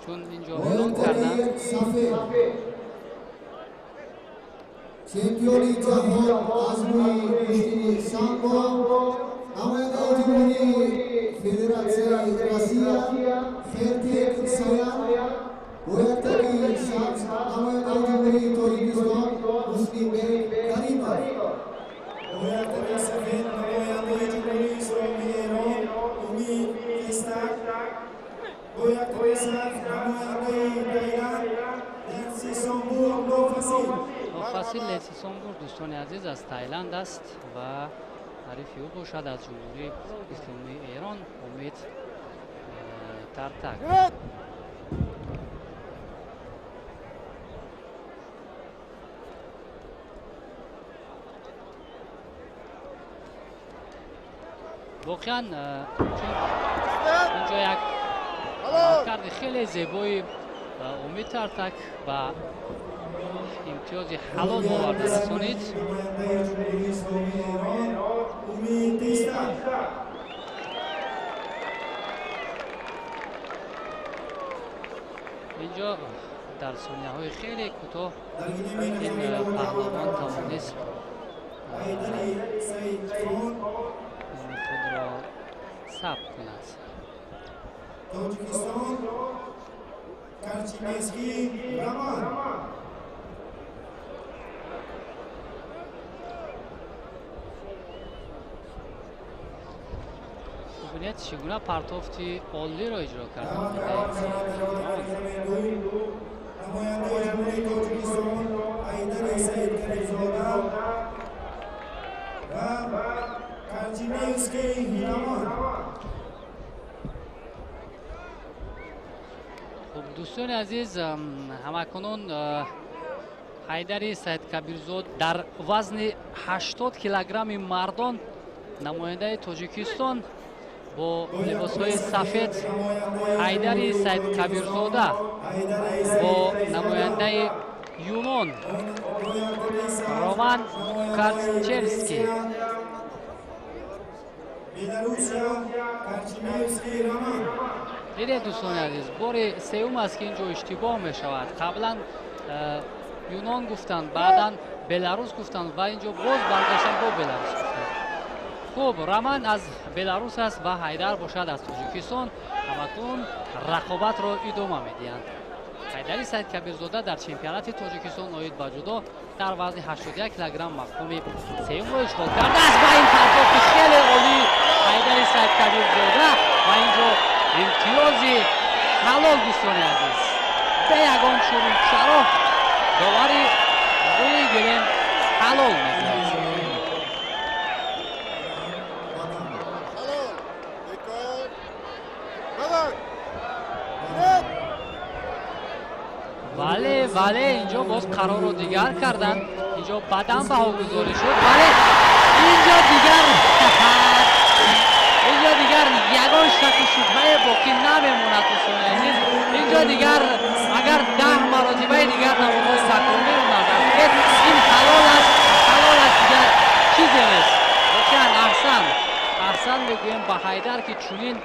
Чун инҷо эълон карданд. Чемпиони ҷаҳон аз рӯи гӯштини самбо, намояндаи ҷумҳурии Федератсияи Россия Хертек Саян, бо яктаки сабз намояндаи ҷумҳурии Тоҷикистон Муслимбек Каримов. Бо яктаки сафед намояндаи Ҷумҳурии Исломии Эрон Умид Тезтак, бо яктаки сабз намояндаи Таиланд Летсисомбур Нофасил. Нофасил Летсисомбур, дӯстони азиз, аз Таиланд аст ва ҳарифи ӯ бошад аз Ҷумҳурии Исломии Эрон Умид Тартак. Воқеан, чун инҷо як амалкарди хеле зебои Умид Тартак ба имтиёзи ҳалол оварда расонид. Намояндаи Ҷумҳурии Исломии Эрон Умид Тезтак. Инҷо дар сонияҳои хеле кӯтоҳ Дар гилеми ин рақами ду паҳлавон даъват тавонист Ҳайдари Саидхон номи худро сабт кунад. Тоҷикистон Карчимески Роман. Бубинед, чӣ гуна партофти олиро иҷро кард. Даъват карда мешавад дар рақами ду намояндаи Ҷумҳурии Тоҷикистон Ҳайдари Саидкабирзода ва Карчимевский Роман. Хуб, дӯстони азиз, ҳамакунун Ҳайдари Саидкабирзод дар вазни 80 килограмми мардон, намояндаи Тоҷикистон бо либосҳои сафед Ҳайдари Саидкабирзода бо намояндаи Юнон Роман Карчевский. Беларусия Карчимевский Роман. Дидед, дӯстони азиз, бори сеюм аст, ки инҷо иштибоҳ мешавад. Қаблан Юнон гуфтанд, баъдан Беларус гуфтанд ва инҷо боз баргаштанд, бо Беларус гуфтанд. Хуб, Роман аз Беларус аст ва Ҳайдар бошад аз Тоҷикистон. Ҳамакунун рақобатро идома медиҳанд. Ҳайдари Саидкабирзода дар чемпионати Тоҷикистон оид ба ҷудо дар вазни 81 килограмм мақоми сеюмро ишғол кардааст ва ин партофти хеле олии Ҳайдари Саидкабирзода ва инҷо имтиёзи ҳалол, дӯстони азиз, бе ягон чуру чаро довари рӯи гилем ҳалол мегӯяд. Halol. Бекор. Бадан. Вперед. Вале инҷо боз қарорро дигар карданд. Инҷо баъдан баҳогузорӣ шуд, вале инҷо дигар ягон шаку шубҳае боқӣ намемонад, дӯстони азиз. Инҷо дигар агар 10 маротибаи дигар намудҳои такрориро назар кунед, ин ҳалол аст, ҳалол аст, дигар чизе нест. Воқеан, аҳсан, аҳсан мегӯем ба Ҳайдар, ки чунин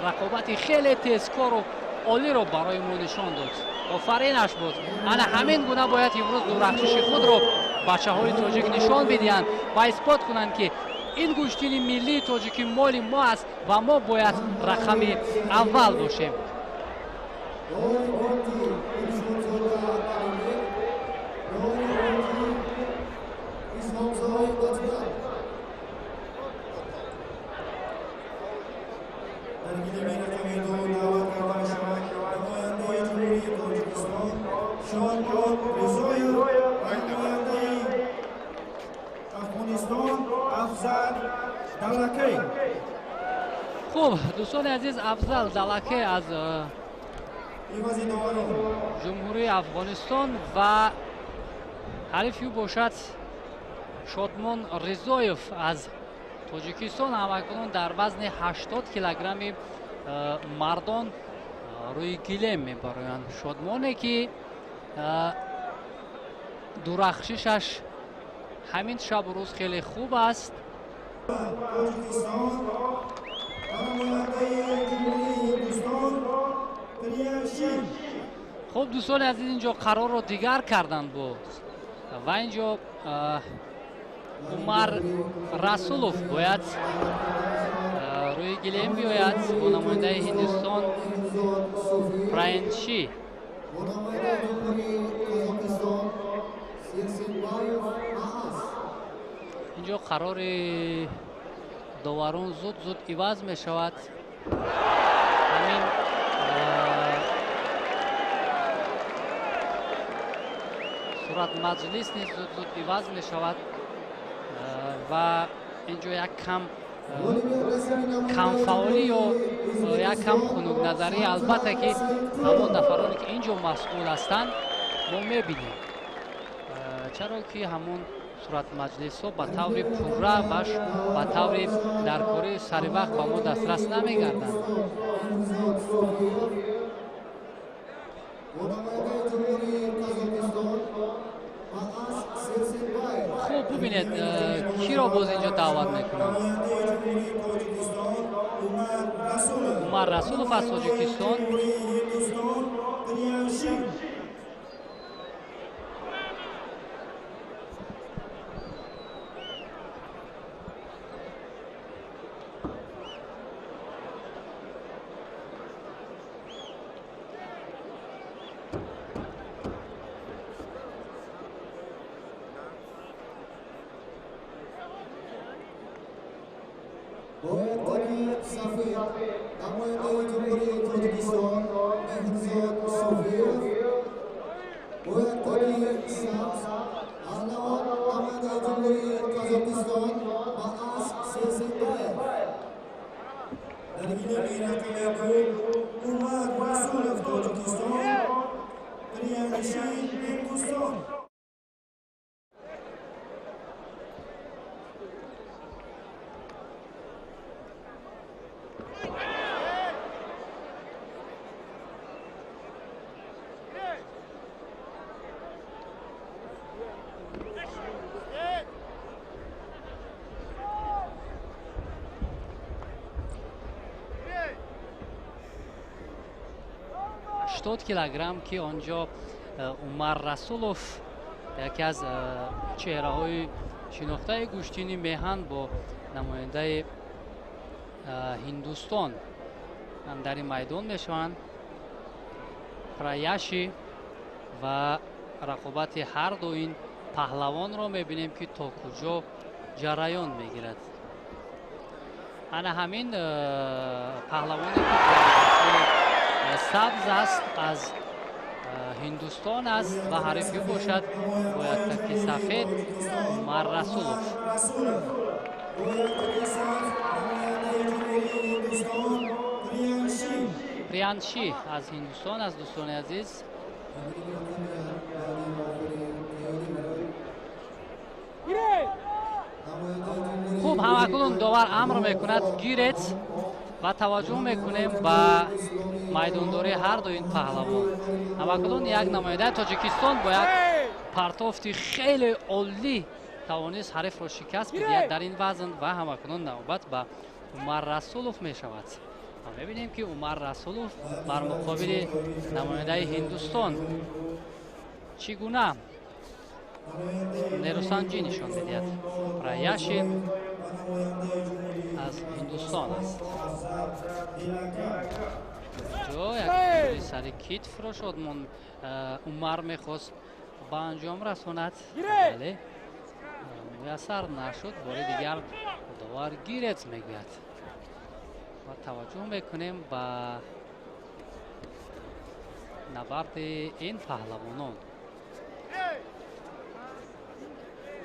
рақобати хеле тезкору олиро барои мо нишон дод. Офаринаш буд. Ана ҳамин гуна бояд имрӯз дурахшиши худро бачаҳои тоҷик нишон бидиҳанд ва исбот кунанд, ки ин гӯштини миллии тоҷикӣ моли мо аст ва мо бояд рақами аввал бошем. Довари корти Иршодзода Алибек, довари корти Исломзода Батиёр. Дар гилеми рақами ду даъват карда мешавад намояндаи Ҷумҳурии Тоҷикистон Шодмон Ризоев ва намояндаи Афғонистон Афзал Далакай. Хуб, дӯстони азиз, Афзал Далаке аз Ивази доварон. Ҷумҳурии Афғонистон ва ҳарифи ӯ бошад Шодмон Ризоев аз Тоҷикистон. Ҳамакунун дар вазни 80 килограмми мардон рӯи гилем мебароянд. Шодмоне, ки дурахшишаш ҳамин шабу рӯз хеле хуб аст. Тоҷикистон ва намояндаи Ҷумҳурии Ҳиндустон Прия. Хуб, дӯстони азиз, инҷо қарорро дигар карданд боз ва инҷо Умар Расулов бояд рӯи гилем биёяд бо намояндаи Ҳиндустон Праенши. Инҷо қарори доварон зуд зуд иваз мешавад. Ҳамин сурат маҷлис низ зуд зуд иваз мешавад ва инҷо як кам камфаъолӣ ё як кам хунукназарӣ, албатта ки ҳамон нафароне ки инҷо масъул ҳастанд мо мебинем, чаро ки ҳамон суратмаҷлисҳо ба таври пурра ва ба таври даркорӣ сари вақт ба мо дастрас намегарданд. Хуб, бубинед, киро боз инҷо даъват мекунанд. Умар Расулов аз Тоҷикистон. 80 килограмм ки онҷо Умар Расулов, яке аз чеҳраҳои шинохтаи гӯштини меҳан, бо намояндаи Ҳиндустон дар ин майдон мешаванд, Праяши, ва рақобати ҳар ду ин паҳлавонро мебинем ки то куҷо ҷараён мегирад. Ана ҳамин паҳлавоне ки сабз аст, аз Ҳиндустон аст ва ҳарифи бошад бо яктаки сафед Умар Расулов. Приянши аз Ҳиндустон аст, дӯстони азиз. Хуб, ҳамакунун довар амр мекунад гиред ва таваҷҷӯҳ мекунем ба майдондории ҳар ду ин паҳлавон. Ҳамакунун як намояндаи Тоҷикистон бо як партофти хеле олӣ тавонист ҳарифро шикаст бидиҳад дар ин вазн ва ҳамакунун навбат ба Умар Расулов мешавад ва мебинем ки Умар Расулов бар муқобили намояндаи Ҳиндустон чӣ гуна нерӯсанҷӣ нишон медиҳад. Праяши аз Ҳиндустон аст. Ҷо як сари китфро Шодмон Умар мехост ба анҷом расонад, вале муяссар нашуд. Бори дигар довар гиред мегӯяд ва таваҷҷӯҳ мекунем ба набарди ин паҳлавонон.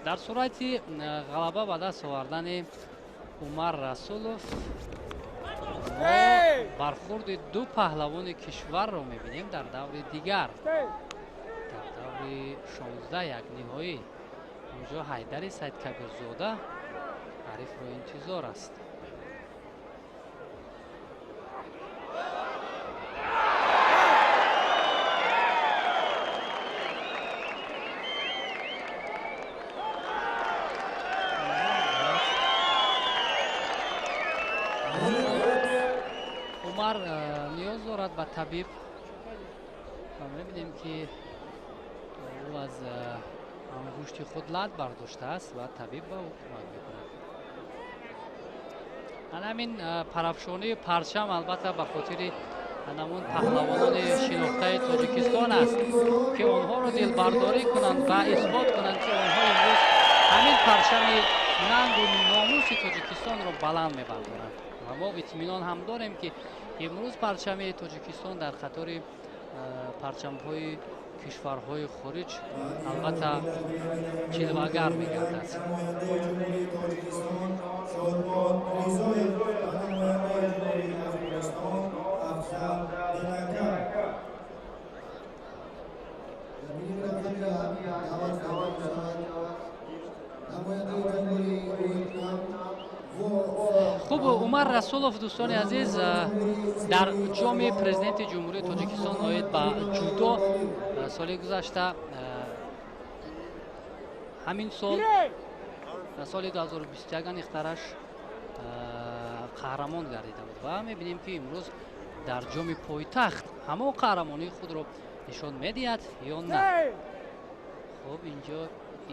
Дар сурати ғалаба ба даст овардани Умар Расулов мо бархурди ду паҳлавони кишварро мебинем дар даври дигар, дар даври 16 як ниҳоӣ. Онҷо Ҳайдари Саидкабирзода ҳарифро интизор аст. Умар ниёз дорад ба табиб. Ва мебинем, ки ӯ аз ангушти худ лат бардоштааст ва табиб ба ӯ кӯмак мекунад. Ана ҳамин парафшонии парчам албатта ба хотири ҳамон паҳлавонони шинохтаи Тоҷикистон аст, ки онҳоро дилбардорӣ кунанд ва исбот кунанд, ки онҳо имрӯз ҳамин парчами нангу номуси Тоҷикистонро баланд мебардоранд. Ва мо итминон ҳам дорем, ки имрӯз парчами Тоҷикистон дар қатори парчамҳои кишварҳои хориҷ албатта ҷилвагар мегардад. Намояндаи Ҷумҳурии Тоҷикистон Шодмон Ризоев ва намояндаи Ҷумҳурии Афғонистон Афзал Дилакар. Дар миёни рақами як даъват карда мешавад намояндаи Ҷумҳурии Вьетнам Во. Хуб, Умар Расулов, дӯстони азиз, дар ҷоми Президенти Ҷумҳурии Тоҷикистон оид ба ҷудо соли гузашта, ҳамин сол, соли 2021 аниқтараш, қаҳрамон гардида буд ва мебинем, ки имрӯз дар ҷоми пойтахт ҳамон қаҳрамонии худро нишон медиҳад ё на. Хуб, инҷо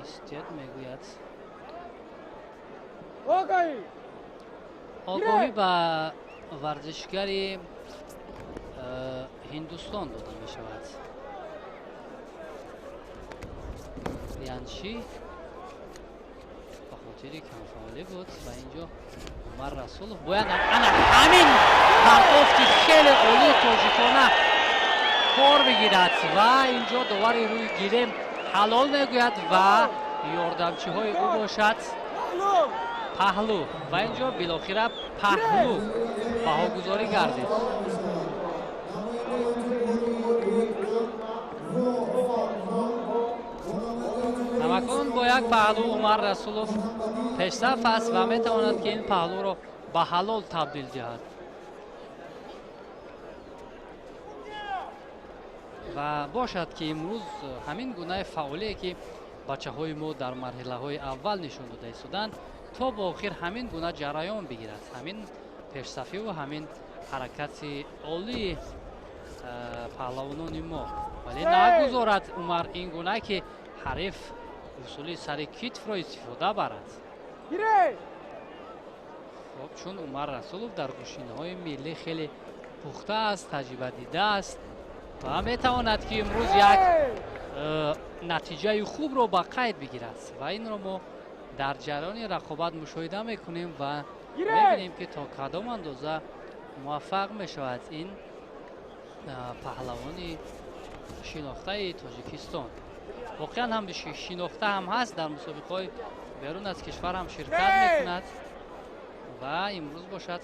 истед мегӯяд. Огоҳӣ ба варзишгари Ҳиндустон дода мешавад. Янши ба хотири камфаъолӣ буд ва инҷо Умар Расулов бояд ана ҳамин партофти хеле олии тоҷикона кор бигирад ва инҷо довари рӯи гилем ҳалол мегӯяд ва ёрдамчиҳои ӯ бошад паҳлӯ ва инҷо билохира паҳлӯ баҳогузорӣ гардид. Намояндаи Ҷумҳурии Вьетнам Во Фан Хон бо намояндаи Ҷумҳурии Ҳамакнун бо як паҳлӯ Умар Расулов пешсаф аст ва метавонад, ки ин паҳлӯро ба ҳалол табдил диҳад. Ва бошад, ки имрӯз ҳамин гунаи фаъолие, ки бачаҳои мо дар марҳилаҳои аввал нишон дода истоданд, то ба охир ҳамин гуна ҷараён бигирад, ҳамин пешсафиву ҳамин ҳаракати олии паҳлавонони мо. Вале нагузорад Умар ин гуна, ки ҳариф усули сари китфро истифода барад. Хуб, чун Умар Расулов дар гӯшинаҳои миллӣ хеле пухта аст, таҷриба дида аст ва метавонад, ки имрӯз як натиҷаи хубро ба қайд бигирад ва инро мо дар ҷараёни рақобат мушоҳида мекунем ва мебинем, ки то кадом андоза муваффақ мешавад ин паҳлавони шинохтаи Тоҷикистон. Воқеан ҳам шинохта ҳам ҳаст, дар мусобиқаҳои берун аз кишвар ҳам ширкат мекунад ва имрӯз бошад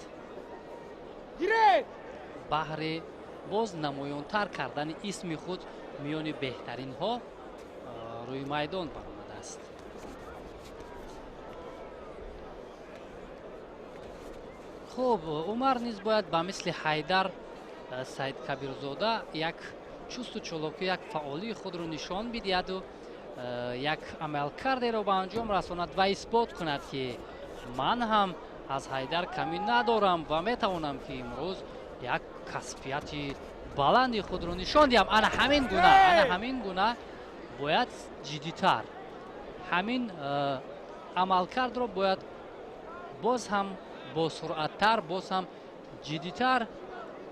баҳри боз намоёнтар кардани исми худ миёни беҳтаринҳо рӯи майдон баромадааст. Хуб, Умар низ бояд ба мисли Ҳайдар Саидкабирзода як чусту чолокӣ, як фаъолии худро нишон бидиҳаду як амалкардеро ба анҷом расонад ва исбот кунад, ки ман ҳам аз Ҳайдар камӣ надорам ва метавонам, ки имрӯз як касбияти баланди худро нишон диҳам. Ана ҳамин гуна, ана ҳамин гуна бояд ҷиддитар ҳамин амалкардро бояд боз ҳам босуръаттар, боз ҳам ҷиддитар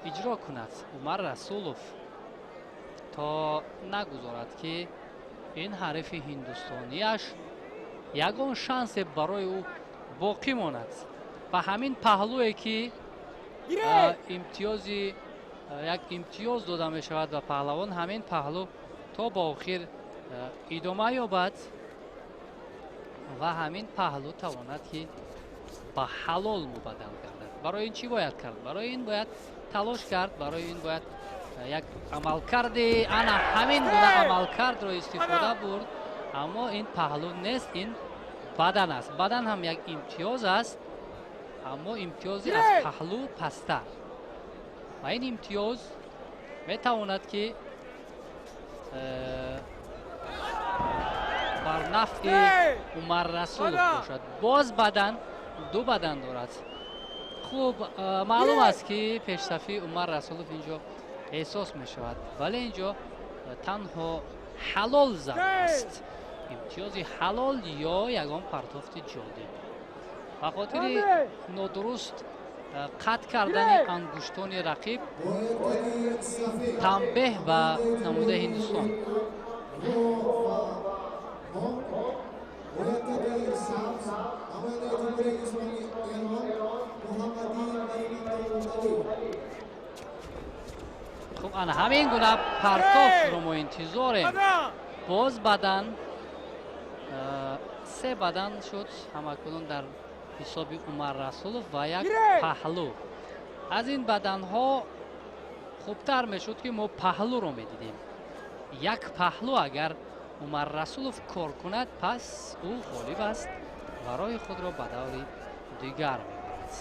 иҷро кунад Умар Расулов, то нагузорад, ки ин ҳарифи ҳиндустонияш ягон шансе барои ӯ боқӣ монад. Ва ҳамин паҳлӯе, ки имтиёзи як имтиёз дода мешавад ба паҳлавон, ҳамин паҳлӯ то ба охир идома ёбад ва ҳамин паҳлӯ тавонад, ки ба ҳалол мубаддал гардад. Барои ин чӣ бояд кард? Барои ин бояд талош кард, барои ин бояд як амалкарди ана ҳамин гуна амалкардро истифода бурд. Аммо ин паҳлӯ нест, ин бадан аст. Бадан ҳам як имтиёз аст, аммо имтиёзи аз паҳлӯ пасттар ва ин имтиёз метавонад, ки бар нафъи Умар Расулов бошад. Боз бадан, ду бадан дорад. Хуб, маълум аст, ки пешсафии Умар Расулов инҷо эҳсос мешавад, вале инҷо танҳо ҳалол зарур аст. Имтиёзи ҳалол ё ягон партофти ҷолиб. Ба хотири нодуруст қатъ кардани ангуштони рақиб танбеҳ ба намудаи Ҳиндустон. Хуб, ана ҳамин гуна партофтро мо интизорем. Боз бадан, се бадан шуд ҳамакунун дар ҳисоби Умар Расулов ва як паҳлӯ. Аз ин баданҳо хубтар мешуд, ки мо паҳлӯро медидем. Як паҳлӯ агар Умар Расулов кор кунад, пас ӯ ғолиб аст ва роҳи худро ба даври дигар мебарад.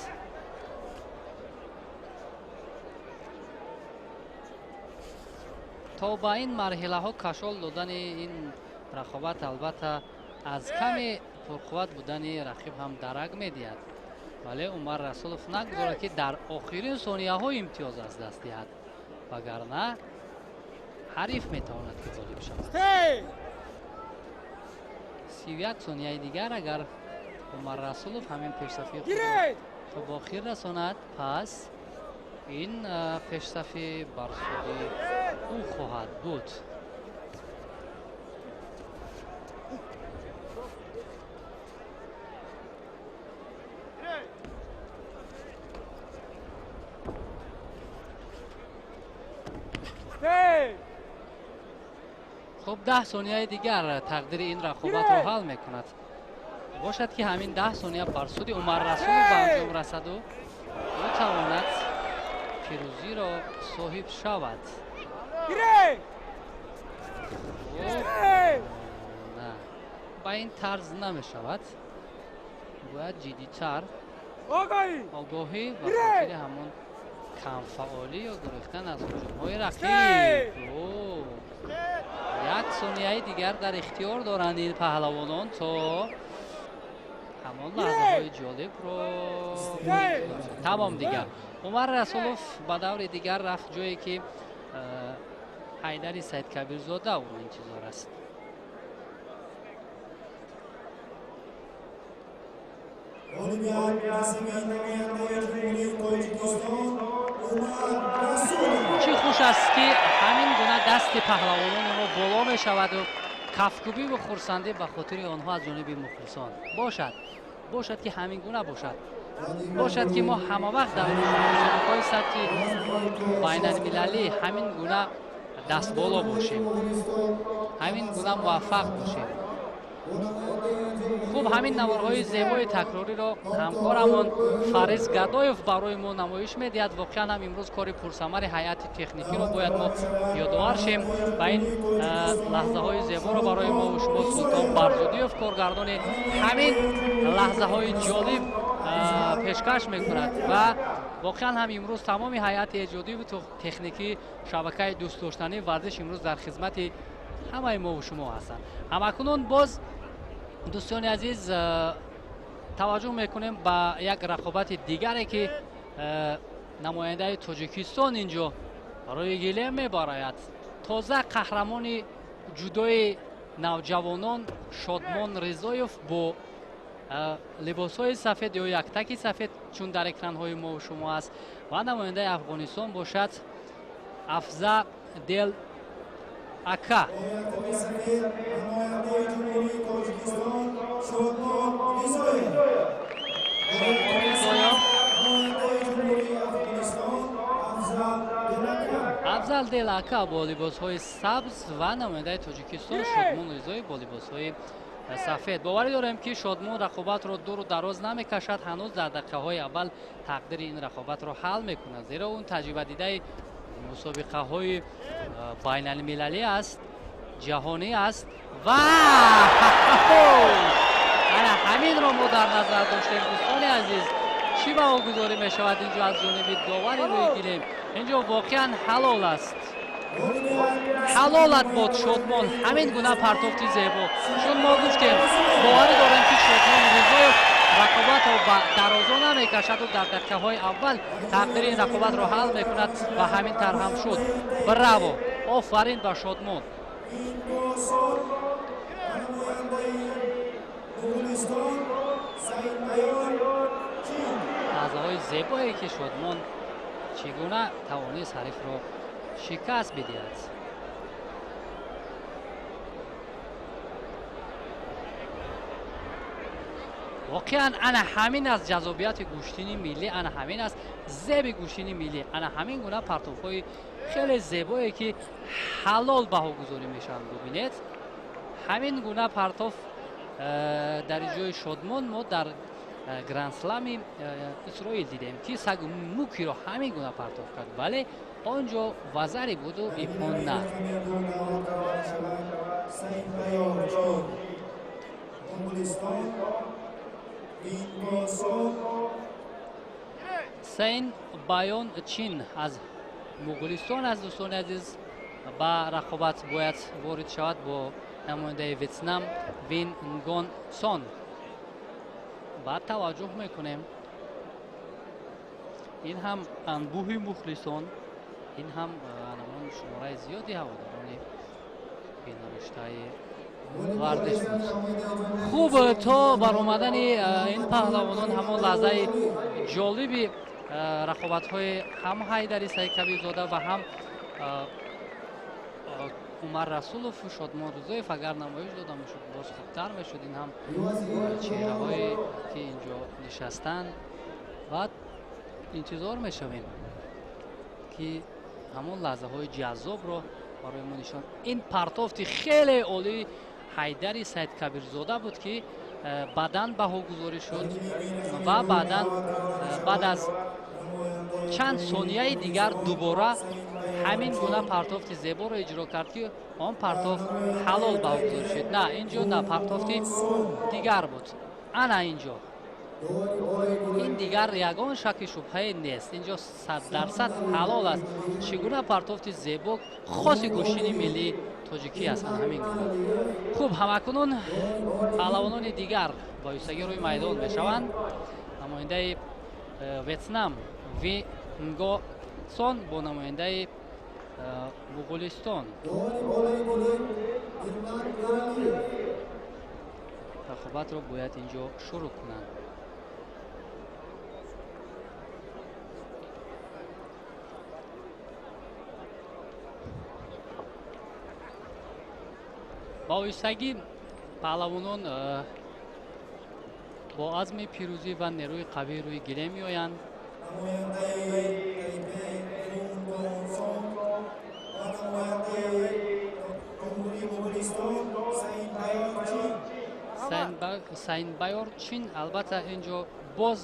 То ба ин марҳилаҳо кашол додани ин рақобат албатта аз каме пурқувват будани рақиб ҳам дарак медиҳад. Вале Умар Расулов нагузорад, ки дар охирин сонияҳо имтиёз аз даст диҳад, вагарна ҳариф метавонад, ки ғолиб шавад. 31 сонияи дигар агар Умар Расулов ҳамин пешсафии худро то ба охир расонад, пас ин пешсафӣ бар суди ӯ хоҳад буд. Хуб, 10 сонияи дигар тақдири ин рақобатро ҳал мекунад. Бошад, ки ҳамин 10 сония бар суди Умар Расулов ба анҷом расаду ӯ тавонад пирӯзиро соҳиб шавад. На, ба ин тарз намешавад. Бояд ҷиддитар, огоҳӣ ба хотири ҳамон камфаъолӣ ё гурехтан аз ҳуҷумҳои рақиб. Як сонияи дигар дар ихтиёр доранд ин паҳлавонон то ҳамон лаҳзаҳои ҷолибро. Тамом дигар. Умар Расулов ба даври дигар рафт, ҷое ки Ҳайдари Саидкабирзода ӯро интизор аст. Чӣ хуш аст, ки ҳамин гуна дасти паҳлавонони мо боло мешаваду кафкӯбиву хурсандӣ ба хотири онҳо аз ҷониби мухлисон. Бошад, бошад, ки ҳамин гуна бошад. Бошад, ки мо ҳама вақт дар мусобиқаҳои сатҳи байналмилалӣ ҳамин гуна дастболо бошем, ҳамин гуна муваффақ бошем. Хуб, ҳамин наворҳои зебои такрориро ҳамкорамон Фариз Гадоев барои мо намоиш медиҳад. Воқеан ҳам имрӯз кори пурсамари ҳайати техникиро бояд мо ёдовар шем ва ин лаҳзаҳои зеборо барои мо шумо Султон Барзудиев, коргардони ҳамин лаҳзаҳои ҷолиб, пешкаш мекунад. Ва воқеан ҳам имрӯз тамоми ҳайати эҷодиву техникии шабакаи дӯстдоштании варзиш имрӯз дар хизмати ҳамаи мову шумо ҳастанд. Ҳамакунун боз, дӯстони азиз, таваҷҷӯҳ мекунем ба як рақобати дигаре, ки намояндаи Тоҷикистон инҷо рӯи гилем мебарояд. Тоза қаҳрамони ҷудои навҷавонон Шодмон Ризоев бо либосҳои сафед ё яктаки сафед, чун дар экранҳои мову шумо аст, ва намояндаи Афғонистон бошад Афза Дел Ака. Афзал Дел Ака бо либосҳои сабз ва намояндаи Тоҷикистон Шодмон Ризоев бо либосҳои сафед. Боварӣ дорем, ки Шодмон рақобатро дуру дароз намекашад, ҳанӯз дар дақиқаҳои аввал тақдири ин рақобатро ҳал мекунад, зеро он таҷрибадидаи мусобиқаҳои байналмилалӣ аст, ҷаҳонӣ аст. Ва ана ҳаминро мо дар назар доштем, дӯстони азиз. Чӣ баҳогузорӣ мешавад инҷо аз ҷониби довари рӯи гилем? Инҷо воқеан ҳалол аст. Ҳалолат бод, Шодмон, ҳамин гуна партофти зебо. Чун мо гуфтем, боварӣ дорем, ки Шодмон Ризоев рақобатро ба дарозо намекашаду дар дақиқаҳои аввал тақдири ин рақобатро ҳал мекунад ва ҳамин тавр ҳам шуд. Браво, Офарин ба Шодмон. Лаҳзаҳои зебое ки Шодмон чӣ гуна тавонист ҳарифро шикаст бидиҳад. Воқеан ана ҳамин аст ҷаззобияти гӯштини миллӣ, ана ҳамин аст зеби гӯштини миллӣ, ана ҳамин гуна партовҳои хеле зебое ки ҳалол баҳогузорӣ мешаванд. Бубинед, ҳамин гуна партов дар ҷои Шодмон мо дар грандслами Исроил дидем ки саг мукиро ҳамин гуна партов кард, вале он ҷо вазаре буду иппон на. Сейн Байон Чин аз Муғулистон аст, дӯстони азиз, ба рақобат бояд ворид шавад бо намояндаи Ветнам Вин Нгон Сон. Баъд таваҷҷӯҳ мекунем, ин ҳам анбӯҳи мухлисон, ин ҳам анамон шумораи зиёди ҳаводорони бенариштаи варзиш буд. Хуб, то баромадани ин паҳлавонон ҳамон лаҳзаи ҷолиби рақобатҳои ҳам Ҳайдари Саидкабирзода ва ҳам Умар Расулов, Шодмон Рузоев агар намоиш дода мешуд, боз хубтар мешуд. Ин ҳам чеҳраҳое ки инҷо нишастанд ва интизор мешавем ки ҳамон лаҳзаҳои ҷаззобро барои мо нишон. Ин партофти хеле олии Ҳайдари Саидкабирзода буд ки баъдан баҳогузорӣ шуд ва баъдан баъд аз чанд сонияи дигар дубора ҳамин гуна партофти зеборо иҷро кард ки он партоф ҳалол баҳогузорӣ шуд. На, инҷо на, партофти дигар буд. Ана инҷо ин дигар ягон шаки шубҳае нест, инҷо 100% ҳалол аст. Чӣ гуна партофти зебо хоси гӯштини миллии тоҷикӣ аст, ана ҳамин гуна. Хуб, ҳамакунун паҳлавонони дигар ба юсагӣ рӯи майдон мешаванд. Намояндаи Ветнам Ви Нго Сон бо намояндаи Муғулистон рақобатро бояд инҷо шурӯъ кунанд. Ба оҳистагӣ паҳлавонон бо азми пирӯзӣ ва нерӯи қавӣ рӯи гилем меоянд. Сайнбайор Чин, албатта инҷо боз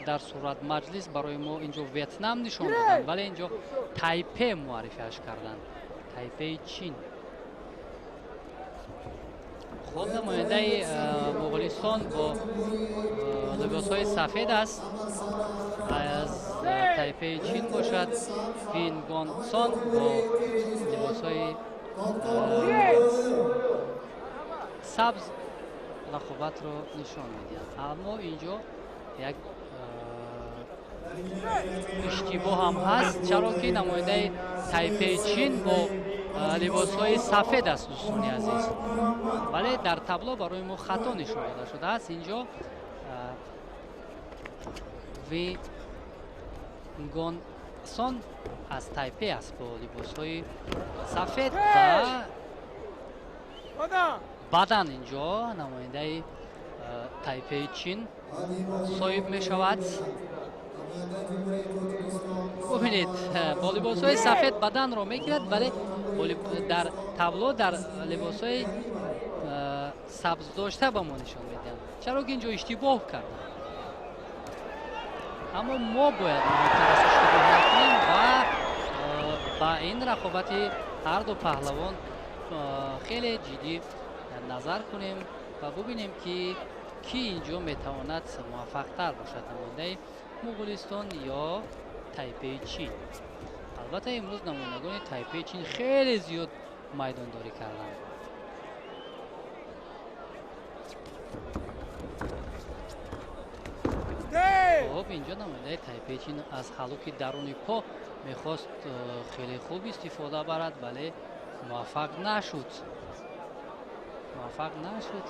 дар сурат маҷлис барои мо инҷо Ветнам нишон доданд, вале инҷо Тайпе муаррифиаш карданд, Тайпеи Чин. Хуб, намояндаи Муғулистон бо либосҳои сафед аст, аз Тайпеи Чин бошад Вингон Сон бо либосҳои сабз рақобатро нишон медиҳанд. Аммо инҷо як иштибоҳ ҳам ҳаст, чаро ки намояндаи Тайпеи Чин бо либосҳои сафед аст, дӯстони азиз, вале дар табло барои мо хато нишон дода шудааст. Инҷо Ви Нгон Сон аз Тайпе аст бо либосҳои сафед ва баъдан инҷо намояндаи Тайпеи Чин соҳиб мешавад. Бубинед, бо либосҳои сафед баданро мегирад, вале дар табло дар либосҳои сабздошта ба мо нишон медиҳанд, чаро ки инҷо иштибоҳ карданд. Аммо мо бояд муҳимтар аст иштибоҳ накунем ва ба ин рақобати ҳарду паҳлавон хеле ҷиддӣ назар кунем ва бубинем ки кӣ инҷо метавонад муваффақтар бошад, намояндаи Муғулистон ё Тайпеи Чин. Албатта имрӯз намояндагони Тайпеи Чин хеле зиёд майдондорӣ карданд. Хуб, инҷо намояндаи Тайпеи Чин аз ҳалуки даруни по Мехост хеле хуб истифода барад, вале муваффақ нашуд. Муваффақ нашуд.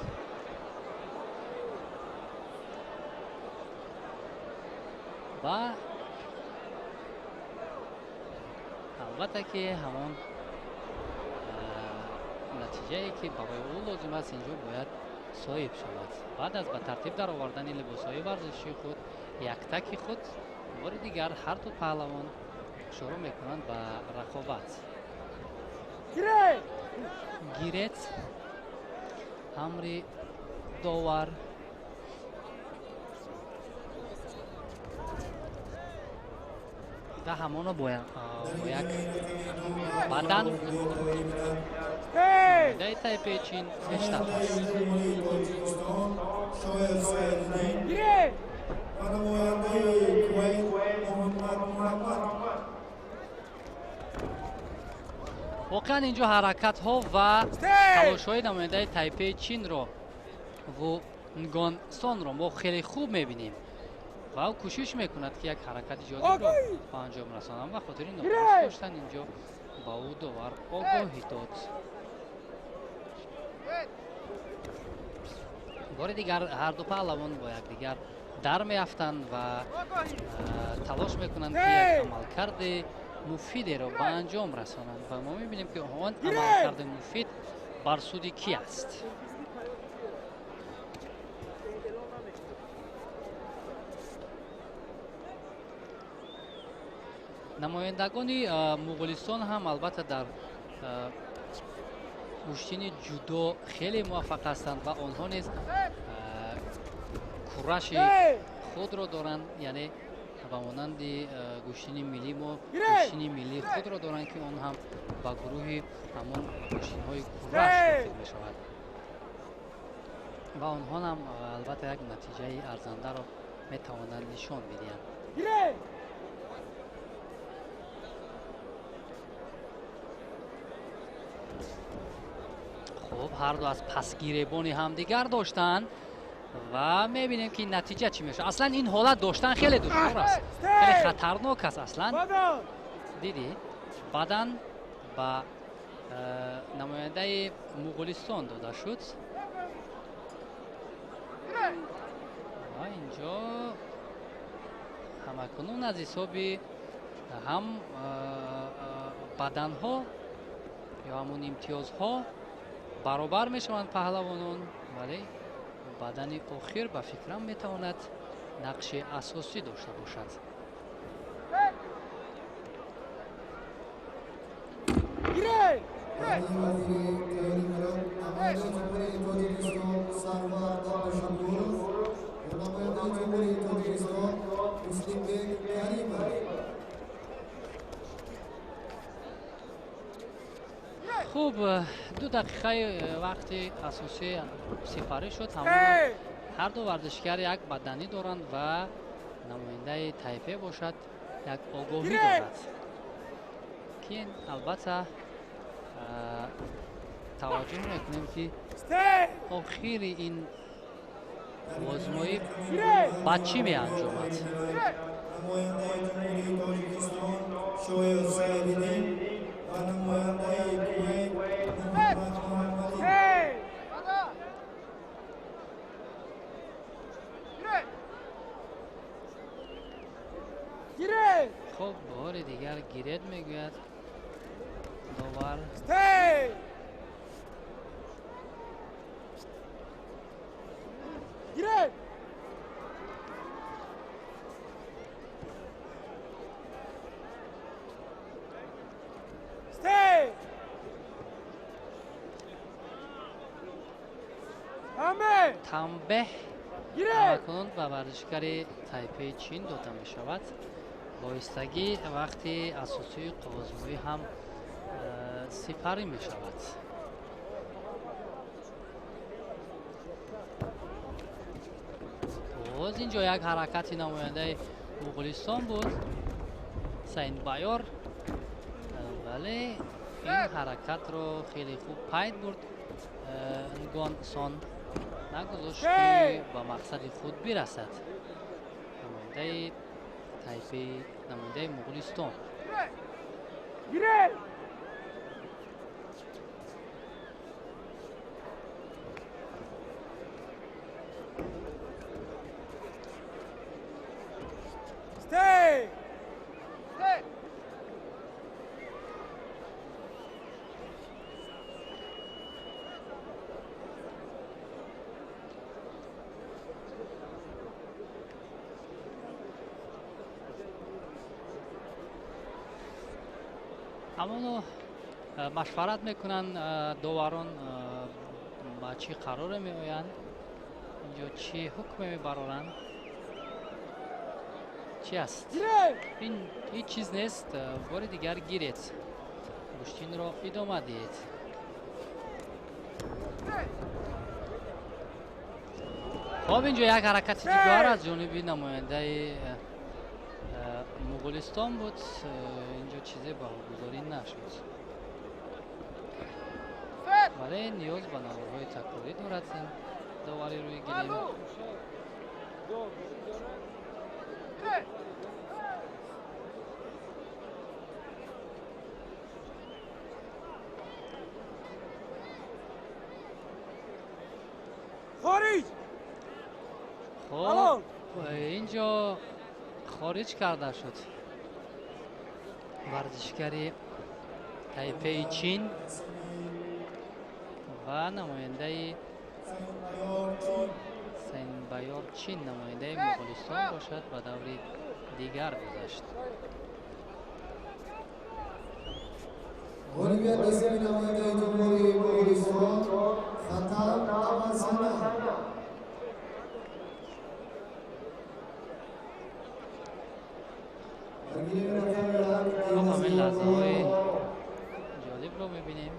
Ва албатта ки ҳамон натиҷае ки барои ӯ лозим аст, инҷо бояд соҳиб шавад. Баъд аз ба тартиб даровардани либосҳои варзишии худ, яктаки худ, бори дигар ҳар ду паҳлавон шурӯъ мекунанд ба рақобат. Гирет, амри довар. Ва ҳамоно бо як бадан даи Тайпеи Чин пештар аст. Воқеан инҷо ҳаракатҳо ва талошҳои намояндаи Тайпеи Чинро Ву Нгонсонро мо хеле хуб мебинем ва ӯ кӯшиш мекунад, ки як ҳаракати ҷолибро ба анҷом расонад ва хотири нодуруст доштан инҷо ба ӯ довар огоҳӣ дод. Бори дигар ҳар ду паҳлавон бо якдигар дар меафтанд ва талош мекунанд, ки як амалкарди муфидеро ба анҷом расонанд ва мо мебинем, ки он амалкарди муфид бар суди кӣ аст. Намояндагони Муғулистон ҳам албатта дар гӯштини ҷудо хеле муваффақ ҳастанд ва онҳо низ кураши худро доранд, яъне ба монанди гӯштини миллӣ мо гӯштини миллии худро доранд, ки он ҳам ба гурӯҳи ҳамон гӯштинҳои кураш дохил мешавад ва онҳо ҳам албатта як натиҷаи арзандаро метавонанд нишон бидиҳанд. Хуб, ҳар ду аз пасгиребони ҳамдигар доштанд ва мебинем, ки натиҷа чӣ мешавад. Аслан ин ҳолат доштан хеле душвор аст, хеле хатарнок аст. Аслан дидӣ, баъдан ба намояндаи Муғулистон дода шуд ва инҷо ҳамакунун аз ҳисоби ҳам баданҳо ё ҳамун имтиёзҳо баробар мешаванд паҳлавонон, вале бадани охир ба фикрам метавонад нақши асосӣ дошта бошад. Хуб, 2 дақиқаи вақти асосӣ сипарӣ шуд. Ҳар ду варзишгар як баданӣ доранд ва намояндаи Тайпе бошад як огоҳӣ дорад, ки албатта таваҷҷӯҳ мекунем, ки охири ин озмоӣ ба чӣ меанҷомад. Хуб, бори дигар гиред мегӯяд довар. Танбеҳ ҳамакунун ба варзишгари Тайпеи Чин дода мешавад. Боистагӣ вақти асосии қуввозмоӣ ҳам сипарӣ мешавад. Боз инҷо як ҳаракати намояндаи Муғулистон буд, Саин Байор, вале ин ҳаракатро хеле хуб пайд бурд. Нгон Сон нагузошт, ки ба мақсади худ бирасад. Намояндаи Тайпеи, намояндаи Муғулистон. Ҳамоно машварат мекунанд доварон, ба чӣ қароре меоянд, инҷо чӣ ҳукме мебароранд. Чӣ аст? Ин ҳеҷ чиз нест. Бори дигар гиред, гӯштинро идома диҳед. Хоб, инҷо як ҳаракати дигар аз ҷониби намояндаи Муғулистон буд. Инҷо чизе баҳогузорӣ нашуд, вале ниёз ба наворҳои такрорӣ дорад ин доварӣ рӯи гилем. Хоб, инҷо хориҷ карда шуд варзишгари Тайпеи Чин ва намояндаи Сенбайор Чин, намояндаи Муғулистон бошад, ба даври дигар гузашт. Ғолибият насиби намояндаи ҷумҳурии Муғулистон Хатам Амансана. Хоб, ҳамин лаҳзаҳои ҷолибро мебинем.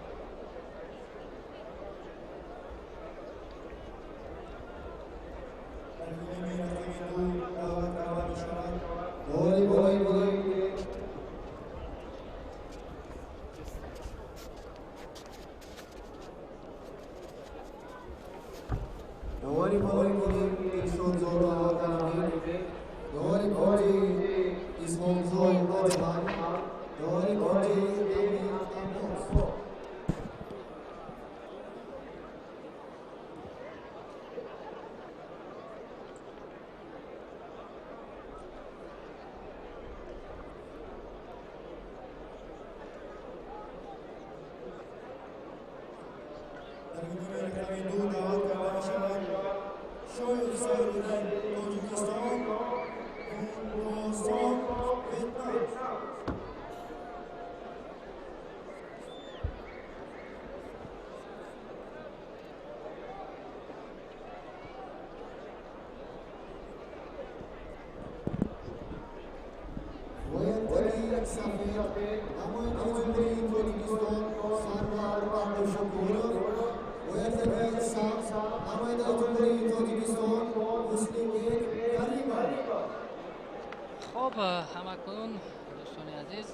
Хоб, ҳамакунун дӯстони азиз,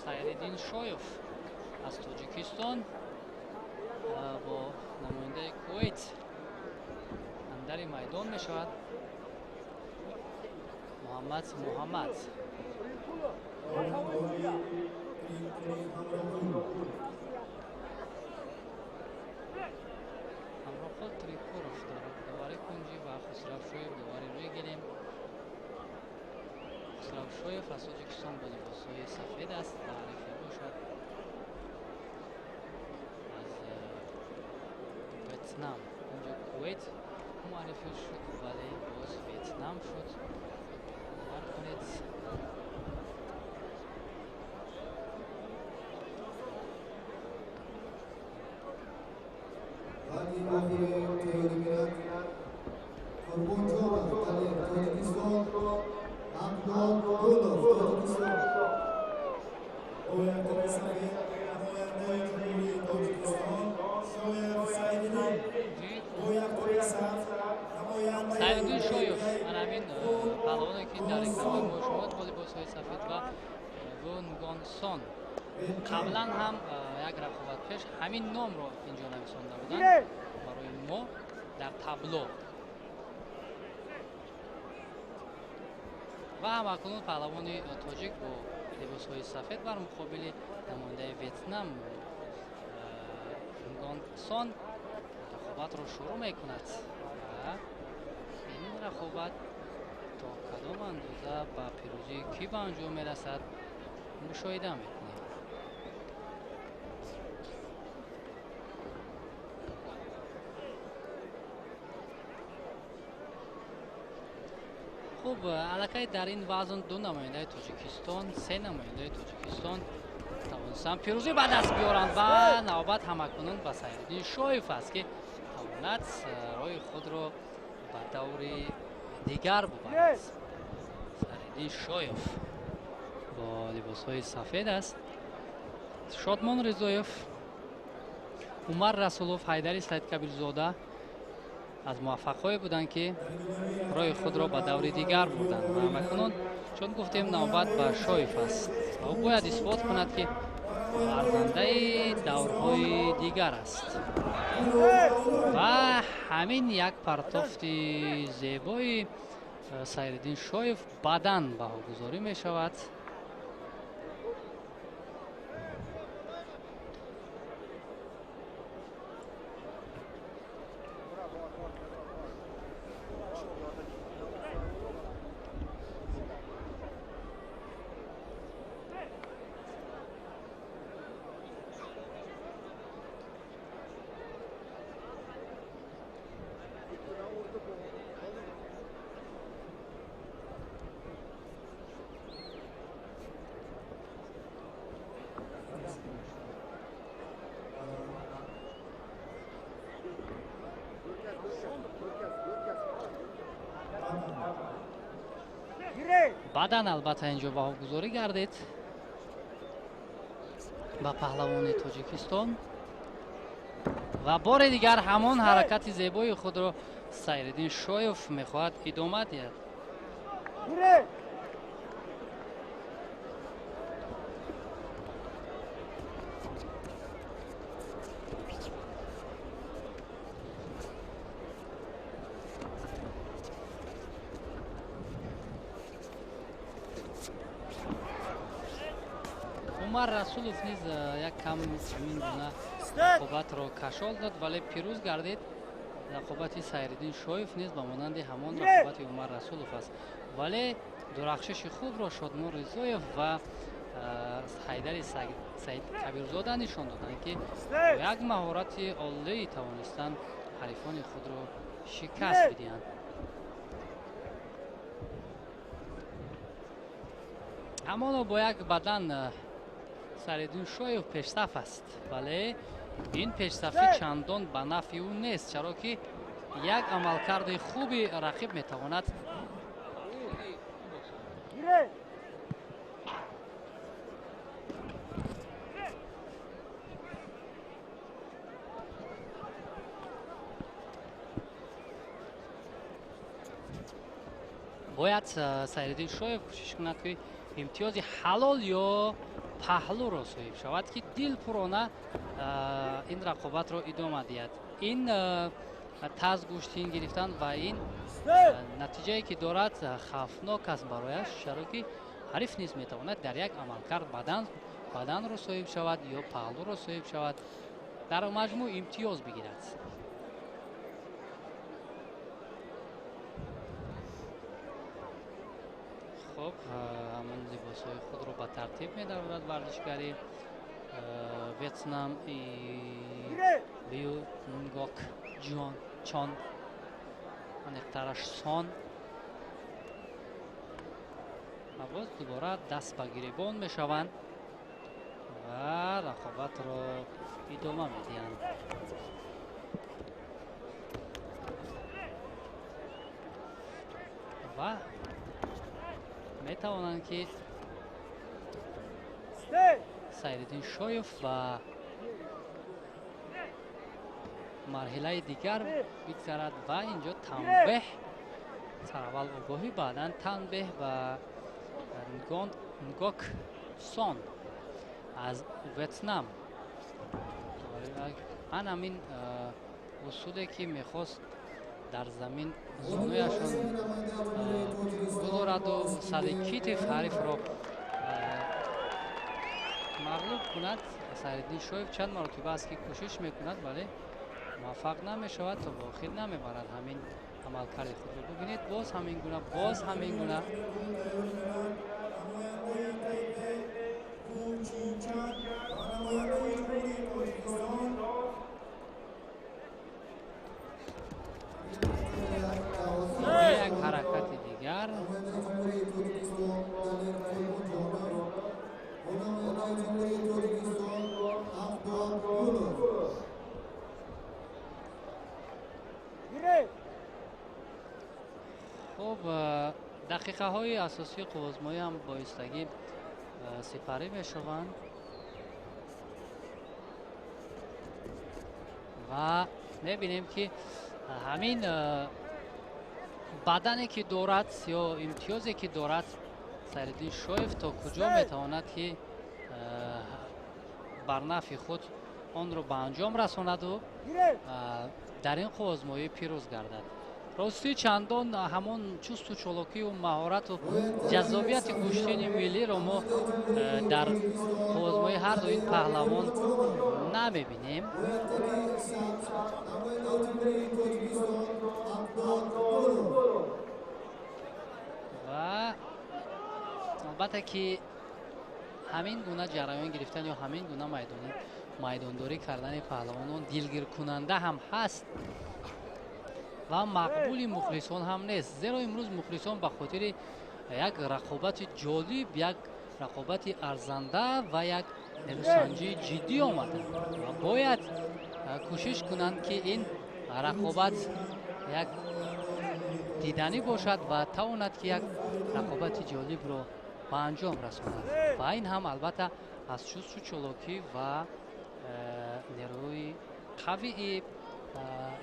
Сайриддин Шоев аз Тоҷикистон бо намояндаи Кувайт андари майдон мешавад. Муҳаммад Муҳаммад. Ҳамроҳқул Трикуров довари кунҷӣ ва Хусрав Шоев довари рӯи гилем. Хусрав Шоев аз Тоҷикистон бо либосҳои сафед аст ва ҳарифи бошад аз Ветнам. Инҷо Кувайт муаррифӣ шуд, вале боз Ветнам шуд. Бовар кунед, Сайриддин Шоев, ана ҳамин паҳлавоне ки дар экранҳои мо шумо бо либосҳои сафед ва Вунгонсон. Қаблан ҳам як рақобат пеш ҳамин номро инҷо нависонда буданд барои мо. Дар табло. Ва ҳамакунун паҳлавони тоҷик бо либосҳои сафед бар муқобили намояндаи Ветнам Нгон Сон рақобатро шурӯъ мекунад. Ва ин рақобат то кадом андоза ба пирӯзии кӣ ба анҷом мерасад, мушоҳида мекунем. Хуб, аллакай дар ин вазн ду намояндаи Тоҷикистон, се намояндаи Тоҷикистон тавонистанд пирӯзӣ ба даст биёранд ва навбат ҳамакунун ба Сайриддин Шоев аст, ки тавонад роҳи худро ба даври дигар бубарад. Сайриддин Шоев бо либосҳои сафед аст. Шодмон Ризоев, Умар Расулов, Ҳайдари Саидкабирзода аз муваффақҳое буданд, ки роҳи худро ба даври дигар бурданд. Ва ҳамакунун, чун гуфтем, навбат ба Шоев аст ва ӯ бояд исбот кунад, ки арзандаи даврҳои дигар аст. Ва ҳамин як партофти зебои Сайриддин Шоев баъдан баҳогузорӣ мешавад. Баъдан албатта инҷо баҳогузорӣ гардид ба паҳлавони Тоҷикистон ва бори дигар ҳамон ҳаракати зебои худро Сайриддин Шоев мехоҳад идома диҳад. Умар Расулов низ як кам ҳамин гуна рақобатро кашол дод, вале пирӯз гардид. Рақобати Сайриддин Шоев низ ба монанди ҳамон рақобати Умар Расулов аст, вале дурахшиши хубро Шодмон Ризоев ва Ҳайдари Саидкабирзода нишон доданд, ки бо як маҳорати олӣ тавонистанд ҳарифони худро шикаст бидиҳанд. Ҳамоно бо як бадан Сайриддин Шоев пешсаф аст, вале ин пешсафӣ чандон ба нафъи ӯ нест, чаро ки як амалкарди хуби рақиб метавонад бояд Сайриддин Шоев кӯшиш кунад, ки имтиёзи ҳалол ё паҳлӯро соҳиб шавад, ки дилпурона ин рақобатро идома диҳад. Ин таз гӯштин гирифтан ва ин натиҷае ки дорад хавфнок аст барояш, чаро ки ҳариф низ метавонад дар як амалкард баданро соҳиб шавад ё паҳлӯро соҳиб шавад, дар маҷмӯъ имтиёз бигирад. Хуб, ҳамон либосҳои худро ба тартиб медарорад варзишгари Ветнам Лиу Нгок Ҷон Чон, аниқтараш Сон, ва боз дубора даст ба гиребон мешаванд ва рақобатро идома медиҳанд. Ва метавонанд, ки Сайриддин Шоев ба марҳилаи дигар бигзарад ва инҷо танбеҳ, сараввал огоҳӣ, баъдан танбеҳ ба Нгок Сон аз Ветнам. Ан ҳамин усуле ки мехост Дар замин зонуяшон гузораду сади китиф ҳарифро мағлуб кунад. Сайриддин Шоев чанд маротиба аст, ки кӯшиш мекунад, вале муваффақ намешавад, то ба охир намебарад ҳамин амалкарди худро. Бубинед, боз ҳамин гуна, боз ҳамин гуна. Як ҳаракати дигар. Хуб, дақиқаҳои асосии қуввозмоӣ ҳам боистагӣ сипарӣ мешаванд ва мебинем, ки ҳамин бадане, ки дорад, ё имтиёзе, ки дорад Сайриддин Шоев, то куҷо метавонад, ки бар нафъи худ онро ба анҷом расонаду дар ин қуввозмоӣ пирӯз гардад. Ростӣ, чандон ҳамон чусту чолокию маҳорату ҷаззобияти гӯштини миллиро мо дар қуввозмоии ҳарду ин паҳлавон намебинем. Ва албатта, ки ҳамин гуна ҷараён гирифтан ё ҳамин гуна майдондорӣ кардани паҳлавонон дилгиркунанда ҳам ҳаст ва мақбули мухлисон ҳам нест, зеро имрӯз мухлисон ба хотири як рақобати ҷолиб, як рақобати арзанда ва як нерӯсанҷии ҷиддӣ омаданд ва бояд кӯшиш кунанд, ки ин рақобат як диданӣ бошад ва тавонад, ки як рақобати ҷолибро ба анҷом расонад. Ва ин ҳам албатта аз чусту чолокӣ ва нерӯи қавии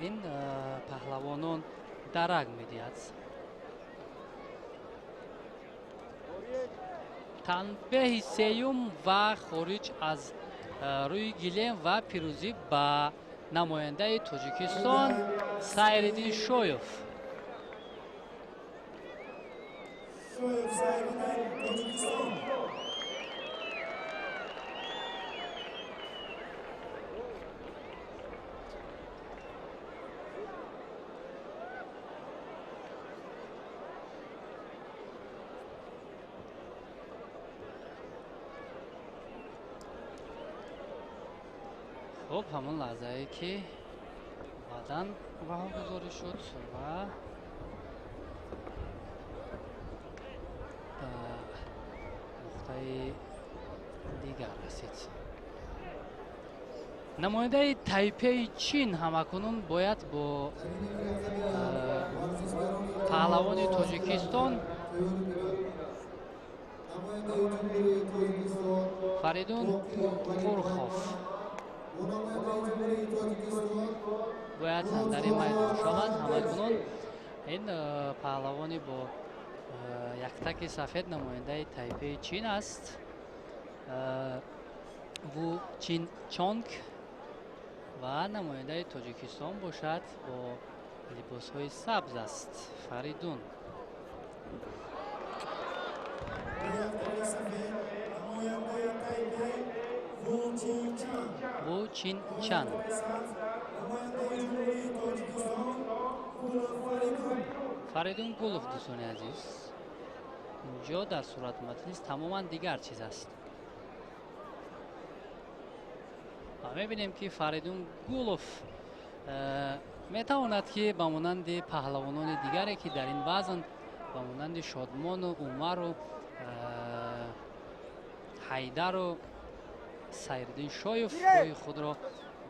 ин паҳлавонон дарак медиҳад. Танбеҳи сеюм ва хориҷ аз рӯи гилем ва пирӯзӣ ба намояндаи Тоҷикистон Сайриддин Шоев. Шоев Сайриддин, Тоҷикистон. Хуб, ҳамон лаҳзае, ки баъдан баҳогузорӣ шуд ва ба нуқтаи дигар расид. Намояндаи Тайпеи Чин ҳамакунун бояд бо паҳлавони Тоҷикистон Фаридун Қурхов бояд дар ин майдон шавад. Ҳамакунун ин паҳлавони бо яктаки сафед намояндаи Тайпеи Чин аст, Ву Чин Чонг, ва намояндаи Тоҷикистон бошад, бо либосҳои сабз аст, Фаридун. Намояндаи Тайпе Ву Чин Чан. Ву Чин Чан. Намояндаи Ҷумҳурии Тоҷикистон Гулов Фаридун. Фаридун Гулов. Дӯстони азиз, инҷо дар суратматнист тамоман дигар чиз аст ва мебинем, ки Фаридун Гулов метавонад, ки ба монанди паҳлавонони дигаре, ки дар ин вазн, ба монанди Шодмону Умару Ҳайдару Сайриддин Шоев, роҳи худро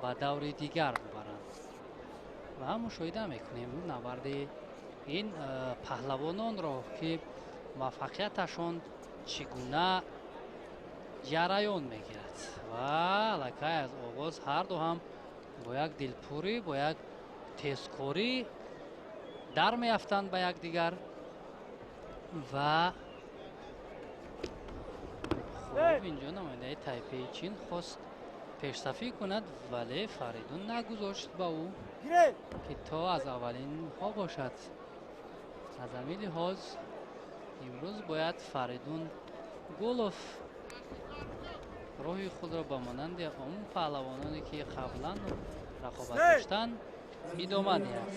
ба даври дигар бубаранд. Ва мушоҳида мекунем набарди ин паҳлавононро, ки муваффақияташон чӣ гуна ҷараён мегирад. Ва аллакай аз оғоз ҳарду ҳам бо як дилпурӣ, бо як тезкорӣ дар меафтанд ба якдигар. Ва хуб, инҷо намояндаи Тайпеи Чин хост пешсафӣ кунад, вале Фаридун нагузошт ба ӯ. Ки то аз аввалинҳо бошад. Аз ҳамин лиҳоз имрӯз бояд Фаридун Гулов роҳи худро ба монанди он паҳлавононе, ки қаблан рақобат доштанд, идома диҳад.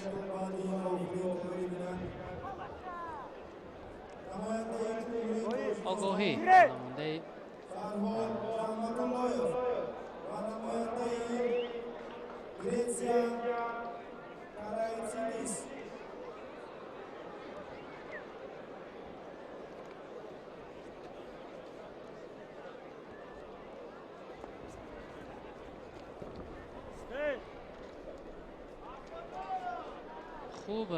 Огоҳӣ намондаи хуб,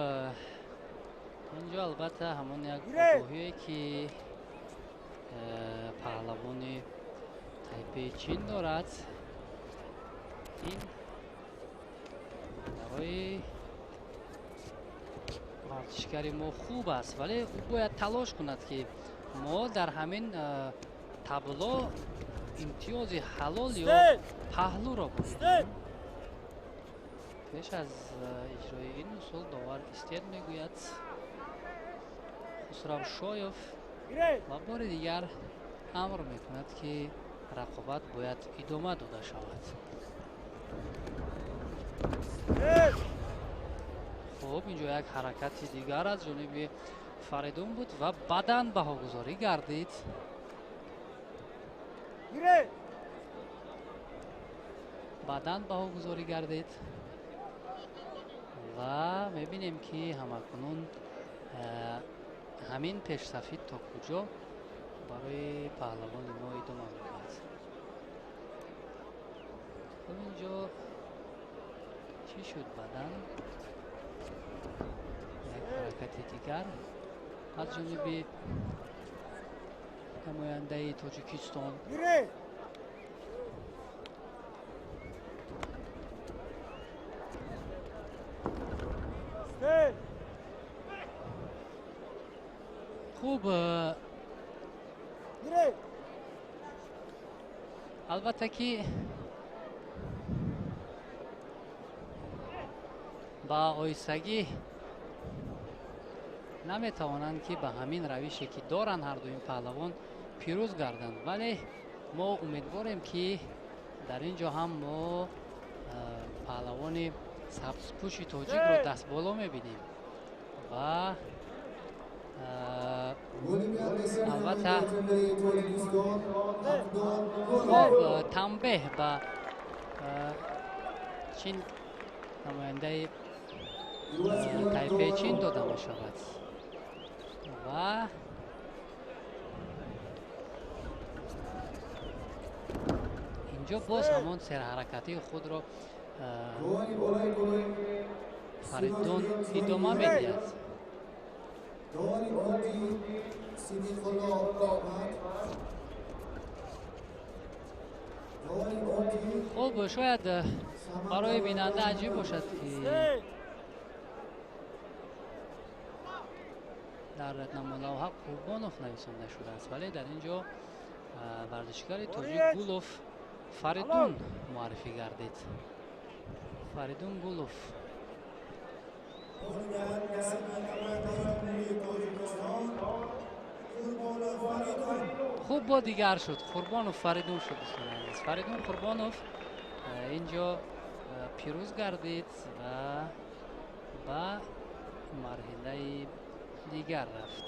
инҷо албатта ҳамон як огоҳие, ки паҳлавони Тайпеи Чин дорад, ин барои варзишгари мо хуб аст, вале ӯ бояд талош кунад, ки мо дар ҳамин табло имтиёзи ҳалол ё паҳлӯро бубинем. Пеш аз иҷрои ин усул довар истед мегӯяд Хусравшоев ва бори дигар амр мекунад, ки рақобат бояд идома дода шавад. Хуб, инҷо як ҳаракати дигар аз ҷониби Фаридун буд ва баъдан баҳогузорӣ гардид. Баъдан баҳогузорӣ гардид ва мебинем, ки ҳамакунун ҳамин пешсафӣ то куҷо барои паҳлавони мо идома меёбад. Хуб, инҷо чӣ шуд? Баъдан як ҳаракати дигар аз ҷониби намояндаи Тоҷикистон. Хуб, албатта, ки ба оҳистагӣ наметавонанд, ки ба ҳамин равише, ки доранд ҳарду ин паҳлавон, пирӯз гарданд, вале мо умедворем, ки дар ин ҷо ҳам мо паҳлавони сабзпӯши тоҷикро дастболо мебинем ва албатта, хуб, танбеҳ ба чин, намояндаи Тайпеи Чин дода мешавад ва инҷо боз ҳамон серҳаракатии худро Фаридун идома медиҳад. Хуб, шояд барои бинанда аҷиб бошад, ки дар намолавҳа Қурбонов нависонда шудааст, вале дар ин ҷо варзишгари тоҷик Гулов Фаридун муаррифӣ гардид. Фаридун Гулов. Хуб, бо дигар шуд, Қурбонов Фаридун шуд, дӯстони азиз. Фаридун Қурбонов ин ҷо пирӯз гардид ва ба марҳилаи дигар рафт.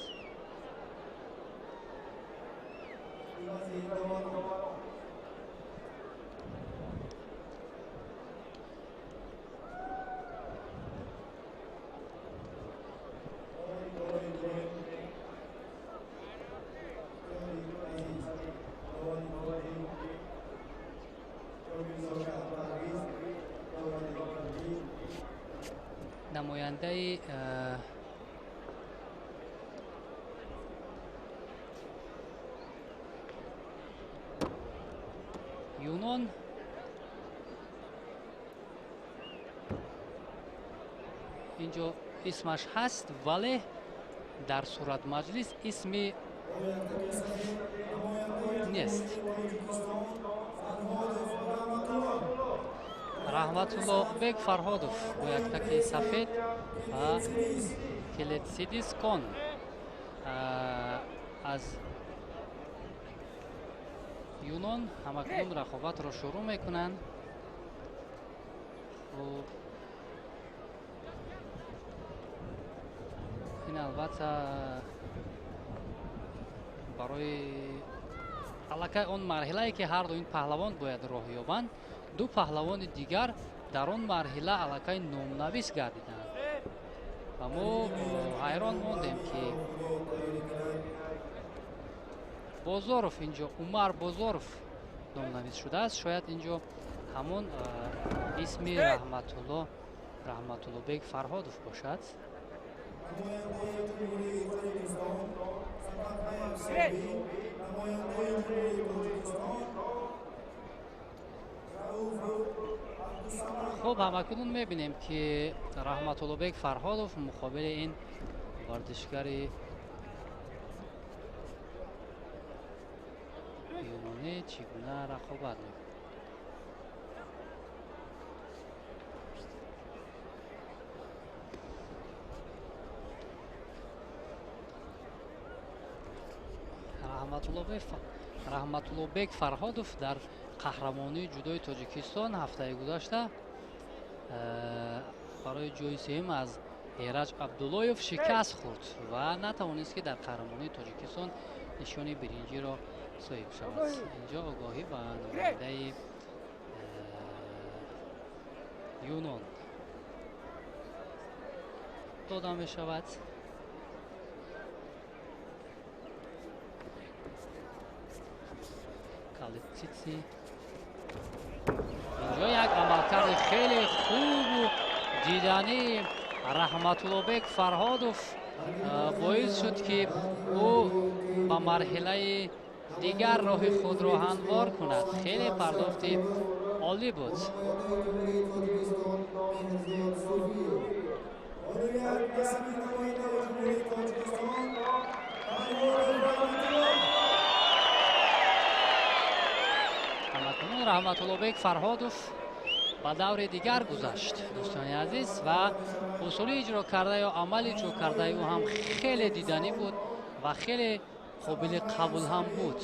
Намояндаи Юнон инҷо исмаш ҳаст, вале дар суратмаҷлис исми нест. Раҳматуллоҳбек Фарҳодов бо яктаки сафед ва Келетсидис Кон аз Юнон ҳамакнун рақобатро шурӯъ мекунанд. Хуб, ин албатта барои аллакай он марҳилае ки ҳарду ин паҳлавон бояд роҳ ёбанд, ду паҳлавони дигар дар он марҳила аллакай номнавис гардиданд ва мо ҳайрон мондем, ки Бозоров инҷо, Умар Бозоров номнавис шудааст. Шояд инҷо ҳамон исми Раҳматуллобек Фарҳодов бошад. Хуб, ҳамакунун мебинем, ки Раҳматуллобек Фарҳодов муқобили ин варзишгари юнонӣ чӣ гуна рақобат мекунад. Раҳматуллобек Фарҳодов дар қаҳрамонии ҷудои Тоҷикистон ҳафтаи гузашта барои ҷои сеюм аз Эраҷ Абдуллоев шикаст хӯрд ва натавонист, ки дар қаҳрамонии Тоҷикистон нишони биринҷиро соҳиб шавад. Инҷо огоҳӣ ба намояндаи Юнон дода мешавад. Калицици инҷо як амалкарди хеле хубу диданӣ Раҳматуллобек Фарҳодов боис шуд, ки ӯ ба марҳилаи дигар роҳи худро ҳамвор кунад. Хеле пардохти олӣ буд. Ҳамакунун Раҳматуллобек Фарҳодов ба даври дигар гузашт, дӯстони азиз, ва усули иҷро карда ё амали иҷро кардаи ӯ ҳам хеле диданӣ буд ва хеле қобили қабул ҳам буд.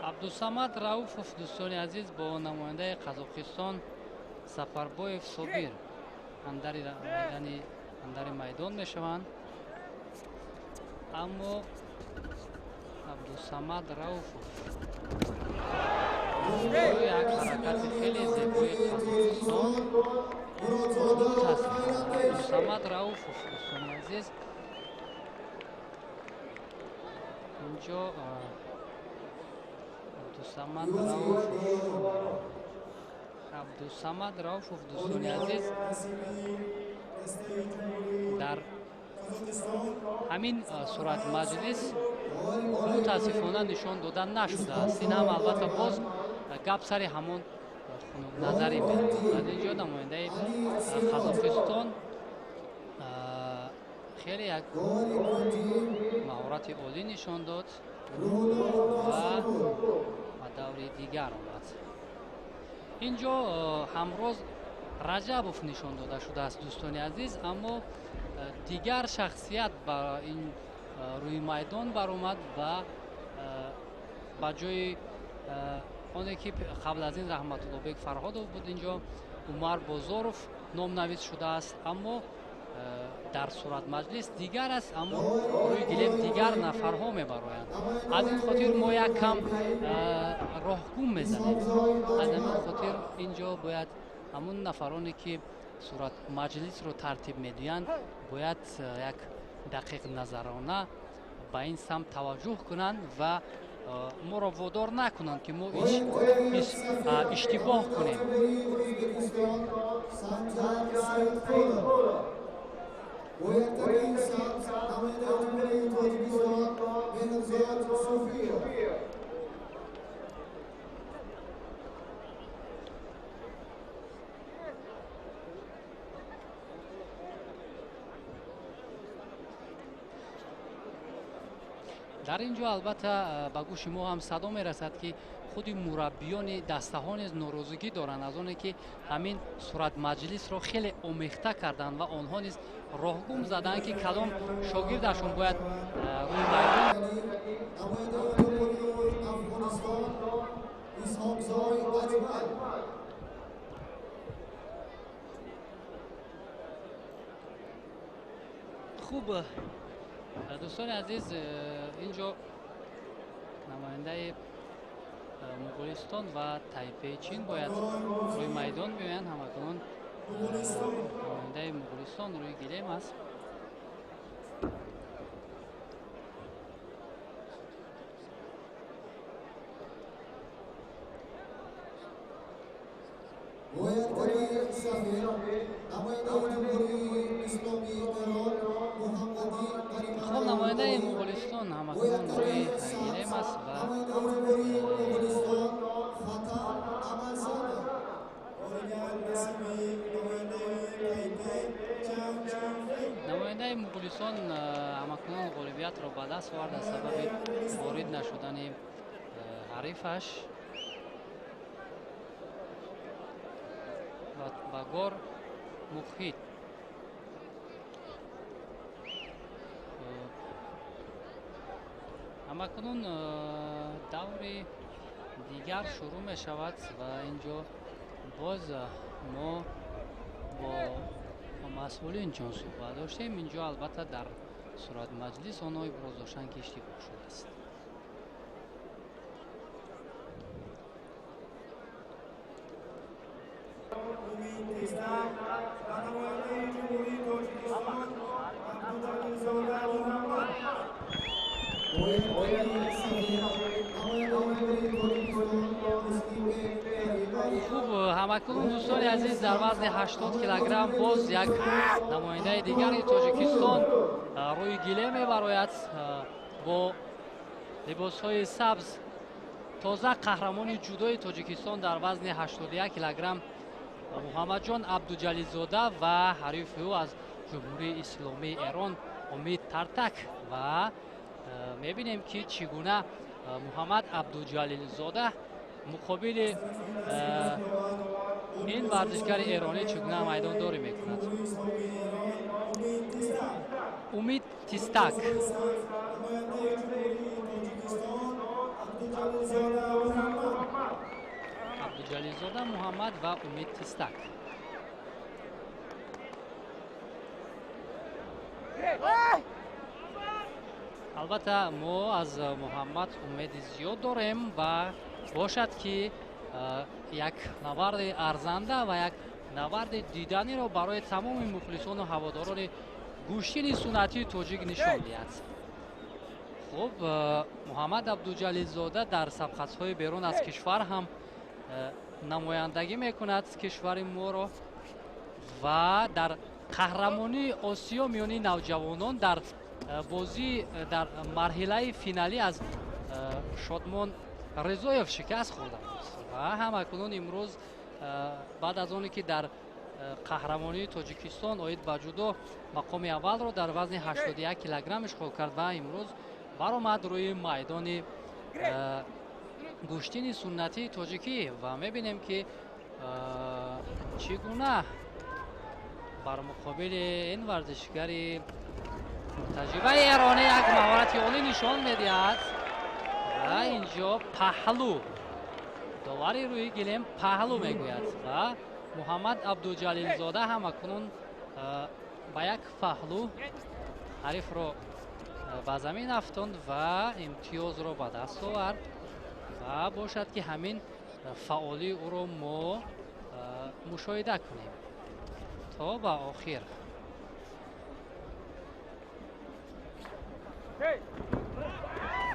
Абдусамад Рауфов, дӯстони азиз, бо намояндаи Қазоқистон Сафарбоев Собир андари майдон мешаванд. Аммо Абдусамад Рауфов як ҳаракати хеле зебои Қазоқистон мутасифона Абдусамад Рауфов, дӯстони азиз, инҷо Абдусамад Рауфов, дӯстони азиз, дар ҳамин сурат маҷлис мутаассифона нишон дода нашудааст. Ин ҳам албатта боз гап сари ҳамон хунукназарӣ меравад. Аз инҷо намояндаи Қазоқистон хеле як маҳорати олӣ нишон дод ва ба даври дигар омад. Инҷо ҳамроз Раҷабов нишон дода шудааст, дӯстони азиз, аммо Дигар шахсият ба ин рӯи майдон баромад ва ба ҷои оне ки қабл аз ин Раҳматуллобек Фарҳодов буд, инҷо Умар Бозоров номнавис шудааст, аммо дар суратмаҷлис дигар аст, аммо рӯи гилем дигар нафарҳо мебароянд. Аз ин хотир мо як кам роҳгум мезанем. Аз ҳамин хотир инҷо бояд ҳамун нафароне ки суратмаҷлисро тартиб медиҳанд, бояд як дақиқ назарона ба ин самт таваҷҷӯҳ кунанд ва моро водор накунанд, ки мо иштибоҳ кунем. Дар ин ҷо албатта ба гӯши мо ҳам садо мерасад, ки худи мураббиёни дастаҳо низ норозигӣ доранд аз оне ки ҳамин суратмаҷлисро хеле омехта карданд ва онҳо низ роҳгум заданд, ки кадом шогирдашон бояд рӯи майдон. Хуб, дӯстони азиз, инҷо намояндаи Муғулистон ва Тайпеи Чин бояд рӯи майдон биёянд. Ҳамакунун намояндаи Муғулистон рӯи гилем аст. Хуб, намояндаи Муғулистон ҳамакунун рӯи гилем аст ва намояндаи Муғулистон ҳамакунун ғолибиятро ба даст овард аз сабаби ворид нашудани ҳарифаш ба гор Мухит. Ҳамакунун даври дигар шурӯъ мешавад ва инҷо боз мо бо масъулин чун суҳбат доштем, инҷо албатта дар суратмаҷлис онҳо иброз доштанд, ки иштибоҳ шудааст. Хуб, ҳамакунун дӯстони азиз, дар вазни 80 килограмм боз як намояндаи дигари Тоҷикистон рӯи гилем мебарояд бо либосҳои сабз. Тоза қаҳрамони ҷудои Тоҷикистон дар вазни 81 килограмм Муҳаммадҷон Абдуҷалилзода ва ҳарифи ӯ аз Ҷумҳурии Исломии Эрон Умид Тартак. Ва мебинем, ки чӣ гуна Муҳаммад Абдуҷалилзода муқобили ин варзишгари эронӣ чӣ гуна майдондорӣ мекунад. Умид Тистак. Абдуҷалилзода Муҳаммад ва Умид Тистак. Албатта мо аз Муҳаммад умеди зиёд дорем ва бошад, ки як наварди арзанда ва як наварди диданиро барои тамоми мухлисону ҳаводорони гӯштини суннатии тоҷик нишон диҳад. Хуб, Муҳаммад Абдуҷалилзода дар сабқатҳои берун аз кишвар ҳам намояндагӣ мекунад кишвари моро ва дар қаҳрамонии Осиё миёни навҷавонон дар бозӣ дар марҳилаи финалӣ аз Шодмон Резоев шикаст хӯрда буд ва ҳамакунун имрӯз баъд аз оне ки дар қаҳрамонии Тоҷикистон оид ба ҷудо мақоми аввалро дар вазни 81 килограмм ишғол кард ва имрӯз баромад рӯи майдони гӯштини суннатии тоҷикӣ ва мебинем, ки чӣ гуна Бар муқобили ин варзишгари таҷрибаи эронӣ як маҳорати олӣ нишон медиҳад ва инҷо паҳлӯ, довари рӯи гилем паҳлӯ мегӯяд ва Муҳаммад Абдуҷалилзода ҳам акнун ба як паҳлӯ ҳарифро ба замин афтонд ва имтиёзро ба даст овард ва бошад ки ҳамин фаъолии ӯро мо мушоҳида кунем то ба охир.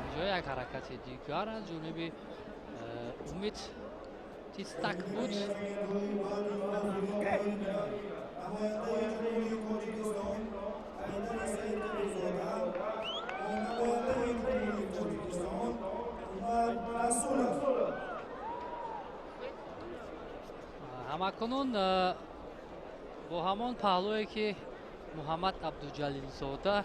Инҷо як ҳаракати дигар аз ҷониби Умид Тистак буд. Ҳамакунун бо ҳамон паҳлӯе ки Муҳаммад Абдуҷалилзода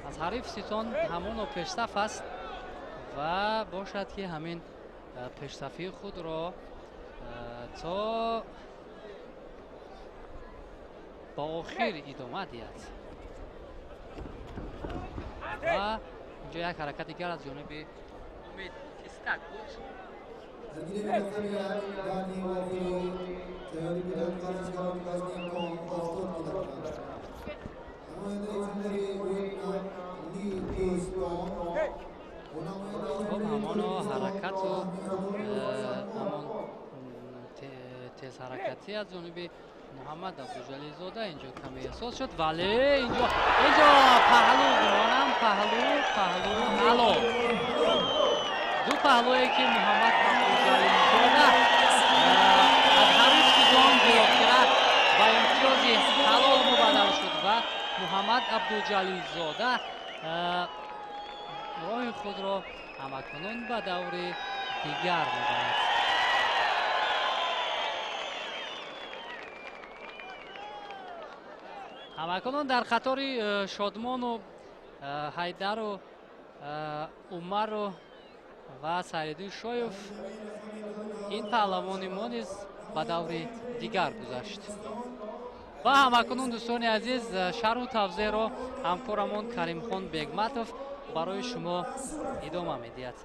аз ҳариф ситон, ҳамоно пешсаф аст ва бошад ки ҳамин пешсафии худро то ба охир идома диҳад. Ва инҷо як ҳаракати дигар аз ҷониби Умид Тистак буд. Хуб, ҳамоно ҳаракату ҳамон тезҳаракатӣ аз ҷониби Муҳаммад Абдуҷалилзода инҷо каме эҳсос шуд, вале инҷо паҳлӯ, гумонам паҳлӯ, паҳлӯ, ҳалол. Ду паҳлӯе ки Муҳаммад Абдуҷалилзода аз ҳариф ситон билохира ба имтиёзи ҳалол мубаддал шуд ва Муҳаммад Абдуҷалилзода роҳи худро ҳамакунун ба даври дигар мебарад. Ҳамакунун дар қатори Шодмону Ҳайдару Умару ва Саиддин Шоев ин паҳлавони мо низ ба даври дигар гузашт. Ва ҳамакунун дӯстони азиз, шарҳу тавзеҳро ҳамкорамон Каримхон Бегматов барои шумо идома медиҳад.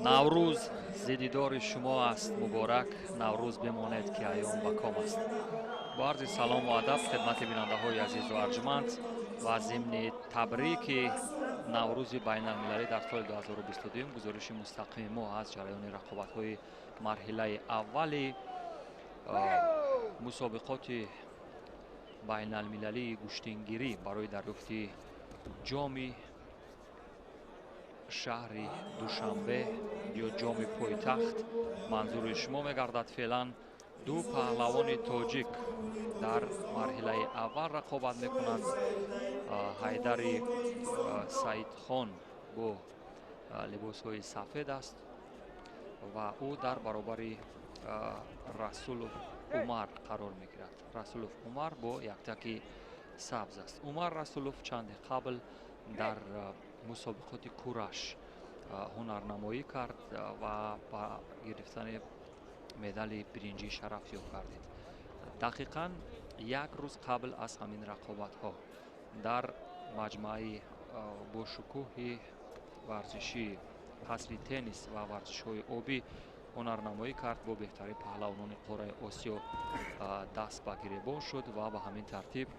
Наврӯз зидидори шумо аст, муборак. Наврӯз бимонед, ки айём ба ком аст. Бо арзи салому адаб хидмати бинандаҳои азизу арҷманд ва зимни табрики Наврӯзи байналмилалӣ дар соли 2022 гузориши мустақими мо аз ҷараёни рақобатҳои марҳилаи аввали мусобиқоти байналмилалии гӯштингирӣ барои дарёфти ҷоми Шаҳри Душанбе ё ҷоми пойтахт манзури шумо мегардад. Феълан ду паҳлавони тоҷик дар марҳилаи аввал рақобат мекунанд. Ҳайдари Саидхон бо либосҳои сафед аст ва ӯ дар баробари Расулов Умар қарор мегирад. Расулов Умар бо яктаки сабз аст. Умар Расулов чанде қабл дар мусобиқоти кураш ҳунарнамоӣ кард ва ба гирифтани медали биринҷӣ шарафёб гардид. Дақиқан як рӯз қабл аз ҳамин рақобатҳо дар маҷмӯаи бошукӯҳи варзишии қасри теннис ва варзишҳои обӣ ҳунарнамоӣ кард, бо беҳтарин паҳлавонони қораи Осиё даст ба гиребон шуд ва ба ҳамин тартиб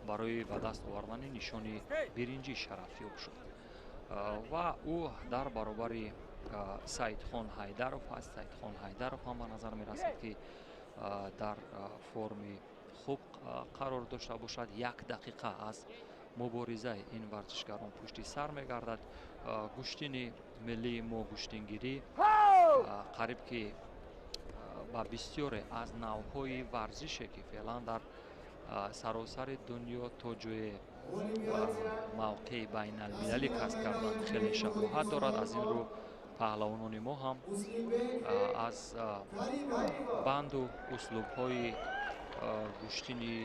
барои ба даст овардани нишони биринҷӣ шарафёб шуд. Ва ӯ дар баробари Саидхон Ҳайдаров аст. Саидхон Ҳайдаров ҳам ба назар мерасад, ки дар форми хуб қарор дошта бошад. Як дақиқа аз муборизаи ин варзишгарон пушти сар мегардад. Гӯштини миллии мо, гӯштингирӣ, қариб ки ба бисёре аз навъҳои варзише, ки феълан дар саросари дунё то ҷое мавқеи байналмилалӣ касб карданд, хеле шабоҳат дорад. Аз ин рӯ паҳлавонони мо ҳам аз банду услубҳои гӯштини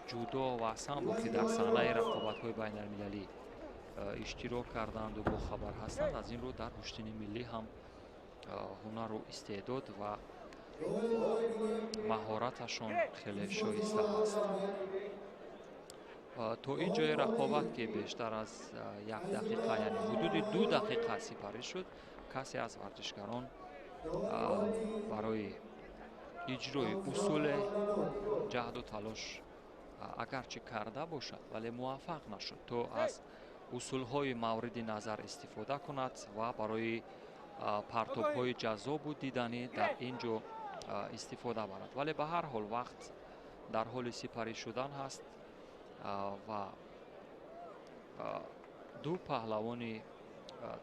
ҷудо ва самбо, ки дар саҳнаи рақобатҳои байналмилалӣ иштирок карданду бохабар ҳастанд, аз ин рӯ дар гӯштини миллӣ ҳам ҳунару истеъдод ва маҳораташон хеле шоиста аст. То ин ҷои рақобат, ки бештар аз як дақиқа, яъне ҳудуди 2 дақиқа сипарӣ шуд, касе аз варзишгарон барои иҷрои усуле ҷаҳду талош агарчи карда бошад, вале муваффақ нашуд, то аз усулҳои мавриди назар истифода кунад ва барои партобҳои ҷаззобу диданӣ дар ин ҷо истифода барад. Вале ба ҳар ҳол вақт дар ҳоли сипарӣ шудан ҳаст ва ду паҳлавони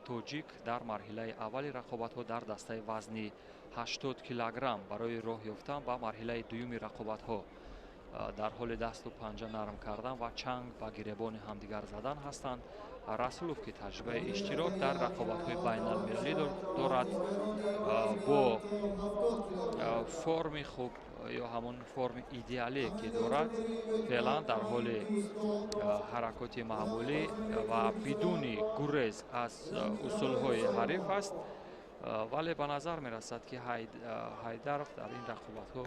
тоҷик дар марҳилаи аввали рақобатҳо дар дастаи вазни 80 килограмм барои роҳ ёфтан ба марҳилаи дуюми рақобатҳо дар ҳоли дасту панҷа нарм кардан ва чанг ба гиребони ҳамдигар задан ҳастанд. Расулов, ки таҷрибаи иштирок дар рақобатҳои байналмилалӣ дорад, бо форми хуб ё ҳамон форми идеале, ки дорад, феълан дар ҳоли ҳаракоти маъмулӣ ва бидуни гурез аз усулҳои ҳариф аст. Вале ба назар мерасад, ки Ҳайдаров дар ин рақобатҳо,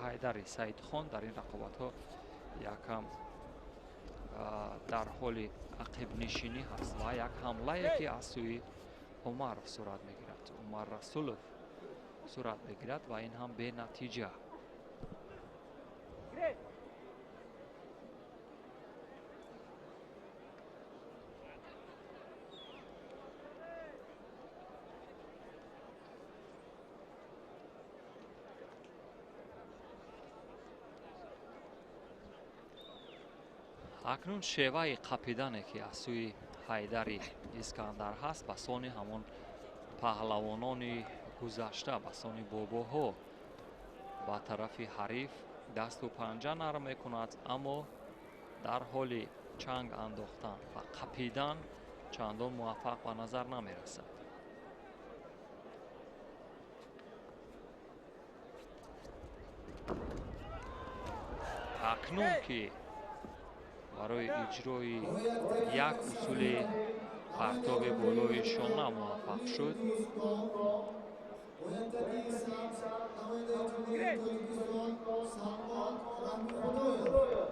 Ҳайдари Саидхон дар ин рақобатҳо якам дар ҳоли ақибнишинӣ ҳаст ва як ҳамлае, ки аз сӯи Умаров сурат мегирад, Умар Расулов сурат мегирад ва ин ҳам бенатиҷа. Акнун шеваи қапидане, ки аз сӯи Ҳайдари Искандар ҳаст, ба сони ҳамон паҳлавонони гузашта, ба сони бобоҳо ба тарафи ҳариф дасту панҷа нарм мекунад, аммо дар ҳоли чанг андохтан ва қапидан чандон муваффақ ба назар намерасад. Акнун ки барои иҷрои як усули партоби болои шона муваффақ шуд. Бо яктаки сабз намояндаи Ҷумҳурии Тоҷикистон Салмон Раҳмихудоев.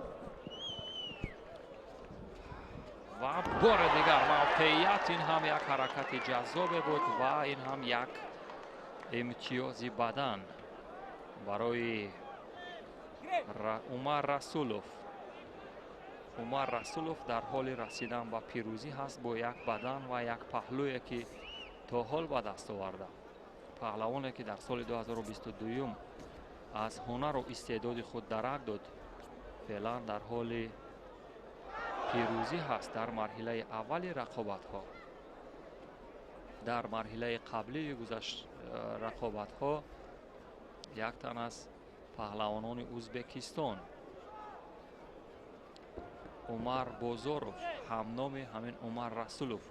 Ва бори дигар мавқеият. Ин ҳам як ҳаракати ҷаззобе буд ва ин ҳам як имтиёзи бадан барои Умар Расулов. Умар Расулов дар ҳоли расидан ба пирӯзӣ ҳаст бо як бадан ва як паҳлӯе, ки то ҳол ба даст оварда. Паҳлавоне, ки дар соли 2022 аз ҳунару истеъдоди худ дарак дод, феълан дар ҳоли пирӯзӣ ҳаст дар марҳилаи аввали рақобатҳо. Дар марҳилаи қаблии гузашт рақобатҳо як тан аз паҳлавонони Ӯзбекистон Умар Бозоров, ҳамноми ҳамин Умар Расулов,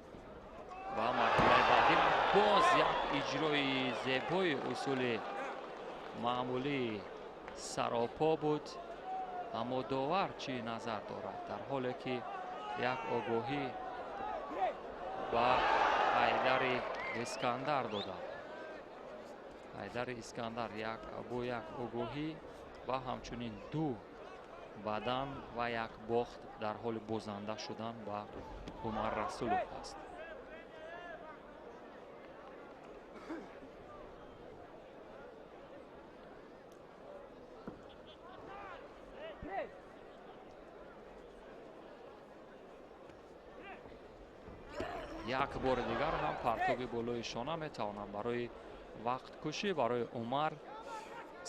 ба марҳилаи баъдӣ боз як иҷрои зебои усули маъмулии саропо буд, аммо довар чӣ назар дорад, дар ҳоле ки як огоҳӣ ба Ҳайдари Искандар доданд. Ҳайдари Искандар бо як огоҳӣ ва ҳамчунин ду бадан ва як бохт дар ҳоли бозанда шудан ба Умар Расулов аст. Як бори дигар ҳам партоби болои шона метавонад барои вақткушӣ барои Умар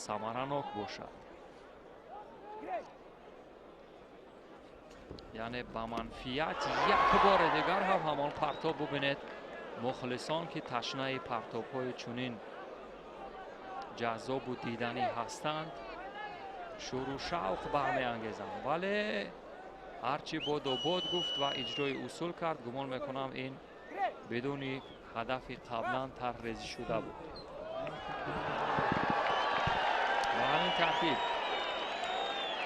самаранок бошад. Яъне ба манфиат як бори дигар ҳам ҳамон партоб. Бубинед, мухлисон ки ташнаи партобҳои чунин ҷаззобу диданӣ ҳастанд, шуру шавқ бармеангезанд, вале ҳарчи боду бод гуфт ва иҷрои усул кард, гумон мекунам ин бидуни ҳадафи қаблан тарҳрезӣ шуда буд. Ба ҳамин тартиб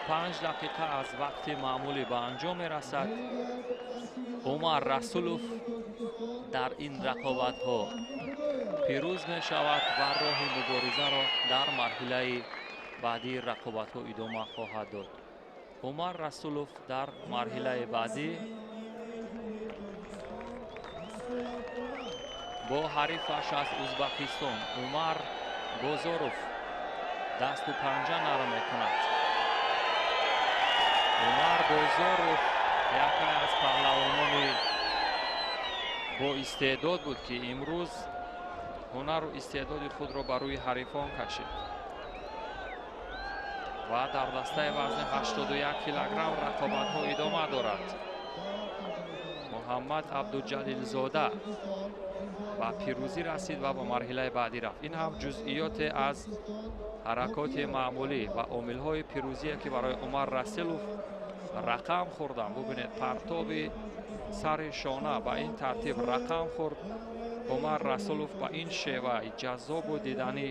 5 дақиқа аз вақти маъмулӣ ба анҷом мерасад. Умар Расулов дар ин рақобатҳо пирӯз мешавад ва роҳи муборизаро дар марҳилаи баъдии рақобатҳо идома хоҳад дод. Умар Расулов дар марҳилаи баъдӣ бо ҳарифаш аз Ӯзбекистон Умар Бозоров дасту панҷа нарм мекунад. Умар Бозоров яке аз паҳлавонони боистеъдод буд, ки имрӯз ҳунару истеъдоди худро ба рӯи ҳарифон кашид ва дар дастаи вазни 81 килограмм рақобатҳо идома дорад. Муҳаммад Абдуҷалилзода ба пирӯзӣ расид ва ба марҳилаи баъдӣ рафт. Ин ҳам ҷузъиёте аз ҳаракоти маъмулӣ ва омилҳои пирӯзие, ки барои Умар Расулов рақам хӯрданд. Бубинед, партоби сари шона ба ин тартиб рақам хӯрд. Умар Расулов ба ин шеваи ҷаззобу диданӣ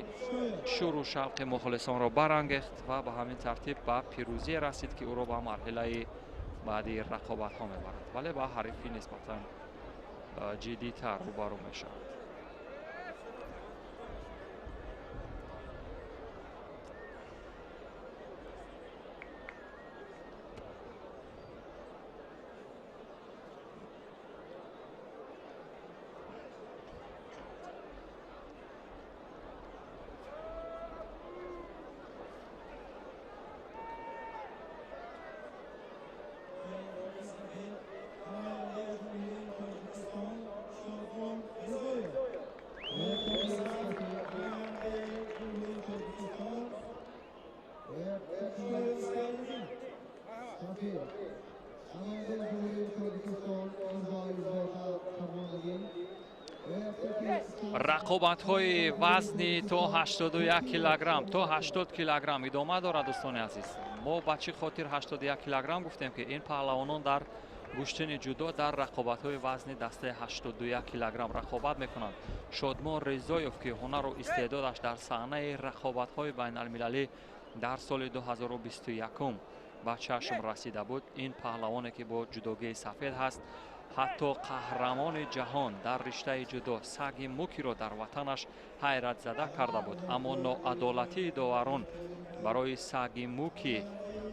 шуру шавқи мухлисонро барангехт ва ба ҳамин тартиб ба пирӯзие расид, ки ӯро ба марҳилаи баъдии рақобатҳо мебарад, вале ба ҳарифи нисбатан ҷиддитар рӯбарӯ мешавад. Рақобатҳои вазни то 81 килограмм, то 80 килограмм идома дорад. Дӯстони азиз, мо ба чӣ хотир 81 килограмм гуфтем, ки ин паҳлавонон дар гӯштини ҷудо дар рақобатҳои вазни дастаи 81 килограмм рақобат мекунанд. Шодмон Ризоев, ки ҳунару истеъдодаш дар саҳнаи рақобатҳои байналмилалӣ дар соли 2021 ба чашм расида буд, ин паҳлавоне ки бо ҷудогии сафед ҳаст, ҳатто қаҳрамони ҷаҳон дар риштаи ҷудо Саги Мукиро дар ватанаш ҳайратзада карда буд, аммо ноадолатии доварон барои Саги Муки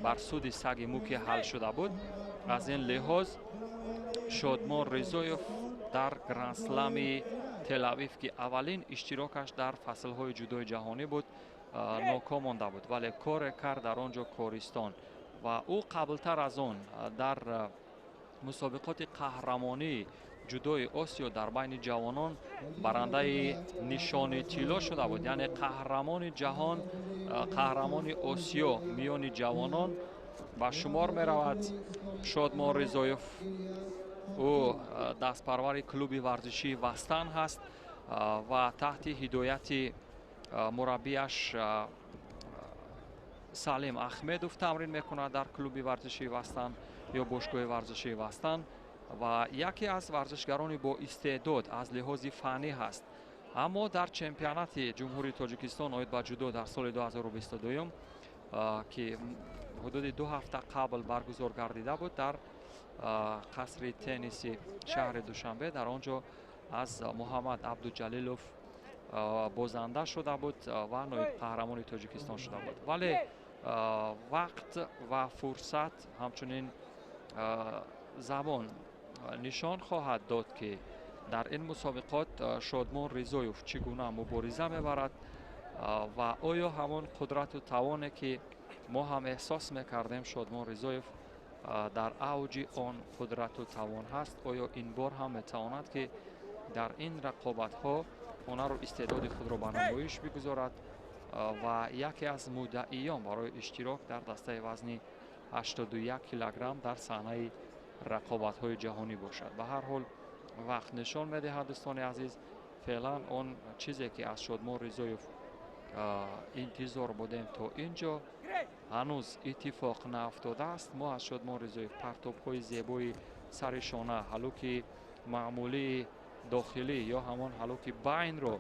бар суди Саги Муки ҳал шуда буд. Аз ин лиҳоз Шодмон Ризоев дар грандслами Телавив, ки аввалин иштирокаш дар фаслҳои ҷудои ҷаҳонӣ буд, ноком монда буд, вале коре кард дар он ҷо користон ва ӯ қаблтар аз он дар мусобиқоти қаҳрамонии ҷудои Осиё дар байни ҷавонон барандаи нишони тилло шуда буд, яъне қаҳрамони ҷаҳон, қаҳрамони Осиё миёни ҷавонон Ба шумор меравад Шодмон Ризоев. Ӯ дастпарвари клуби варзишии Вастан ҳаст ва таҳти ҳидояти мураббияш Салим Ахмедов тамрин мекунад дар клуби варзишии Вастан ё бошгоҳи варзишии Вастан ва яке аз варзишгарони боистеъдод аз лиҳози фаннӣ ҳаст. Аммо дар чемпионати Ҷумҳурии Тоҷикистон оид ба ҷудо дар соли 2022, ки ҳудуди 2 ҳафта қабл баргузор гардида буд дар қасри тенниси шаҳри Душанбе, дар он ҷо аз Муҳаммад Абдуҷалилов бозанда шуда буд ва ноиб қаҳрамони Тоҷикистон шуда буд. Вале вақт ва фурсат, ҳамчунин замон нишон хоҳад дод, ки дар ин мусобиқот Шодмон Ризоев чӣ гуна мубориза мебарад ва оё ҳамон қудрату тавоне, ки мо ҳам эҳсос мекардем, Шодмон Ризоев дар авҷи он қудрату тавон ҳаст, оё ин бор ҳам метавонад, ки дар ин рақобатҳо ҳунару истеъдоди худро ба намоиш бигузорад ва яке аз муддаиён барои иштирок дар дастаи вазни 81 килограмм дар саҳнаи рақобатҳои ҷаҳонӣ бошад. Ба ҳар ҳол, вақт нишон медиҳад, дӯстони азиз. Феълан он чизе, ки аз Шодмон Ризоев интизор будем, то ин ҷо ҳанӯз иттифоқ наафтодааст. Мо аз Шодмон Ризоев партобҳои зебои сари шона, ҳалуки маъмулии дохилӣ ё ҳамон ҳалуки байнро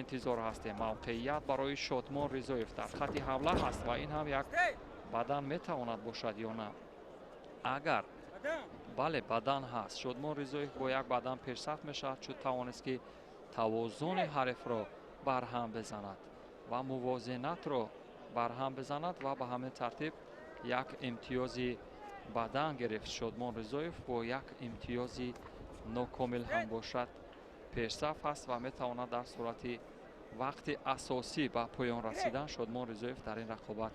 интизор ҳастем. Мавқеият барои Шодмон Ризоев дар хатти ҳамла ҳаст ва ин ҳам як бадан метавонад бошад ё на? Агар бале, бадан ҳаст. Шодмон Ризоев бо як бадан пешсаф мешавад, чун тавонист, ки тавозуни ҳарифро барҳам бизанад ва мувозинатро барҳам бизанад ва ба ҳамин тартиб як имтиёзи бадан гирифт. Шодмон Ризоев бо як имтиёзи нокомил ҳам бошад пешсаф ҳаст ва метавонад дар сурати вақти асосӣ ба поён расидан Шодмон Ризоев дар ин рақобат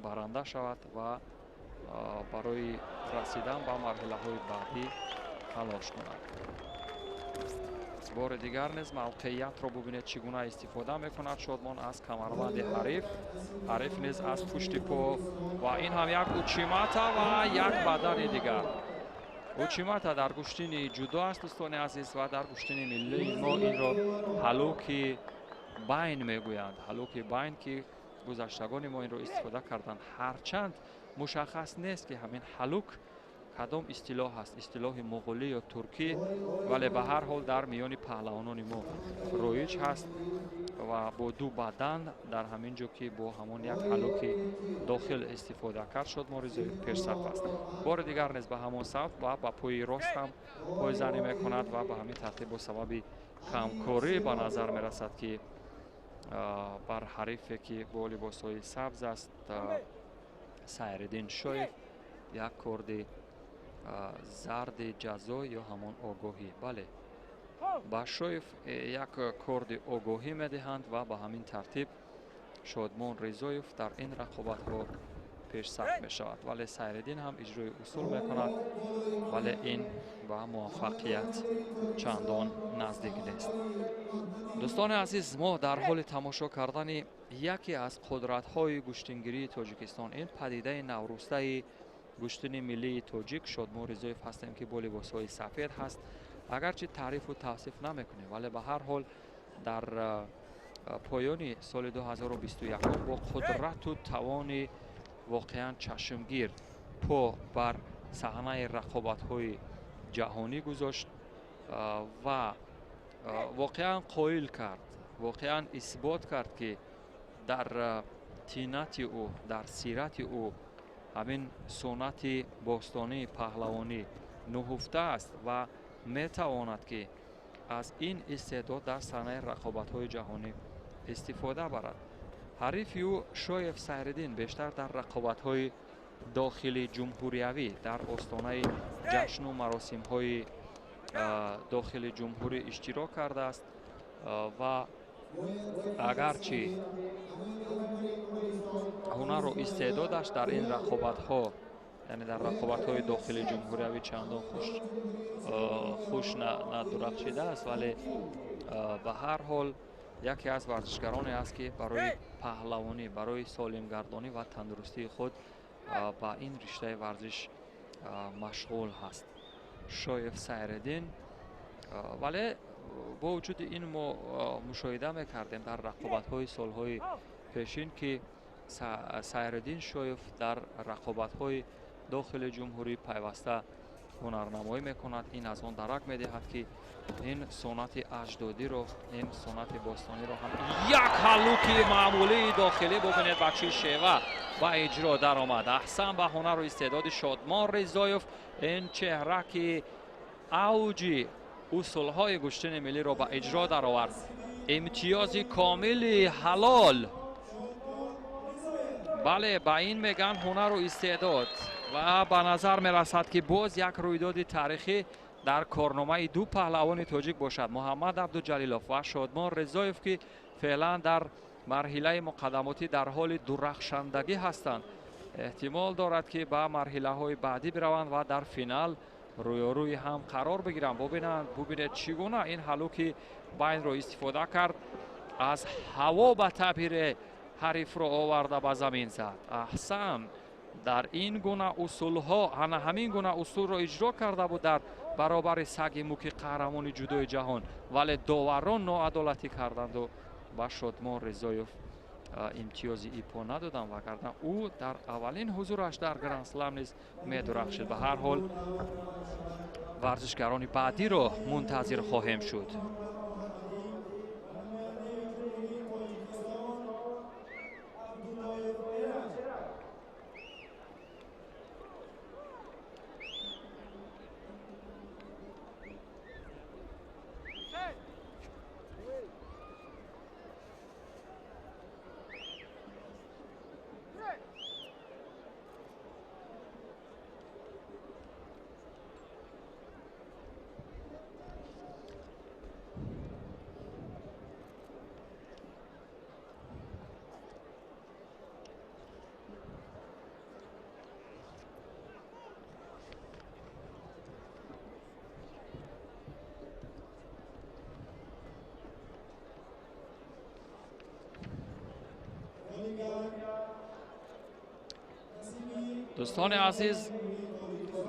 баранда шавад ва барои расидан ба марҳилаҳои баъдӣ талош кунад. Бори дигар низ мавқеиятро бубинед, чӣ гуна истифода мекунад Шодмон аз камарбанди ҳариф. Ҳариф низ аз пушти по ва ин ҳам як учимата ва як бадани дигар. Учимата дар гӯштини ҷудо аст, дӯстони азиз, ва дар гӯштини миллии мо инро ҳалуки байн мегӯянд. Ҳалуки байн, ки гузаштагони мо инро истифода карданд. Ҳарчанд мушаххас нест, ки ҳамин ҳалук кадом истилоҳ аст, истилоҳи муғулӣ ё туркӣ, вале ба ҳар ҳол дар миёни паҳлавонони мо роиҷ ҳаст ва бо ду бадан дар ҳамин ҷо, ки бо ҳамон як ҳалуки дохил истифода кард, Шодмон Ризоев пешсаф аст. Бори дигар низ ба ҳамон саф ва ба пои рост ҳам пойзанӣ мекунад ва ба ҳамин тартиб бо сабаби камкорӣ ба назар мерасад, ки бар ҳарифе, ки бо либосҳои сабз аст, Сайриддин Шоев, як корди зарди ҷазо ё ҳамон огоҳӣ. Бале, ба Шоев як корди огоҳӣ медиҳанд ва ба ҳамин тартиб Шодмон Ризоев дар ин рақобатҳо пешсаф мешавад. Вале Сайриддин ҳам иҷрои усул мекунад, вале ин ба муваффақият чандон наздик нест. Дӯстони азиз, мо дар ҳоли тамошо кардани яке аз қудратҳои гӯштингирии Тоҷикистон, ин падидаи наврӯстаи гӯштини миллии тоҷик, Шодмон Ризоев ҳастем, ки бо либосҳои сафед ҳаст. Агарчи таърифу тавсиф намекунем, вале ба ҳар ҳол дар поёни соли 2021 бо қудрату тавони воқеан чашмгир по бар саҳнаи рақобатҳои ҷаҳонӣ гузошт ва воқеан қоил кард, воқеан исбот кард, ки дар тинати ӯ, дар сирати ӯ ҳамин суннати бостонии паҳлавонӣ нуҳуфта аст ва метавонад, ки аз ин истеъдод дар саҳнаи рақобатҳои ҷаҳонӣ истифода барад. Ҳарифи ӯ, Шоев Сайриддин, бештар дар рақобатҳои дохили ҷумҳуриявӣ, дар остонаи ҷашну маросимҳои дохили ҷумҳурӣ иштирок кардааст ва агарчи ҳунару истеъдодаш дар ин рақобатҳо, яъне дар рақобатҳои дохили ҷумҳуриявӣ, чандон хуш надурахшидааст, вале ба ҳар ҳол яке аз варзишгароне аст, ки барои паҳлавонӣ, барои солимгардонӣ ва тандурустии худ ба ин риштаи варзиш машғул ҳаст Шоев Сайриддин. Вале бо вуҷуди ин мо мушоҳида мекардем дар рақобатҳои солҳои пешин, ки Сайриддин Шоев дар рақобатҳои дохили ҷумҳурӣ пайваста ҳунарнамоӣ мекунад. Ин аз он дарак медиҳад, ки ин суннати аҷдодиро, ин суннати бостониро ҳам як ҳаллуки маъмулии дохилӣ бубинед ба чӣ шева ба иҷро даромад. Аҳсан ба ҳунару истеъдоди Шодмон Ризоев. Ин чеҳра, ки авҷи усулҳои гӯштини миллиро ба иҷро даровард, имтиёзи комили ҳалол. Бале, ба ин мегӯянд ҳунару истеъдод. Ва ба назар мерасад, ки боз як рӯйдоди таърихӣ дар корномаи ду паҳлавони тоҷик бошад, Муҳаммад Абдуҷалилов ва Шодмон Ризоев, ки феълан дар марҳилаи муқаддамотӣ дар ҳоли дурахшандагӣ ҳастанд. Эҳтимол дорад, ки ба марҳилаҳои баъдӣ бираванд ва дар финал рӯёрӯи ҳам қарор бигиранд. Бубинед, чӣ гуна ин ҳаллуки байнро истифода кард, аз ҳаво ба таъбире ҳарифро оварда ба замин зад. Аҳсан, дар ин гуна усулҳо ана ҳамин гуна усулро иҷро карда буд дар баробари саги муки қаҳрамони ҷудои ҷаҳон, вале доварон ноадолатӣ карданду ба Шодмон Ризоев имтиёзи ипо надоданд, вагарна ӯ дар аввалин ҳузураш дар Гранд-Слам низ медурахшид. Ба ҳар ҳол, варзишгарони баъдиро мунтазир хоҳем шуд. Дӯстони азиз,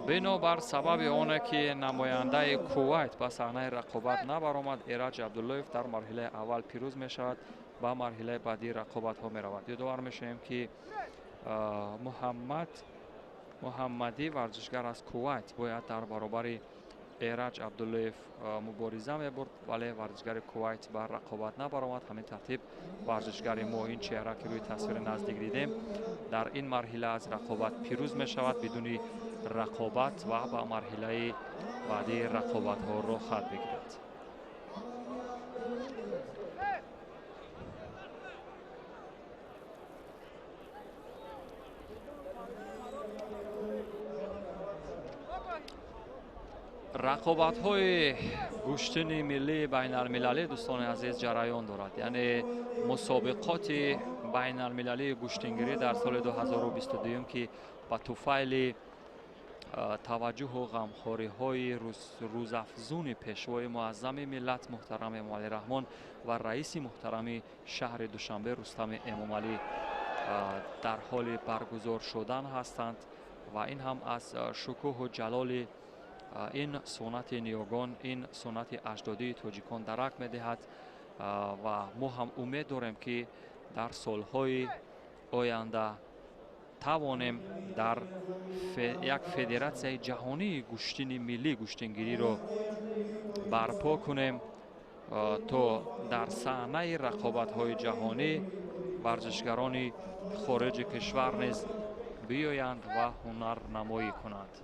бинобар сабаби оне ки намояндаи Кувайт ба саҳнаи рақобат набаромад, Эраҷ Абдуллоев дар марҳилаи аввал пирӯз мешавад, ба марҳилаи баъдии рақобатҳо меравад. Ёдовар мешавем, ки Муҳаммад Муҳаммадӣ, варзишгар аз Кувайт, бояд дар баробари Эраҷ Абдуллоев мубориза мебурд, вале варзишгари Кувайт ба рақобат набаромад. Ҳамин тартиб варзишгари мо, ин чеҳра, ки рӯи тасвири наздик дидем, дар ин марҳила аз рақобат пирӯз мешавад бидуни рақобат ва ба марҳилаи баъдии рақобатҳо роҳхат бигирад. Рақобатҳои гӯштини миллии байналмилалӣ, дӯстони азиз, ҷараён дорад. Яъне мусобиқоти байналмилалии гӯштингирӣ дар соли 2022, ки ба туфайли таваҷҷӯҳу ғамхориҳои рӯзафзуни Пешвои муаззами миллат муҳтарам Эмомалӣ Раҳмон ва раиси муҳтарами шаҳри Душанбе Рустами Эмомалӣ дар ҳоли баргузор шудан ҳастанд ва ин ҳам аз шукӯҳу ҷалоли ин суннати ниёгон, ин суннати аҷдодии тоҷикон дарак медиҳад. Ва мо ҳам умед дорем, ки дар солҳои оянда тавонем дар як федератсияи ҷаҳонии гӯштини миллӣ гӯштингириро барпо кунем, то дар саҳнаи рақобатҳои ҷаҳонӣ варзишгарони хориҷи кишвар низ биёянд ва ҳунарнамоӣ кунанд.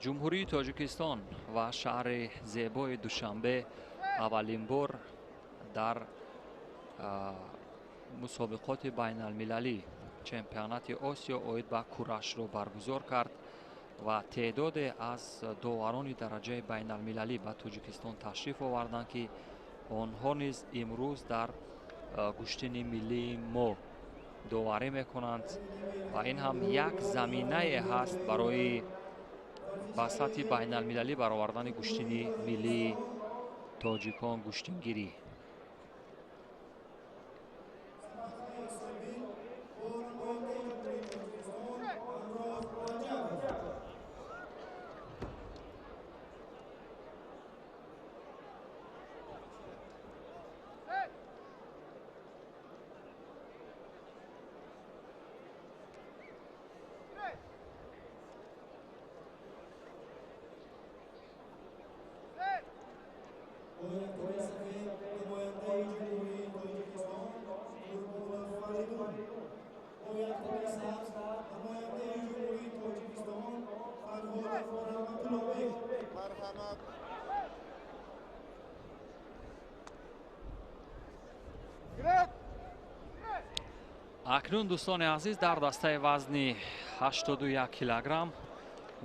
Ҷумҳурии Тоҷикистон ва шаҳри зебои Душанбе аввалин бор дар мусобиқоти байналмилалӣ чемпионати Осиё оид ба курашро баргузор кард ва теъдоде аз доварони дараҷаи байналмилалӣ ба Тоҷикистон ташриф оварданд, ки онҳо низ имрӯз дар гӯштини миллии мо доварӣ мекунанд ва ин ҳам як заминае ҳаст барои ба сатҳи байналмилалӣ баровардани гӯштини миллии тоҷикон гӯштингирӣ. Акнун, дӯстони азиз, дар дастаи вазни 81 килограмм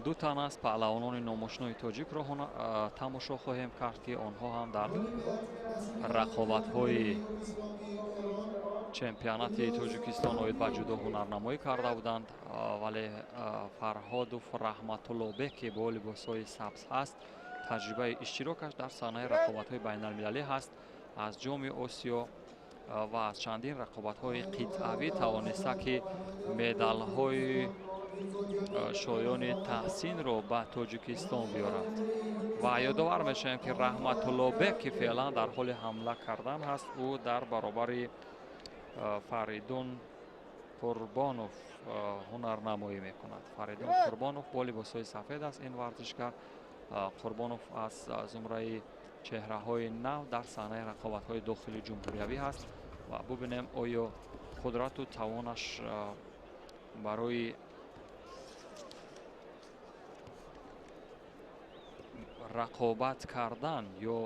ду тан аз паҳлавонони номошинои тоҷикро тамошо хоҳем кард, ки онҳо ҳам дар рақобатҳои чемпионати Тоҷикистон оид ба ҷудо ҳунарнамоӣ карда буданд, вале Фарҳодов Раҳматуллобек, ки бо либосҳои сабз ҳаст, таҷрибаи иштирокаш дар саҳнаи рақобатҳои байналмилалӣ ҳаст, аз Ҷоми Осиё ва аз чандин рақобатҳои қитъавӣ тавониста, ки медалҳои шоёни таҳсинро ба Тоҷикистон биёрад. Ва ёдовар мешавем, ки Раҳматуллобек, ки феълан дар ҳоли ҳамла кардан ҳаст, ӯ дар баробари Фаридун Қурбонов ҳунарнамоӣ мекунад. Фаридун Қурбонов бо либосҳои сафед аст ин варзишгар. Қурбонов аз зумраи чеҳраҳои нав дар саҳнаи рақобатҳои дохили ҷумҳуриявӣ ҳаст ва бубинем, оё қудрату тавонаш барои рақобат кардан ё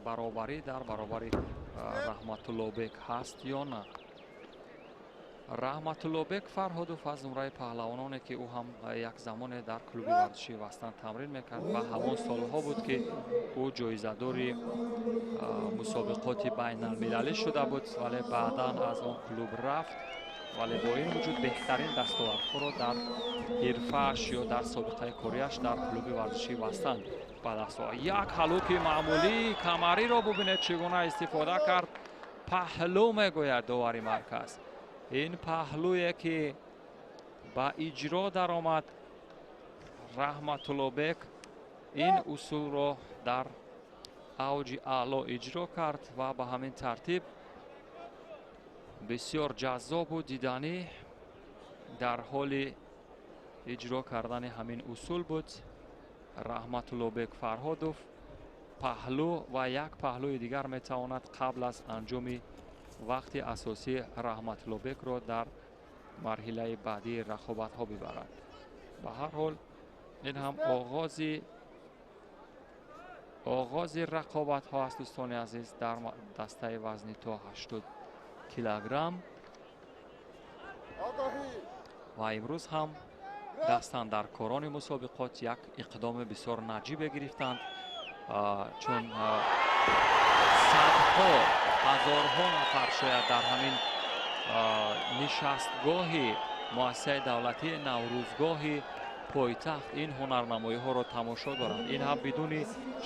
баробарӣ дар баробари Раҳматуллобек ҳаст ё на. Раҳматуллобек Фарҳодов аз зумраи паҳлавононе, ки ӯ ҳам як замоне дар клуби варзишии Вастан тамрин мекард ва ҳамон солҳо буд, ки ӯ ҷоизадори мусобиқоти байналмилалӣ шуда буд, вале баъдан аз он клуб рафт, вале бо ин вуҷуд беҳтарин дастовардҳоро дар ҳирфааш ё дар собиқаи кориаш дар клуби варзишии Вастан ба даст овард. Як ҳалуки маъмулии камариро бубинед, чӣ гуна истифода кард. Паҳлӯ мегӯяд довари марказ. Ин паҳлӯе, ки ба иҷро даромад Раҳматуллобек, ин усулро дар авҷи аъло иҷро кард ва ба ҳамин тартиб бисёр ҷаззобу диданӣ дар ҳоли иҷро кардани ҳамин усул буд Раҳматуллобек Фарҳодов. Паҳлӯ ва як паҳлӯи дигар метавонад қабл аз анҷоми вақти асосӣ Раҳматуллобекро дар марҳилаи баъдии рақобатҳо бибарад. Ба ҳар ҳол, ин ҳам оғози рақобатҳо аст, дӯстони азиз, дар дастаи вазни то 80 килограмм ва имрӯз ҳам дастандаркорони мусобиқот як иқдоми бисёр наҷибе гирифтанд, чун садҳо ҳазорҳо нафар шояд дар ҳамин нишастгоҳи муассисаи давлатии Наврӯзгоҳи пойтахт ин ҳунарнамоиҳоро тамошо доранд. Ин ҳам бидуни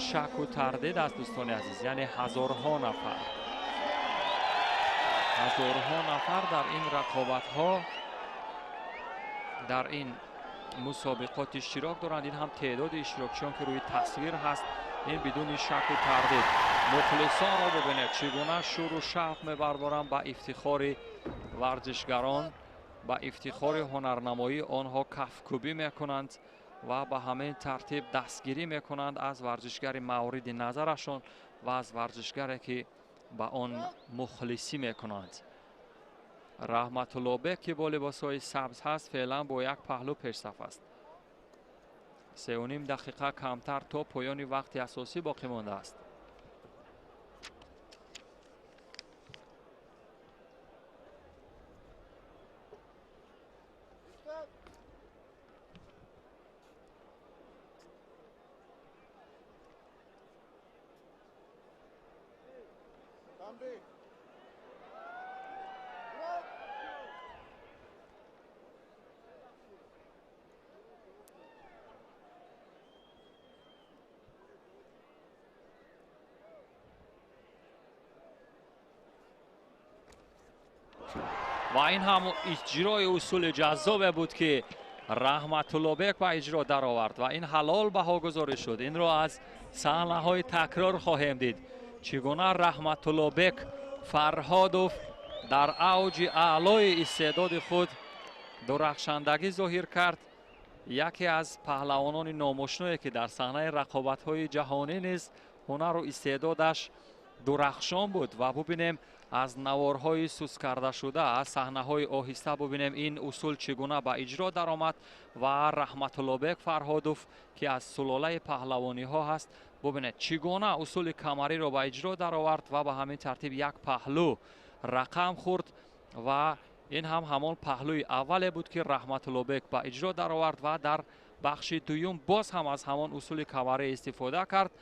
шаку тардид аст, дӯстони азиз, яъне ҳазорҳо нафар дар ин рақобатҳо, дар ин мусобиқот иштирок доранд. Ин ҳам теъдоди иштирокчиён, ки рӯи тасвир ҳаст, ин бидуни шаку тардид. Мухлисонро бубинед, чӣ гуна шӯру шавқ мебардоранд ба ифтихори варзишгарон, ба ифтихори ҳунарнамоии онҳо кафкӯбӣ мекунанд ва ба ҳамин тартиб дастгирӣ мекунанд аз варзишгари мавриди назарашон ва аз варзишгаре, ки ба он мухлисӣ мекунанд. Раҳматуллобек, ки бо либосҳои сабз ҳаст, феълан бо як паҳлӯ пешсаф аст. 3,5 дақиқа камтар то поёни вақти асосӣ боқӣ мондааст. Ва ин ҳам иҷрои усули ҷаззобе буд, ки Раҳматуллобек ба иҷро даровард ва ин ҳалол баҳогузорӣ шуд. Инро аз саҳнаҳои такрор хоҳем дид, чӣ гуна Раҳматуллобек Фарҳодов дар авҷи аълои истеъдоди худ дурахшандагӣ зоҳир кард. Яке аз паҳлавонони номошное, ки дар саҳнаи рақобатҳои ҷаҳонӣ низ ҳунару истеъдодаш дурахшон буд. Ва бубинем аз наворҳои сускардашуда, аз саҳнаҳои оҳиста бубинем ин усул чӣ гуна ба иҷро даромад. Ва Раҳматуллобек Фарҳодов, ки аз сулолаи паҳлавониҳо ҳаст, бубинед чӣ гуна усули камариро ба иҷро даровард ва ба ҳамин тартиб як паҳлӯ рақам хӯрд. Ва ин ҳам ҳамон паҳлӯи аввале буд, ки Раҳматуллобек ба иҷро даровард ва дар бахши дуюм боз ҳам аз ҳамон усули камарӣ истифода кард.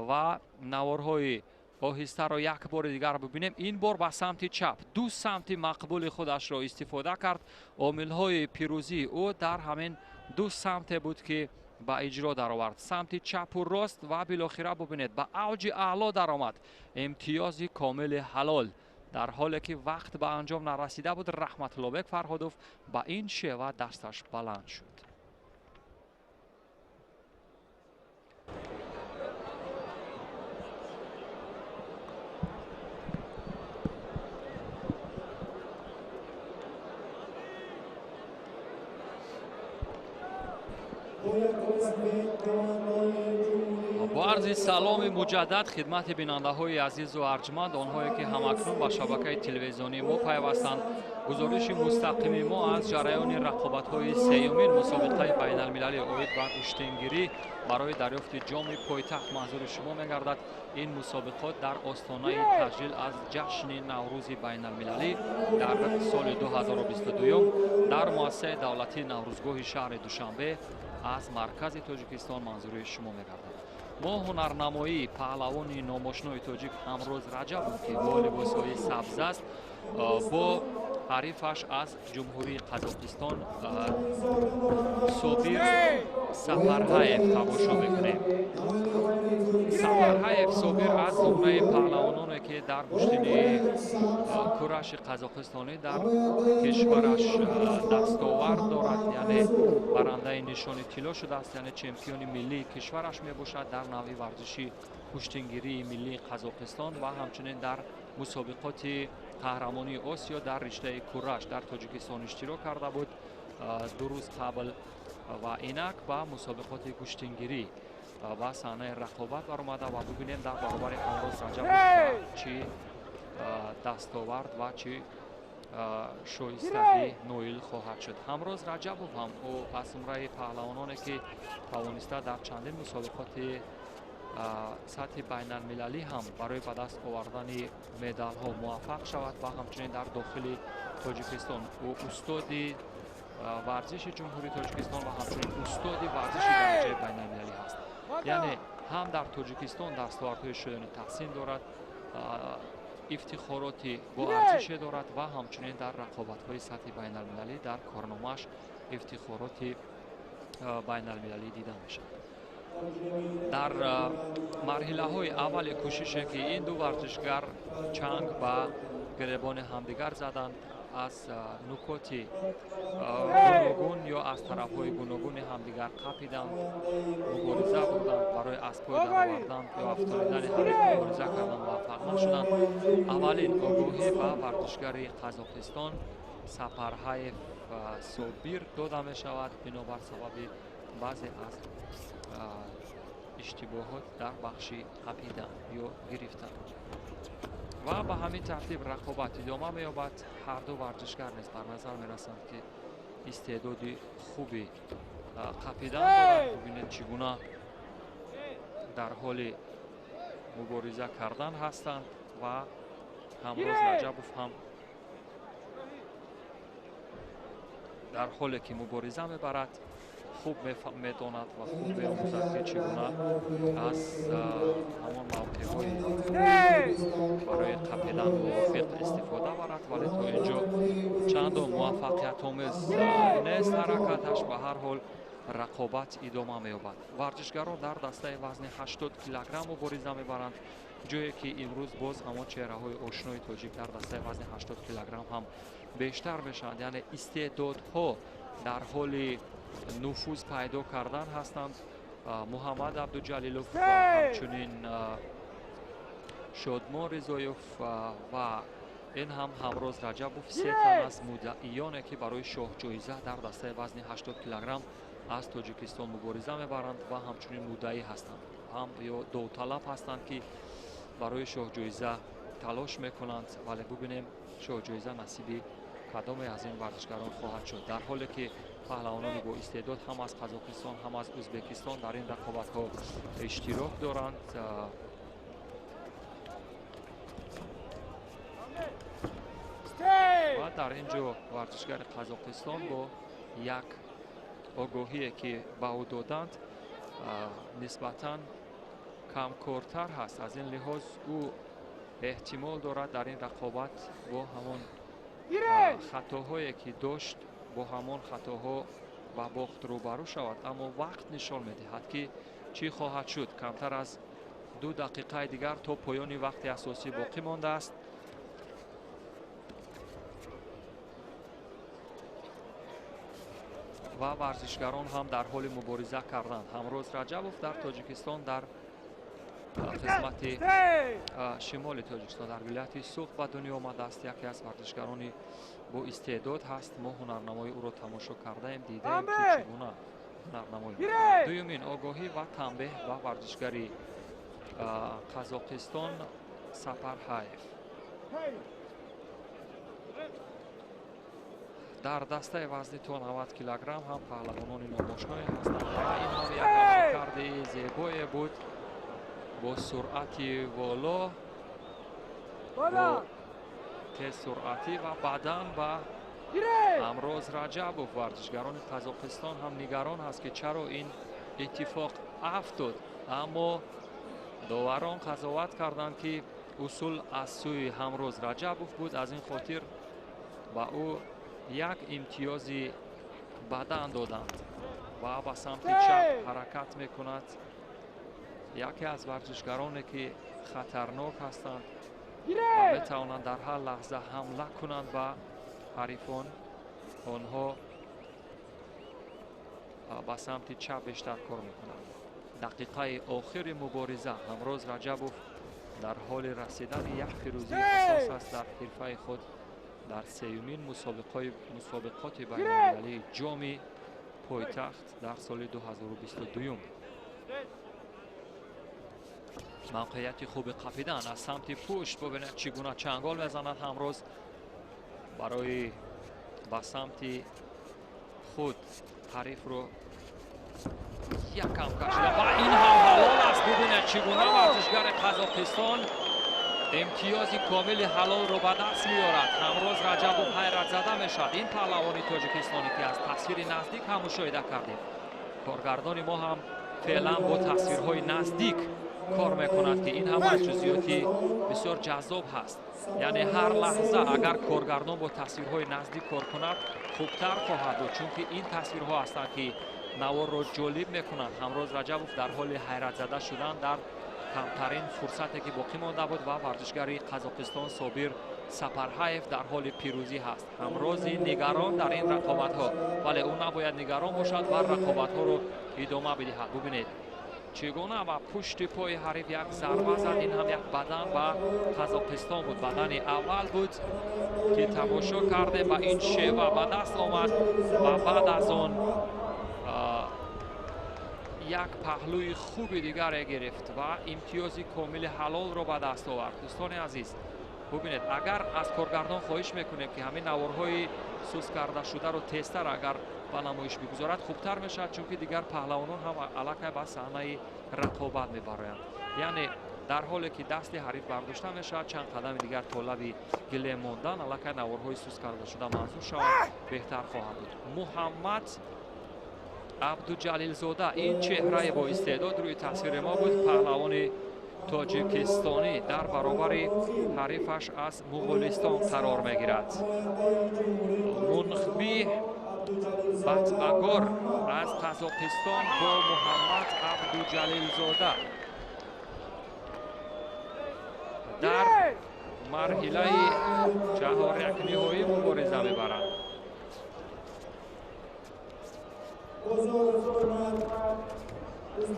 Ва наворҳои оҳистаро як бори дигар бибинем. Ин бор ба самти чап ду самти мақбули худашро истифода кард. Омилҳои пирӯзии ӯ дар ҳамин ду самте буд, ки ба иҷро даровард, самти чапу рост. Ва билохира бубинед, ба авҷи аъло даромад. Имтиёзи комили ҳалол, дар ҳоле ки вақт ба анҷом нарасида буд, Раҳматуллобек Фарҳодов ба ин шева дасташ баланд шуд. Бо арзи саломи муҷаддад хидмати бинандаҳои азизу арҷманд, онҳое ки ҳамакнун ба шабакаи телевизионии мо пайвастанд, гузориши мустақими мо аз ҷараёни рақобатҳои сеюмин мусобиқаи байналмилалӣ оид ба гӯштингирӣ барои дарёфти ҷоми пойтахт манзури шумо мегардад. Ин мусобиқот дар остонаи таҷлил аз ҷашни Наврӯзи байналмилалӣ дар соли 2022 дар муассисаи давлатии Наврӯзгоҳи шаҳри Душанбе аз маркази Тоҷикистон манзури шумо мегардад. Мо ҳунарнамоии паҳлавони номошнои тоҷик Ҳамроз Раҷабов, ки бо либосҳои сабз аст, бо ҳарифаш аз Ҷумҳурии Қазоқистон Собир Сафарҳаев тамошо мекунем. Сафарҳаев Собир аз зумраи паҳлавононе, ки дар гӯштини кураши қазоқистонӣ дар кишвараш дастовард дорад, яъне барандаи нишони тилло шудааст, яъне чемпиони миллии кишвараш мебошад дар навъи варзиши гӯштингирии миллии Қазоқистон ва ҳамчунин дар мусобиқоти қаҳрамонии Осиё дар риштаи кураш дар Тоҷикистон иштирок карда буд 2 рӯз қабл. Ва инак ба мусобиқоти гӯштингирӣ ба саҳнаи рақобат баромада ва бибинем дар баробари Ҳамроз Раҷабов чӣ дастовард ва чӣ шоистагӣ ноил хоҳад шуд. Ҳамроз Раҷабов ҳам ӯ аз зумраи паҳлавононе, ки тавониста дар чандин мусобиқоти сатҳи байналмилалӣ ҳам барои ба даст овардани медалҳо муваффақ шавад ва ҳамчунин дар дохили Тоҷикистон ӯ устоди варзиши Ҷумҳурии Тоҷикистон ва ҳамчунин устоди варзиши дараҷаи байналмилалӣ ҳаст. Яъне ҳам дар Тоҷикистон дастовардҳои шоёни таҳсин дорад, ифтихороти боарзише дорад ва ҳамчунин дар рақобатҳои сатҳи байналмилалӣ дар корномааш ифтихороти байналмилалӣ дида мешавад. Дар марҳилаҳои аввали кӯшише, ки ин ду варзишгар чанг ба гиребони ҳамдигар заданд, аз нукоти гуногун ё аз тарафҳои гуногуни ҳамдигар қапиданд, мубориза бурданд, барои аз пой даровардан ё афтонидани ҳариф мубориза кардан муваффақ нашуданд. Аввалин огоҳӣ ба варзишгари Қазоқистон Сапарҳаев Собир дода мешавад, бинобар сабаби баъзе аз иштибоҳот дар бахши қапидан ё гирифтан. Ва ба ҳамин тартиб рақобат идома меёбад. Ҳар ду варзишгар низ бар назар мерасанд, ки истеъдоди хуби қапидан доранд. Бубинед, чӣ гуна дар ҳоли мубориза кардан ҳастанд ва Ҳамроз Раҷабов ҳам дар ҳоле ки мубориза мебарад хуб медонад ва хуб меомӯзад, ки чӣ гуна аз ҳамон мавқеъҳои барои қапидан дорад, вале то ин ҷо чандон муваффақиятомез нест ҳаракаташ. Ба ҳар ҳол, рақобат идома меёбад. Варзишгарон дар дастаи вазни 80 килограмм мубориза мебаранд, ҷое ки имрӯз боз ҳамон чеҳраҳои ошнои тоҷик дар дастаи вазни 80 килограмм ҳам бештар мешаванд. Яъне истеъдодҳо дар ҳоли нуфуз пайдо кардан ҳастанд. Муҳаммад Абдуҷалилов, ҳамчунин Шодмон Ризоев ва ин ҳам Ҳамроз Раҷабов, се тан аз муддаиёне, ки барои шоҳҷоиза дар дастаи вазни 80 килограмм аз Тоҷикистон мубориза мебаранд ва ҳамчунин муддаӣ ҳастанд, ҳам ё довталаб ҳастанд, ки барои шоҳҷоиза талош мекунанд. Вале бубинем, шоҳҷоиза насиби кадоме аз ин варзишгарон хоҳад шуд, дар ҳоле ки паҳлавонони боистеъдод ҳам аз Қазоқистон, ҳам аз Ӯзбекистон дар ин рақобатҳо иштирок доранд. Ва дар ин ҷо варзишгари Қазоқистон бо як огоҳие, ки ба ӯ доданд, нисбатан камкортар ҳаст. Аз ин лиҳоз ӯ эҳтимол дорад дар ин рақобат бо ҳамон хатоҳое, ки дошт, бо ҳамон хатоҳо ба бохт рӯбарӯ шавад. Аммо вақт нишон медиҳад, ки чӣ хоҳад шуд. Камтар аз 2 дақиқаи дигар то поёни вақти асосӣ боқӣ мондааст. Ва варзишгарон ҳам дар ҳоли мубориза карданд. Ҳамроз Раҷабов дар Тоҷикистон, дар қисмати шимоли Тоҷикистон, дар вилояти Суғд ба дунё омадааст. Яке аз варзишгарони боистеъдод ҳаст. Мо ҳунарнамои ӯро тамошо кардаем, дидаем, ки чӣ гуна ҳунарнамоӣ. Дуюмин огоҳӣ ва танбеҳ ба варзишгари Қазоқистон Сапарҳаев. Дар дастаи вазни то 90 килограмм ҳам паҳлавонони номошное ҳастанд ва ин ҳам як амалкарди зебое буд бо суръати воло, бо тезсуръатӣ ва баъдан ба Ҳамроз Раҷабов. Варзишгарони Қазоқистон ҳам нигарон ҳаст, ки чаро ин иттифоқ афтод, аммо доварон қазоват карданд, ки усул аз сӯи Ҳамроз Раҷабов буд. Аз ин хотир ба ӯ як имтиёзи бадан доданд ва ба самти чап ҳаракат мекунад. Яке аз варзишгароне, ки хатарнок ҳастанд ва метавонанд дар ҳар лаҳза ҳамла кунанд ба ҳарифон, онҳо ба самти чап бештар кор мекунанд. Дақиқаи охири мубориза. Ҳамроз Раҷабов дар ҳоли расидани як пирӯзии асос аст дар ҳирфаи худ дар сеюмин мусобиқоти байналмилалии ҷоми пойтахт дар соли 2022. Мавқеияти хуби қапидан аз самти пушт. Бубинед, чӣ гуна чангол мезанад Ҳамроз барои ба самти худ ҳарифро якам кашида, ва ин ҳам ҳалол аст. Бубинед, чӣ гуна варзишгари Қазоқистон имтиёзи комили ҳалолро ба даст меорад. Ҳамроз Раҷабов ҳайратзада мешавад. Ин паҳлавони тоҷикистонӣ, ки аз тасвири наздик ҳам мушоҳида кардем, коргардони мо ҳам феълан бо тасвирҳои наздик кор мекунад, ки ин ҳам аз ҷузъиёти бисёр ҷаззоб ҳаст. Яъне ҳар лаҳза агар коргардон бо тасвирҳои наздик кор кунад, хубтар хоҳад буд, чунки ин тасвирҳо ҳастанд, ки наворро ҷолиб мекунанд. Ҳамроз Раҷабов дар ҳоли ҳайратзада шудан дар камтарин фурсате, ки боқӣ монда буд, ва варзишгари Қазоқистон Собир Сапарҳаев дар ҳоли пирӯзӣ ҳаст. Ҳамрози нигарон дар ин рақобатҳо, вале ӯ набояд нигарон бошад ва рақобатҳоро идома бидиҳад. Бубинед, чӣ гуна ба пушти пои ҳариф як зарба зад. Ин ҳам як бадан ба Қазоқистон буд. Бадани аввал буд, ки тамошо кардем, ба ин шева ба даст омад ва баъд аз он як паҳлӯи хуби дигаре гирифт ва имтиёзи комили ҳалолро ба даст овард. Дӯстони азиз, бубинед, агар аз коргардон хоҳиш мекунем, ки ҳамин наворҳои сус карда шударо тезтар агар ба намоиш бигузорад, хубтар мешавад, чунки дигар паҳлавонон ҳам аллакай ба саҳнаи рақобат мебароянд. Яъне дар ҳоле ки дасти ҳариф бардошта мешавад, чанд қадами дигар то лаби гилем мондан, аллакай наворҳои сус карда шуда манзур шаванд, беҳтар хоҳад буд. Муҳаммад Абдуҷалилзода, ин чеҳраи боистеъдод рӯи тасвири мо буд, паҳлавони тоҷикистонӣ дар баробари ҳарифаш аз Муғулистон қарор мегирад. Мунхби Батбагор аз Қазоқистон бо Муҳаммад Абдуҷалилзода дар марҳилаи чаҳорякниҳоӣ мубориза мебаранд.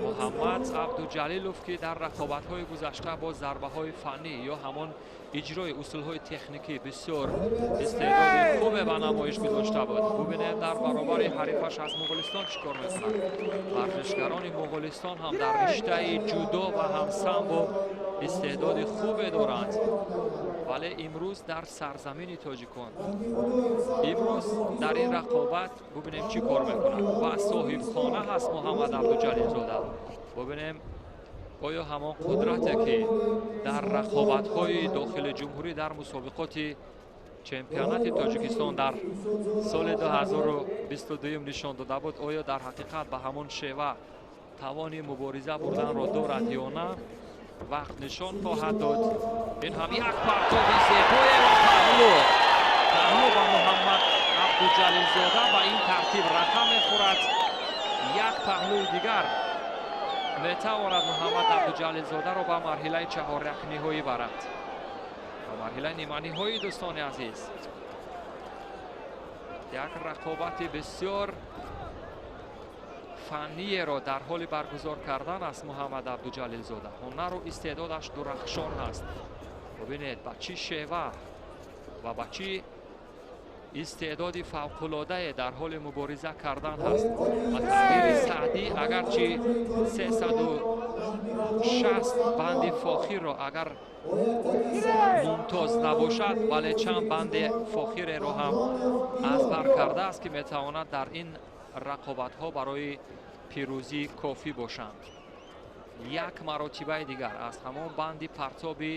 Муҳаммад Абдуҷалилов, ки дар рақобатҳои гузашта бо зарбаҳои фаннӣ ё ҳамон иҷрои усулҳои техникӣ бисёр истеъдоди хубе ба намоиш гузошта буд. Бубинед, дар баробари ҳарифаш аз Муғулистон чӣ кор мекунад. Варзишгарони Муғулистон ҳам дар риштаи ҷудо ва ҳам самбо истеъдоди хубе доранд, вале имрӯз дар сарзамини тоҷикон, имрӯз дар ин рақобат бубинем чӣ кор мекунад. Ва соҳибхона ҳаст Муҳаммад Абдуҷалилзода. Бубинем, оё ҳамон қудрате, ки дар рақобатҳои дохили ҷумҳурӣ дар мусобиқоти чемпионати Тоҷикистон дар соли 2022 нишон дода буд, оё дар ҳақиқат ба ҳамон шева тавони мубориза бурданро дорад ё на, вақт нишон хоҳад дод. Ин ҳам як партоби зебое ва паҳлу паҳлу ба Муҳаммад Абдуҷалилзода ба ин тартиб рақам мехӯрад. Як паҳлӯи дигар метавонад Муҳаммад Абдуҷалилзодаро ба марҳилаи чаҳорякниҳоӣ барад, ба марҳилаи ниманиҳоӣ. Дӯстони азиз, як рақобати бисёр фанниеро дар ҳоли баргузор кардан аст Муҳаммад Абдуҷалилзода. Ҳунару истеъдодаш дурахшон ҳаст. Бубинед, ба чӣ шева ва ба чӣ истеъдоди фавқулодае дар ҳоли мубориза кардан ҳаст. Ба таъбири Саъдӣ, агарчи 360 банди фохирро агар мумтоз набошад, вале чанд банди фохиреро ҳам аз бар кардааст, ки метавонад дар ин рақобатҳо барои пирӯзӣ кофӣ бошанд. Як маротибаи дигар аз ҳамон банди партоби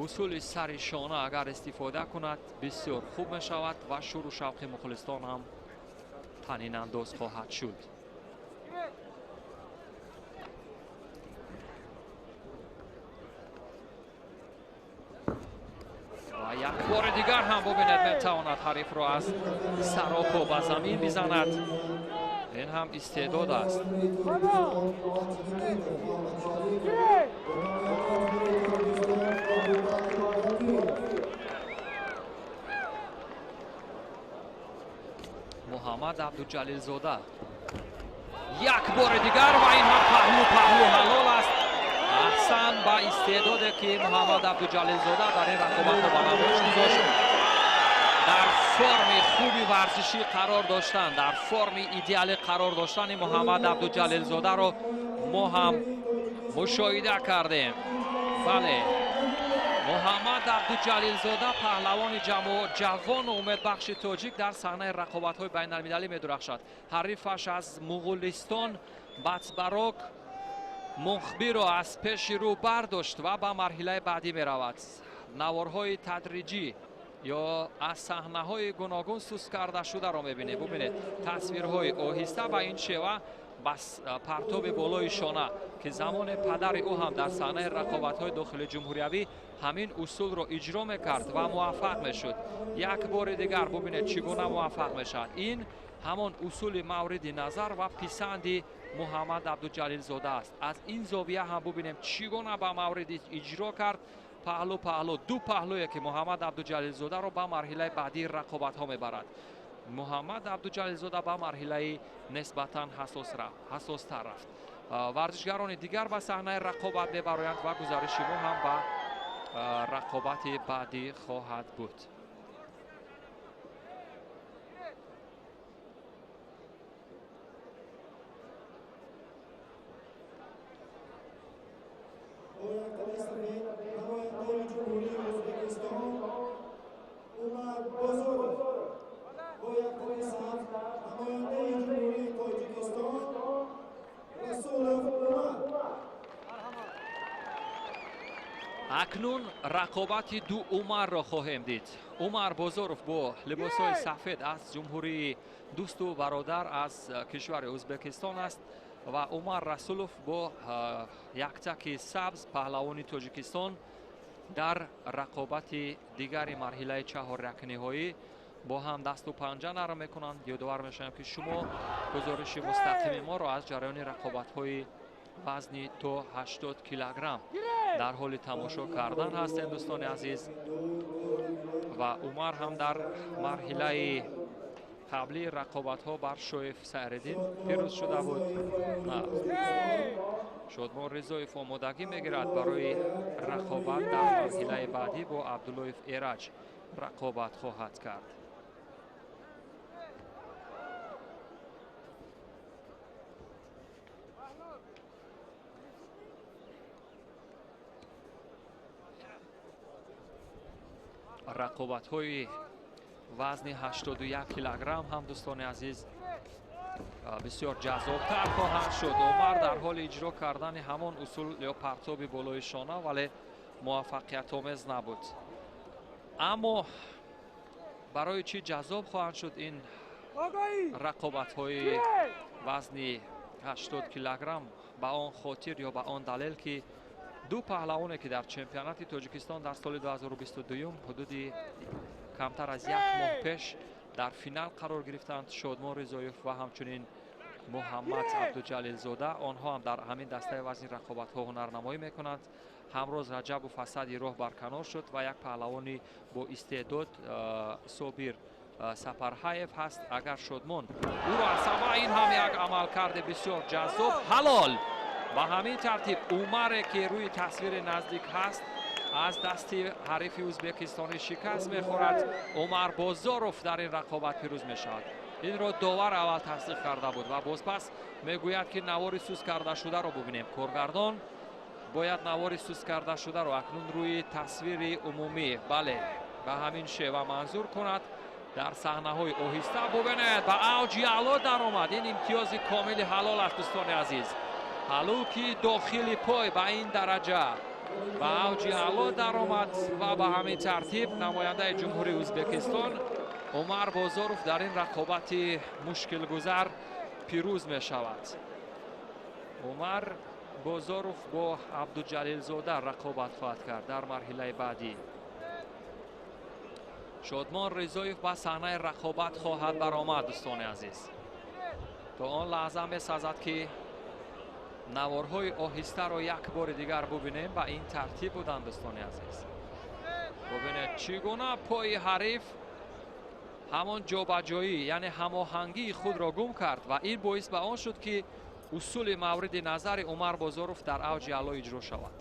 усули сари шона агар истифода кунад, бисёр хуб мешавад ва шуру шавқи мухлистон ҳам танинандоз хоҳад шуд. Ва як бори дигар ҳам бубинед, метавонад ҳарифро аз саропо ба замин бизанад. Ин ҳам истеъдод аст. Муҳаммад Абдуҷалилзода як бори дигар ва ин ҳам паҳлу паҳлу ҳалол аст. Аҳсан ба истеъдоде, ки Муҳаммад Абдуҷалилзода дар ин рақобатҳо ба намоиш гузошт. Дар форми хуби варзишӣ қарор доштан, дар форми идеалӣ қарор доштани Муҳаммад Абдуҷалилзодаро мо ҳам мушоҳида кардем. Бале, Муҳаммад Абдуҷалилзода, паҳлавони ҷавону умедбахши тоҷик, дар саҳнаи рақобатҳои байналмилалӣ медурахшад. Ҳарифаш аз Муғулистон Батбарок Мунхбиро аз пеши рӯ бардошт ва ба марҳилаи баъдӣ меравад. Наворҳои тадриҷӣ ё аз саҳнаҳои гуногун суст карда шударо мебинед. Бубинед, тасвирҳои оҳиста ба ин шева ба партоби болои шона, ки замоне падари ӯ ҳам дар саҳнаи рақобатҳои дохили ҷумҳуриявӣ ҳамин усулро иҷро мекард ва муваффақ мешуд. Як бори дигар бубинед, чӣ гуна муваффақ мешавад. Ин ҳамон усули мавриди назар ва писанди Муҳаммад Абдуҷалилзода аст. Аз ин зовия ҳам бубинем, чӣ гуна ба мавриди иҷро кард. Паҳлу паҳлу, ду паҳлуе, ки Муҳаммад Абдуҷалилзодаро ба марҳилаи баъдии рақобатҳо мебарад. Муҳаммад Абдуҷалилзода ба марҳилаи нисбатан ҳассостар рафт. Варзишгарони дигар ба саҳнаи рақобат мебароянд ва гузариши мо ҳам ба рақобати баъдӣ хоҳад буд. Акнун рақобати ду Умарро хоҳем дид. Умар Бозоров бо либосҳои сафед аз ҷумҳурии дӯсту бародар аз кишвари Ӯзбекистон аст. Ва Умар Расулов бо яктаки сабз, паҳлавони Тоҷикистон, дар рақобати дигари марҳилаи чаҳорякниҳоӣ бо ҳам дасту панҷа нарм мекунанд. Ёдовар мешавем, ки шумо гузориши мустақими моро аз ҷараёни рақобатҳои вазни то 80 килограмм дар ҳоли тамошо кардан ҳастем, дӯстони азиз. Ва Умар ҳам дар марҳилаи қаблии рақобатҳо бар Шоев Сайриддин пирӯз шуда буд. Шодмон Ризоев омодагӣ мегирад барои рақобат дар марҳилаи баъдӣ, бо Абдуллоев Эраҷ рақобат хоҳад кард. Рақобатҳои вазни 81 килограмм ҳам, дӯстони азиз, бисёр ҷаззобтар хоҳанд шуд. Умар дар ҳоли иҷро кардани ҳамон усул ё партоби болои шона, вале муваффақиятомез набуд. Аммо барои чӣ ҷаззоб хоҳанд шуд ин рақобатҳои вазни 80 килограмм? Ба он хотир ё ба он далел, ки ду паҳлавоне, ки дар чемпионати Тоҷикистон дар соли 2022, ҳудуди камтар аз як моҳ пеш, дар финал қарор гирифтанд, Шодмон Ризоев ва ҳамчунин Муҳаммад Абдуҷалилзода, онҳо ҳам дар ҳамин дастаи вазни рақобатҳо ҳунарнамоӣ мекунанд. Ҳамроз Раҷабов аз сади роҳ барканор шуд ва як паҳлавони бо истеъдод, Собир Сафарҳаев ҳаст. Агар Шодмон ӯро асаба, ин ҳам як амалкарди бисёр ҷаззоб, ҳалол. Ба ҳамин тартиб Умаре, ки рӯи тасвири наздик ҳаст, аз дасти ҳарифи ӯзбекистонӣ шикаст мехӯрад. Умар Бозоров дар ин рақобат пирӯз мешавад. Инро довар аввал тасдиқ карда буд ва бозпас мегӯяд, ки навори сус кардашударо бубинем. Коргардон бояд навори сус кардашударо акнун рӯи тасвири умумӣ, бале, ба ҳамин шева манзур кунад. Дар саҳнаҳои оҳиста бубинед, ба авҷи аъло даромад. Ин имтиёзи комили ҳалол аст, дӯстони азиз. Ҳалуки дохили пой ба ин дараҷа ба авҷи аъло даромад ва ба ҳамин тартиб намояндаи Ҷумҳурии Ӯзбекистон Умар Бозоров дар ин рақобати мушкилгузар пирӯз мешавад. Умар Бозоров бо Абдуҷалилзода рақобат хоҳад кард дар марҳилаи баъдӣ. Шодмон Ризоев ба саҳнаи рақобат хоҳад баромад, дӯстони азиз. То он лаҳза месазад, ки наворҳои оҳистаро як бори дигар бубинем. Ба ин тартиб буданд, дӯстони азиз. Бубинед, чӣ гуна пои ҳариф ҳамон ҷобаҷоӣ, яъне ҳамоҳангии худро гум кард ва ин боис ба он шуд, ки усули мавриди назари Умар Бозоров дар авҷи аъло иҷро шавад.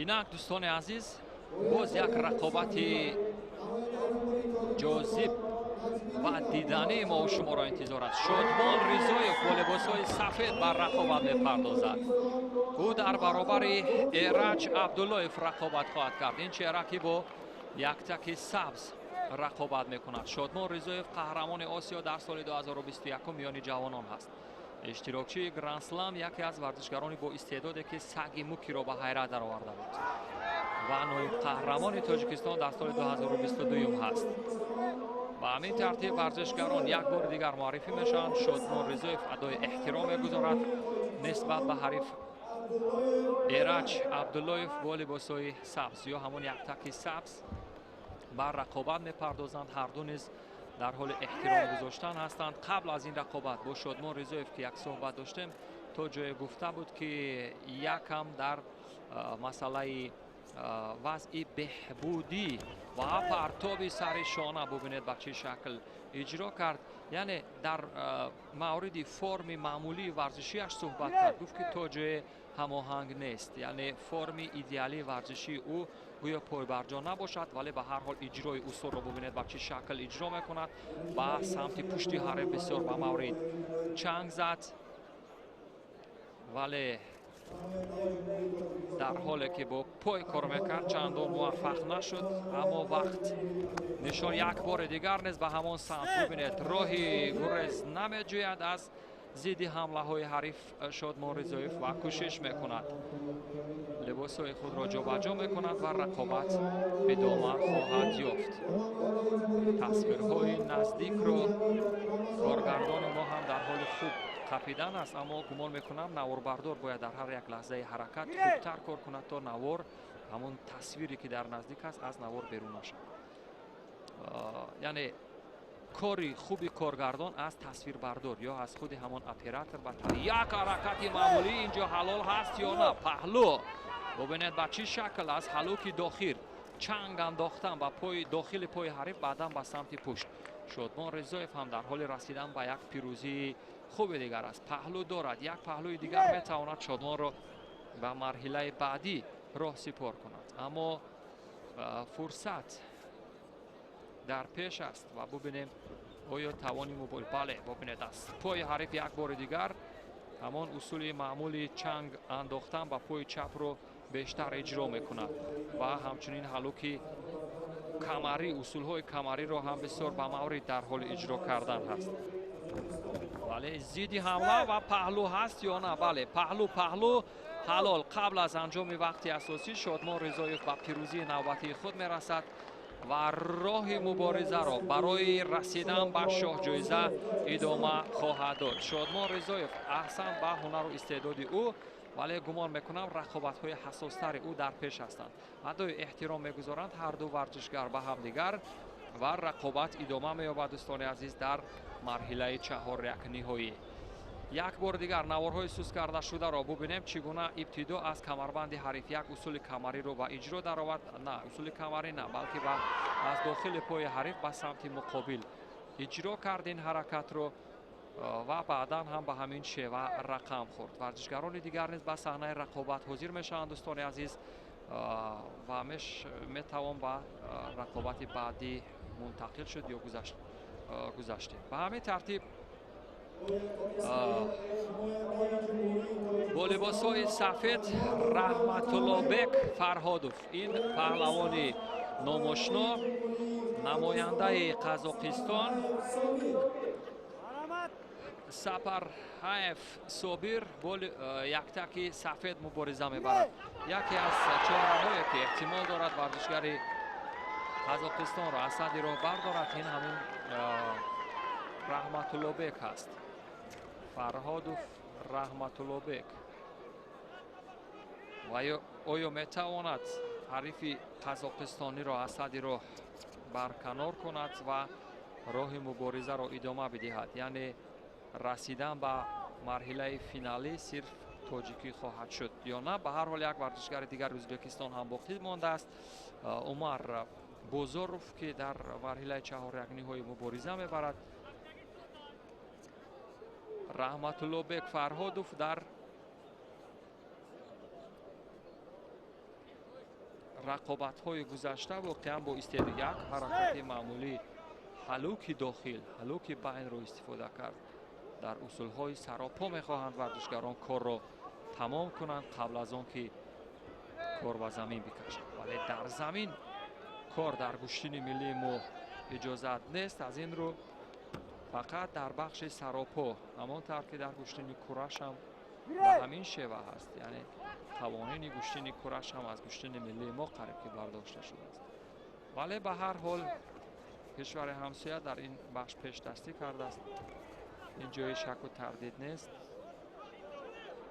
Инак, дӯстони азиз, боз як рақобати ҷозиб ва дидании мо шуморо интизор аст. Шодмон Ризоев бо либосҳои сафед бар рақобат мепардозад. Ӯ дар баробари Эраҷ Абдуллоев рақобат хоҳад кард, ин чеҳра, ки бо яктаки сабз рақобат мекунад. Шодмон Ризоев қаҳрамони Осиё дар соли 2021 миёни ҷавонон ҳаст, иштирокчии Грандслам, яке аз варзишгарони бо истеъдоде, ки саги мукиро ба ҳайрат дароварда буд ва ноиб қаҳрамони Тоҷикистон дар соли 2022 ҳаст. Ба ҳамин тартиб варзишгарон як бори дигар муаррифӣ мешаванд. Шодмон Ризоев адои эҳтиром мегузорад нисбат ба ҳариф. Эраҷ Абдуллоев бо либосҳои сабз ё ҳамон яктаки сабз ба рақобат мепардозанд. Ҳарду низ дар ҳоли эҳтиром гузоштан ҳастанд. Қабл аз ин рақобат бо Шодмон Ризоев ки як суҳбат доштем, то ҷое гуфта буд, ки якам дар масъалаи вазъи беҳбудӣ ва партоби сари шона, бубинед, ба чӣ шакл иҷро кард, яъне дар мавриди форми маъмулии варзишиаш суҳбат кард, гуфт, ки то ҷое ҳамоҳанг нест, яъне форми идеалии варзишии ӯ гӯё пойбарҷо набошад, вале ба ҳар ҳол иҷрои усулро бубинед, ба чӣ шакл иҷро мекунад. Ба самти пушти ҳариф бисёр ба маврид чанг зад, вале дар ҳоле ки бо пой кор мекард, чандон муваффақ нашуд. Аммо вақт нишон як бори дигар низ ба ҳамон самт, бубинед, роҳи гурез намеҷӯяд аз зидди ҳамлаҳои ҳариф Шодмон Ризоев ва кӯшиш мекунад, либосҳои худро ҷобаҷо мекунад ва рақобат идома хоҳад ёфт. Тасвирҳои наздикро коргардони мо ҳам дар ҳоли хуб қапидан аст, аммо гумон мекунам, наворбардор бояд дар ҳар як лаҳзаи ҳаракат хубтар кор кунад, то навор, ҳамон тасвире ки дар наздик аст, аз навор берун нашавад. Яъне кори хуби коргардон аз тасвирбардор ё аз худи ҳамон оператор ба як ҳаракати маъмулӣ инҷо ҳалол ҳаст ё на? Паҳлӯ, бубинед, ба чӣ шакл аз ҳалуки дохил чанг андохтан ба пои дохили пои ҳариф, баъдан ба самти пушт. Шодмон Ризоев ҳам дар ҳоли расидан ба як пирӯзии хуби дигар аст. Паҳлӯ дорад, як паҳлӯи дигар метавонад Шодмонро ба марҳилаи баъдӣ роҳ сипор кунад, аммо фурсат дар пеш аст ва бубинем, оё тавони мубориза. Бале, бубинед, аз пои ҳариф як бори дигар ҳамон усули маъмули чанг андохтан ба пои чапро бештар иҷро мекунад ва ҳамчунин ҳалуки камарӣ, усулҳои камариро ҳам бисёр ба маврид дар ҳоли иҷро кардан ҳаст. Бале, зидди ҳамла ва паҳлӯ ҳаст ё на? Бале, паҳлӯ, паҳлӯ ҳалол. Қабл аз анҷоми вақти асосӣ Шодмон Ризоев ба пирӯзии навбатии худ мерасад ва роҳи муборизаро барои расидан ба шоҳҷоиза идома хоҳад дод. Шодмон Ризоев, аҳсан ба ҳунару истеъдоди ӯ, вале гумон мекунам, рақобатҳои ҳассостари ӯ дар пеш ҳастанд. Адои эҳтиром мегузоранд ҳарду варзишгар ба ҳамдигар ва рақобат идома меёбад, дӯстони азиз, дар марҳилаи чаҳорякниҳоӣ. Як бори дигар наворҳои сус карда шударо бубинем, чӣ гуна ибтидо аз камарбанди ҳариф як усули камариро ба иҷро даровард. На, усули камарӣ на, балки аз дохили пои ҳариф ба самти муқобил иҷро кард ин ҳаракатро ва баъдан ҳам ба ҳамин шева рақам хӯрд. Варзишгарони дигар низ ба саҳнаи рақобат ҳозир мешаванд, дӯстони азиз, ва метавон ба рақобати баъдӣ мунтақил шуд ё гузаштем. Ба ҳамин тартиб, бо либосҳои сафед Раҳматуллобек Фарҳодов, ин паҳлавони номошно, намояндаи Қазоқистон. Сапарҳаев Собир бо яктаки сафед мубориза мебарад. Яке аз чораҳое, ки эҳтимол дорад варзишгари Қазоқистонро аз садди роҳ бардорад, ин ҳамин Раҳматуллобек ҳаст. Фарҳодов Раҳматуллобек ва оё метавонад ҳарифи қазоқистониро аз садди роҳ барканор кунад ва роҳи муборизаро идома бидиҳад? Яъне расидан ба марҳилаи финалӣ сирф тоҷикӣ хоҳад шуд ё на? Ба ҳар ҳол, як варзишгари дигари Ӯзбекистон ҳам боқӣ мондааст, Умар Бозоров, ки дар марҳилаи чаҳорякниҳоӣ мубориза мебарад. Раҳматуллобек Фарҳодов дар рақобатҳои гузашта воқеан бо истеъдод як ҳаракати маъмулӣ, ҳалуки дохил, ҳалуки байнро истифода кард. Дар усулҳои саропо мехоҳанд варзишгарон корро тамом кунанд қабл аз он ки кор ба замин бикашад, вале дар замин кор дар гӯштини миллии мо иҷозат нест. Аз ин рӯ фақат дар бахши саропо, ҳамон тавр ки дар гӯштини кураш ҳам ба ҳамин шева ҳаст, яъне қавонини гӯштини кураш ҳам аз гӯштини миллии мо қариб ки бардошта шудааст. Вале ба ҳар ҳол кишвари ҳамсоя дар ин бахш пешдастӣ кардааст, ин ҷои шаку тардид нест.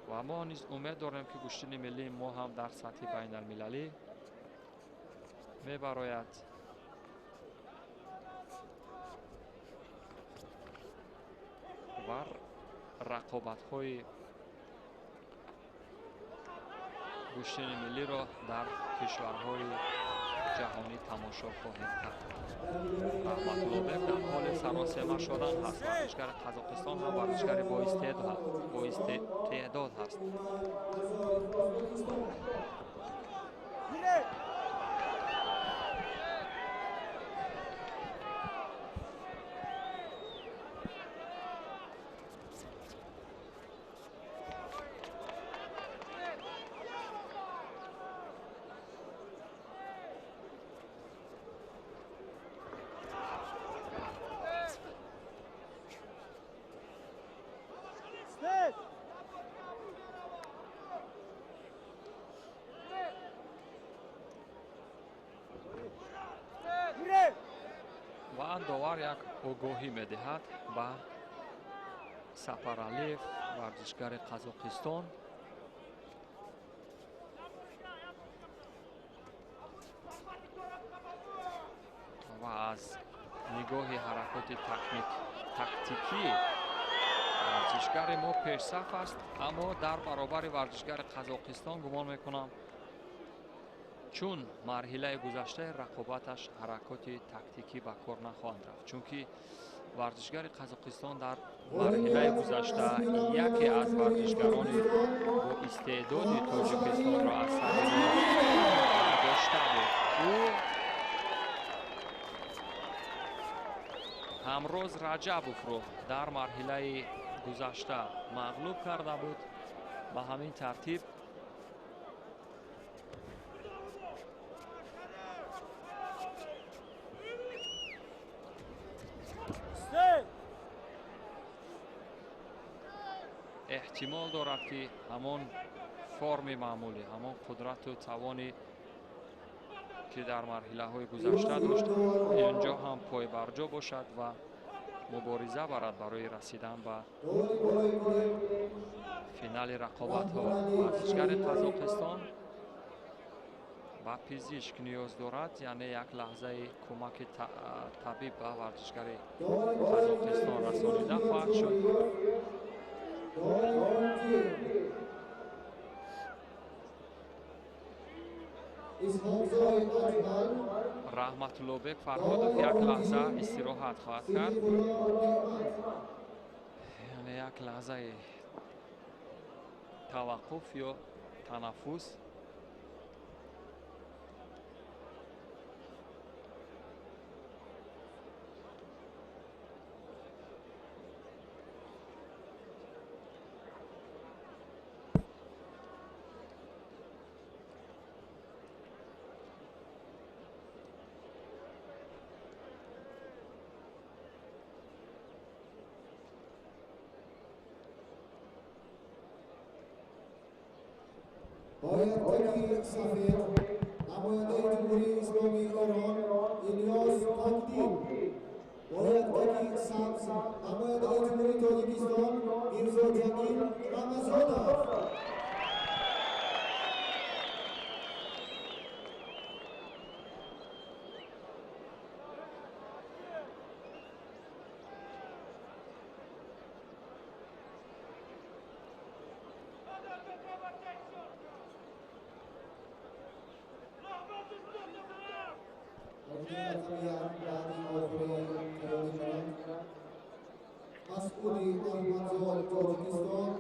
Ва мо низ умед дорем, ки гӯштини миллии мо ҳам дар сатҳи байналмилалӣ мебарояд. Ва рақобатҳои гӯштини миллиро дар кишварҳои ҷаҳонӣ тамошо хоҳем кард. Раҳматуллобек дар ҳоли саросема шудан ҳаст. Варзишгари Қазоқистон ҳам варзишгари боистеъдод ҳаст. Ва довар як огоҳӣ медиҳад ба Сафаралиев, варзишгари Қазоқистон. Ва аз нигоҳи ҳаракоти тактикӣ варзишгари мо пешсаф аст, аммо дар баробари варзишгари Қазоқистон гумон мекунам, чун марҳилаи гузаштаи рақобаташ ҳаракоти тактикӣ ба кор нахоҳанд рафт, чунки варзишгари Қазоқистон дар марҳилаи гузашта яке аз варзишгарони бо истеъдоди Тоҷикистонро аз сари бардошта буд. Ӯ Ҳамроз Раҷабовро дар марҳилаи гузашта мағлуб карда буд. Ба ҳамин тартиб эҳтимол дорад, ки ҳамон форми маъмулӣ, ҳамон қудрату тавони, ки дар марҳилаҳои гузашта дошт, инҷо ҳам пойбарҷо бошад ва мубориза барад барои расидан ба финали рақобатҳо. Варзишгари Қазоқистон ба пизишк ниёз дорад, яъне як лаҳзаи кӯмаки табиб ба варзишгари Қазоқистон расонида хоҳад шуд. Раҳматуллобек Фарҳодов як лаҳза истироҳат хоҳад кард, яъне як лаҳзаи таваққуф ё танаффус. باید تکی سفید نماینده جمهوری اسلامی ایران الیاس تقدیم، باید تکی سبز نماینده جمهوری تاجیکستان میرزا جمیل رمضانов. مسعودی احمدزاد تاجیکستان،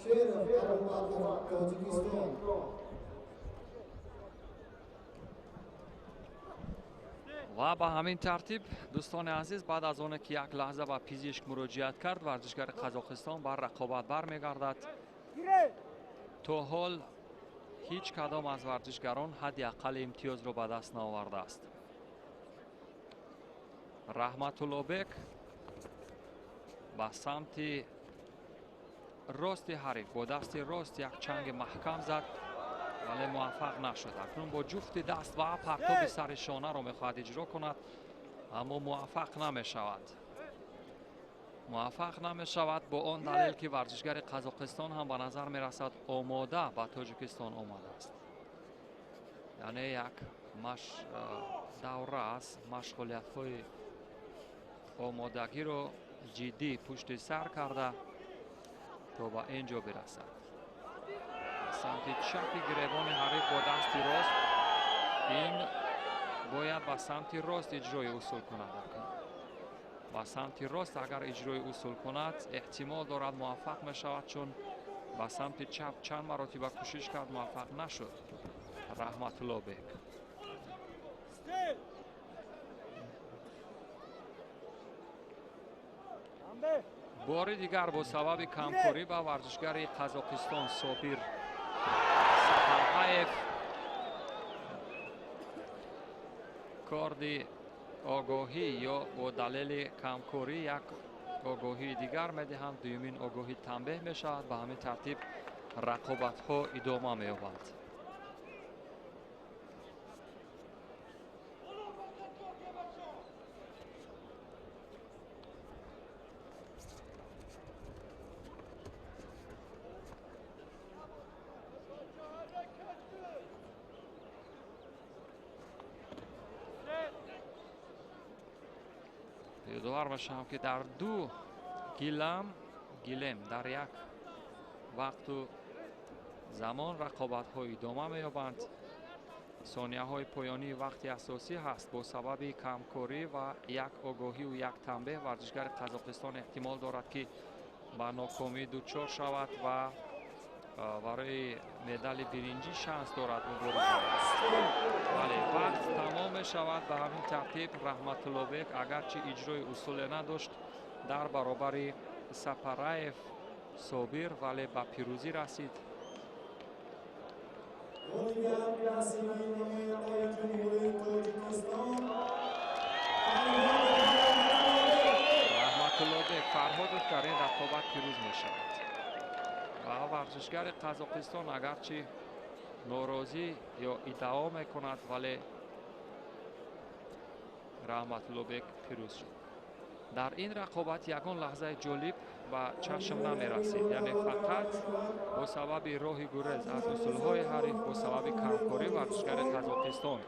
شیرов ابوبکر تاجیکستان. Ва ба ҳамин тартиб, дӯстони азиз, баъд аз оне ки як лаҳза ба пизишк муроҷиат кард, варзишгари Қазоқистон бар рақобат бармегардад. То ҳол ҳеҷ кадом аз варзишгарон ҳадди аққали имтиёзро ба даст наовардааст. Раҳматуллобек ба самти рости ҳариф бо дасти рост як чанги маҳкам зад, вале муваффақ нашуд. Акнун бо ҷуфти даст ва партоби сари шонаро мехоҳад иҷро кунад, аммо муваффақ намешавад. Муваффақ намешавад бо он далел ки варзишгари Қазоқистон ҳам ба назар мерасад омода ба Тоҷикистон омадааст. Яъне як давра аст, машғулиятҳои омодагиро ҷиддӣ пушти сар карда то ба ин ҷо бирасад. Самти чапи гиребони ҳариф бо дасти рост, ин бояд ба самти рост иҷрои усул кунад. Ба самти рост агар иҷрои усул кунад, эҳтимол дорад муваффақ мешавад, чун ба самти чап чанд маротиба кӯшиш кард, муваффақ нашуд Раҳматуллобек. Бори дигар бо сабаби камкорӣ ба варзишгари Қазоқистон Собир Сапарбаев корди огоҳӣ ё бо далели камкорӣ як огоҳии дигар медиҳанд. Дуюмин огоҳӣ танбеҳ мешавад. Ба ҳамин тартиб рақобатҳо идома меёбанд. Ёдовар мешавам, ки дар ду гилем дар як вақту замон рақобатҳо идома меёбанд. Сонияҳои поёнии вақти асосӣ ҳаст. Бо сабаби камкорӣ ва як огоҳиву як танбеҳ варзишгари Қазоқистон эҳтимол дорад, ки ба нокомӣ дучор шавад ва барои медали биринҷӣ шанс дорад мубориза. Бале, вақт тамом мешавад. Ба ҳамин тартиб Раҳматуллобек агарчи иҷрои усуле надошт дар баробари Сапараев Собир, вале ба пирӯзӣ расид. Раҳматуллобек Фарҳодов дар ин рақобат пирӯз мешавад ва варзишгари Қазоқистон агарчи норозӣ ё иддао мекунад, вале Раҳматуллобек пирӯз шуд. Дар ин рақобат ягон лаҳзаи ҷолиб ба чашм намерасид, яъне фақат бо сабаби роҳи гурез аз усулҳои ҳариф, бо сабаби камкорӣ варзишгари Қазоқистон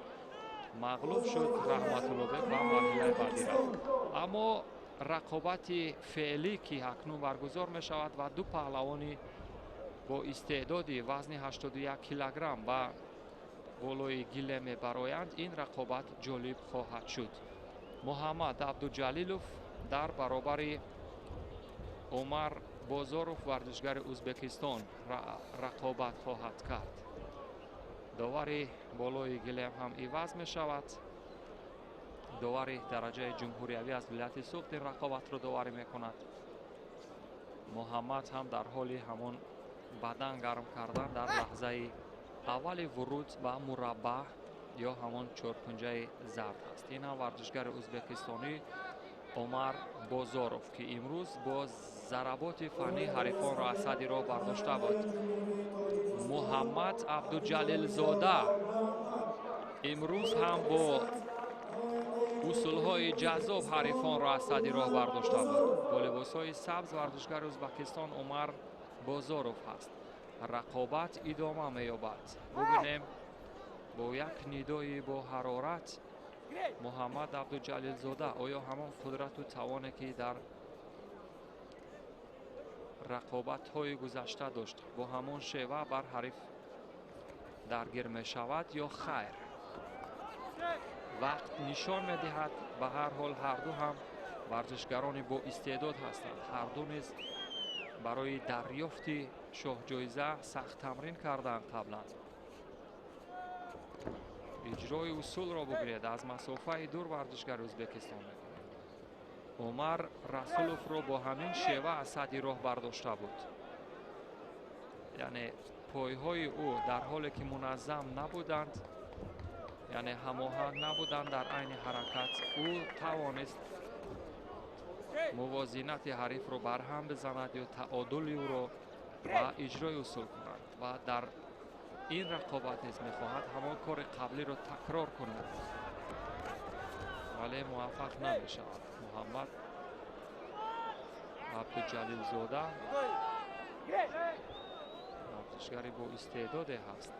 мағлуб шуд. Раҳматуллобек ба марҳилаи баъдӣ рафт. Аммо рақобати феълӣ, ки акнун баргузор мешавад ва ду паҳлавони бо истеъдоди вазни 81 килограмм ба болои гилем мебароянд, ин рақобат ҷолиб хоҳад шуд. Муҳаммад Абдуҷалилов дар баробари Умар Бозоров варзишгари Ӯзбекистон рақобат хоҳад кард. Довари болои гилем ҳам иваз мешавад. Довари дараҷаи ҷумҳуриявӣ аз вилояти Суғд ин рақобатро доварӣ мекунад. Муҳаммад ҳам дар ҳоли ҳамон бадан гарм кардан дар лаҳзаи аввали вуруд ба мураббаъ ё ҳамон чоркунҷаи зард аст. Ин ҳам варзишгари ӯзбекистонӣ Умар Бозоров, ки имрӯз бо заработи фаннӣ ҳарифонро аз садди роҳ бардошта буд. Муҳаммад Абдуҷалилзода имрӯз ҳам бо усулҳои ҷаззоб ҳарифонро аз садди роҳ бардошта буд. Бо либосҳои сабз варзишгари Ӯзбекистон Умар Бозоров ҳаст. Рақобат идома меёбад. Бубинем бо як нидои бо ҳарорат Муҳаммад Абдуҷалилзода оё ҳамон қудрату тавоне, ки дар рақобатҳои гузашта дошт, бо ҳамон шева бар ҳариф даргир мешавад ё хайр? Вақт нишон медиҳад. Ба ҳар ҳол ҳарду ҳам варзишгарони бо истеъдод ҳастанд. Ҳарду низ барои дарёфти шоҳҷоиза сахт тамрин карданд қаблан. Иҷрои усулро бубинед, аз масофаи дур варзишгари Ӯзбекистон мекунад. Умар Расуловро бо ҳамин шева аз садди роҳ бардошта буд. Яъне пойҳои ӯ дар ҳоле ки муназзам набуданд, яъне ҳамоҳанг набуданд дар айни ҳаракат, ӯ тавонист мувозинати ҳарифро барҳам бизанад ё таодули ӯро ва иҷрои усул кунад ва дар ин рақобат низ мехоҳад ҳамон кори қаблиро такрор кунад, вале муваффақ намешавад. Муҳаммад Абдуҷалилзода варзишгари бо истеъдоде ҳаст,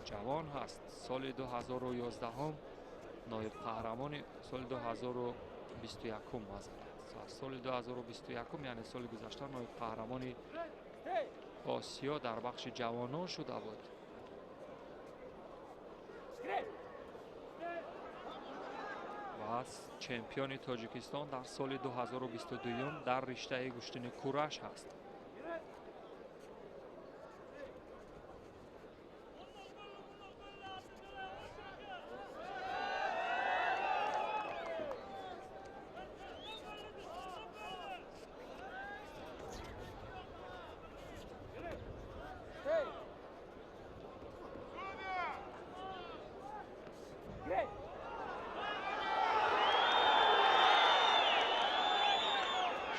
ҷавон ҳаст. Соли 2011 ноиб қаҳрамони соли 2021 аст. Соли 2021, яъне соли гузашта, ноиб қаҳрамони Осиё дар бахши ҷавонон шуда буд. Ва чемпиони Тоҷикистон дар соли 2022 дар риштаи гӯштини кураш ҳаст.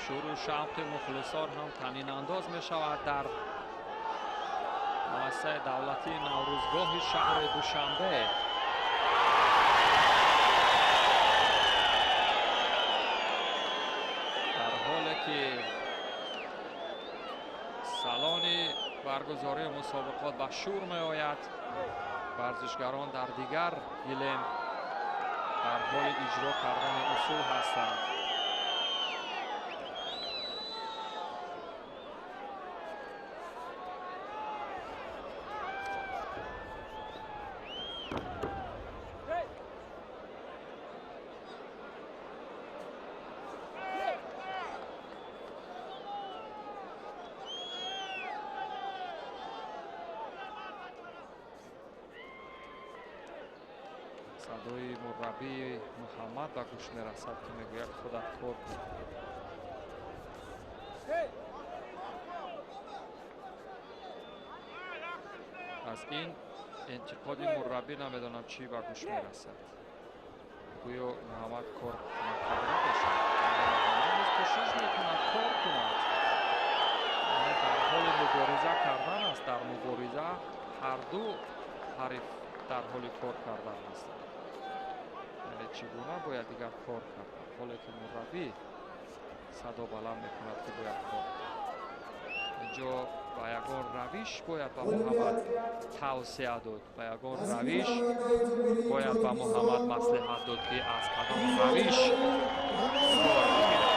شور و شوق مخلصان هم طنین انداز می شود در مؤسسه دولتی نوروزگاه شهر دوشنبه. در حالی که سالن برگزاری مسابقات به شور می آید، ورزشگران در دیگر گلیم در حال اجرا کردن اصول هستند. садои мураббии Муҳаммад ба гӯш мерасад, ки мегӯяд худат кор кун. Аз ин интиқоди мураббӣ намедонам чӣ ба гӯш мерасад. Гӯё Муҳаммад кор накарда бошад. Муҳаммад низ кӯшиш мекунад кор кунад. Дар ҳоли мубориза кардан аст. Дар мубориза ҳар ду ҳариф дар ҳоли кор кардан ҳастанд. Яъне чӣ гуна бояд дигар кор кард, ҳоле ки мураббӣ садо баланд мекунад, ки бояд кор кард. Инҷо ба ягон равиш бояд ба Муҳаммад тавсия дод, ба ягон равиш бояд ба Муҳаммад маслиҳат дод, ки аз кадом равиш кор бигирад.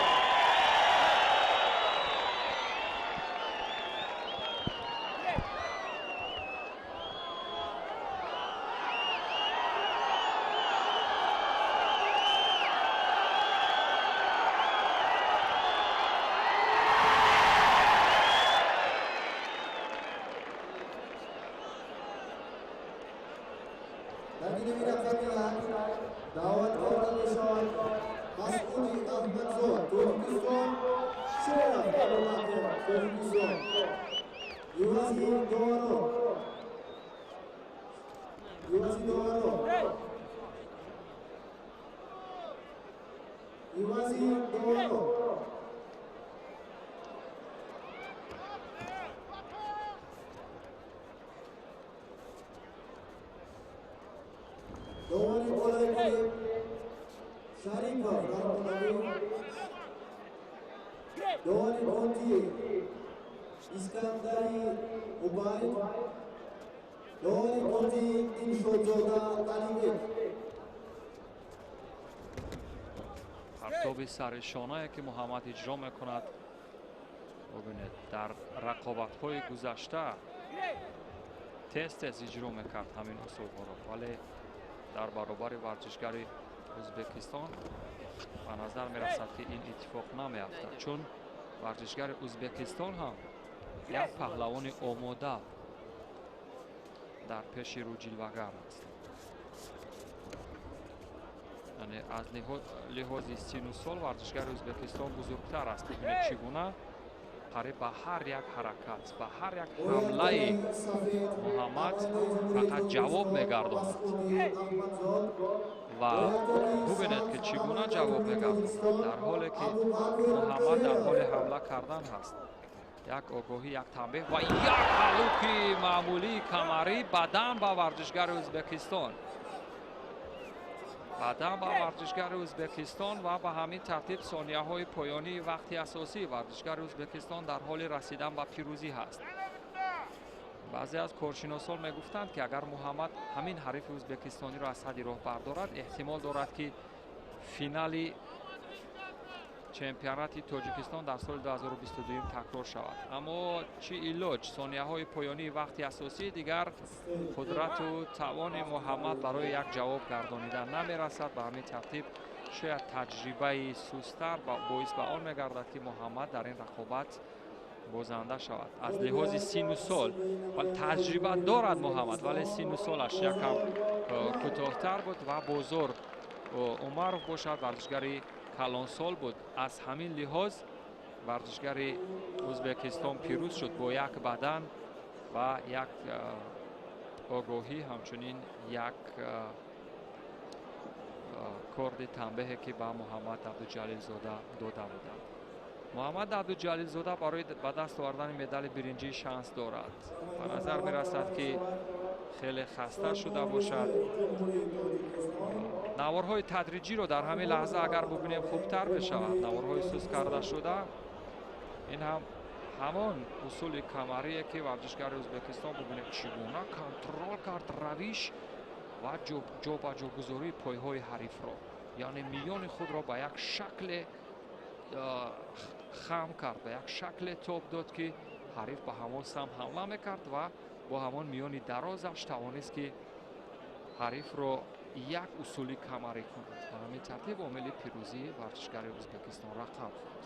Партоби саришонае ки Муҳаммад иҷро мекунад, бубинед, дар рақобатҳои гузашта тез-тез иҷро мекард ҳамин усулҳоро, вале дар баробари варзишгари Ӯзбекистон ба назар мерасад, ки ин иттифоқ намеафтад, чун варзишгари Ӯзбекистон ҳам як паҳлавони омода дар пеши рӯ ҷилвагар аст. Яъне аз лиҳози сину сол варзишгари Ӯзбекистон бузургтар аст. Бибинед, чӣ гуна қариб ба ҳар як ҳаракат, ба ҳар як ҳамлаи Муҳаммад фақат ҷавоб мегардонад ва бубинед, ки чӣ гуна ҷавоб мегардонад, дар ҳоле ки Муҳаммад дар ҳоли ҳамла кардан ҳаст. Як огоҳӣ, як танбеҳ ва як ҳалуки маъмулии камарӣ бадан ба варзишгари Ӯзбекистон. Баъдан ба варзишгари Ӯзбекистон ва ба ҳамин тартиб сонияҳои поёнии вақти асосӣ варзишгари Ӯзбекистон дар ҳоли расидан ба пирӯзӣ ҳаст. Баъзе аз коршиносон мегуфтанд, ки агар Муҳаммад ҳамин ҳарифи ӯзбекистониро аз ҳадди роҳ бардорад, эҳтимол дорад, ки финали чемпионати Тоҷикистон дар соли 2022 такрор шавад. Аммо чӣ илоҷ, сонияҳои поёнии вақти асосӣ дигар қудрату тавони Муҳаммад барои як ҷавоб гардонидан намерасад. Ба ҳамин тартиб шояд таҷрибаи сустар боис ба он мегардад, ки Муҳаммад дар ин рақобат бозанда шавад. Аз лиҳози сину сол таҷриба дорад Муҳаммад, вале сину солаш якам кӯтоҳтар буд ва Бозор Умаров бошад варзишгари калонсол буд. Аз ҳамин лиҳоз варзишгари Ӯзбекистон пирӯз шуд бо як бадан ва як огоҳӣ, ҳамчунин як корди танбеҳе, ки ба Муҳаммад Абдуҷалилзода дода буданд. Муҳаммад Абдуҷалилзода барои ба даст овардани медали биринҷӣ шанс дорад. Ба назар мерасад, ки хеле хаста шуда бошад. Наворҳои тадриҷиро дар ҳамин лаҳза агар бубинем хубтар мешавад. Наворҳои суст карда шуда, ин ҳам ҳамон усули камарие, ки варзишгари Ӯзбекистон бубинед чӣ гуна контрол кард равиш ва ҷобаҷогузории пойҳои ҳарифро, яъне миёни худро ба як шакле хам кард, ба як шакле тоб дод, ки ҳариф ба ҳамон самт ҳамла мекард ва бо ҳамон миёни дарозаш тавонист, ки ҳарифро як усули камарӣ кунад. Ба ҳамин тартиб омили пирӯзии варзишгари Ӯзбекистон рақам хӯрд.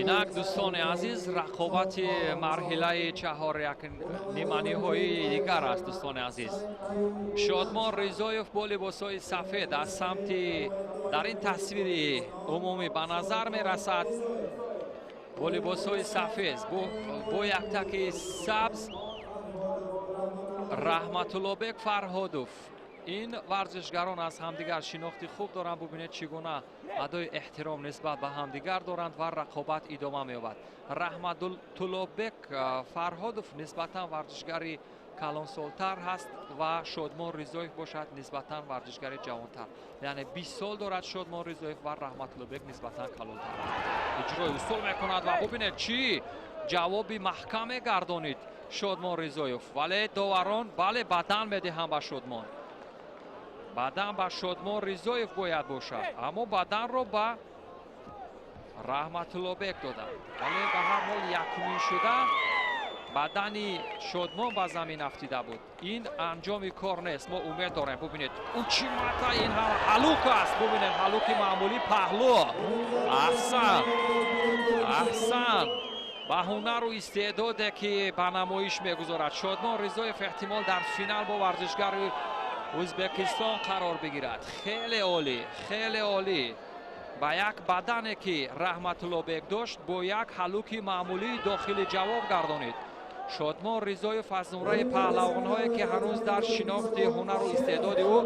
Инак дӯстони азиз, рақобати марҳилаи чаҳоряк ниманиҳоии дигар аст. Дӯстони азиз, Шодмон Ризоев бо либосҳои сафед аз самти дар ин тасвири умумӣ ба назар мерасад, бо либосҳои сафед бо яктаки сабз Раҳматуллобек Фарҳодов. Ин варзишгарон аз ҳамдигар шинохти хуб доранд. Бубинед, чӣ гуна адои эҳтиром нисбат ба ҳамдигар доранд ва рақобат идома меёбад. Раҳматуллобек Фарҳодов нисбатан варзишгари калонсолтар ҳаст ва Шодмон Ризоев бошад нисбатан варзишгари ҷавонтар, яъне 20 сол дорад Шодмон Ризоев ва Раҳматуллобек нисбатан калонтар аст. Иҷрои усул мекунад ва бубинед, чӣ ҷавоби маҳкам мегардонид Шодмон Ризоев, вале доварон бале бадан медиҳанд ба Шодмон. Бадан ба Шодмон Ризоев бояд бошад, аммо баданро ба Раҳматуллобек доданд. Вале ба ҳар ҳол якумин шуда бадани Шодмон ба замин афтида буд. Ин анҷоми кор нест, мо умед дорем. Бубинед, учимата, ин ҳам ҳалук аст. Бубинед, ҳалуки маъмулӣ паҳлӯ. Аҳсан, аҳсан ба ҳунару истеъдоде, ки ба намоиш мегузорад. Шодмон Ризоев эҳтимол дар финал бо варзишгари Ӯзбекистон қарор бигирад. Хеле олӣ, хеле олӣ. Ба як бадане, ки Раҳматуллобек дошт, бо як ҳалуки маъмулии дохили ҷавоб гардонид. Шодмон Ризоев аз зумраи паҳлавонҳое, ки ҳанӯз дар шинохти ҳунару истеъдоди ӯ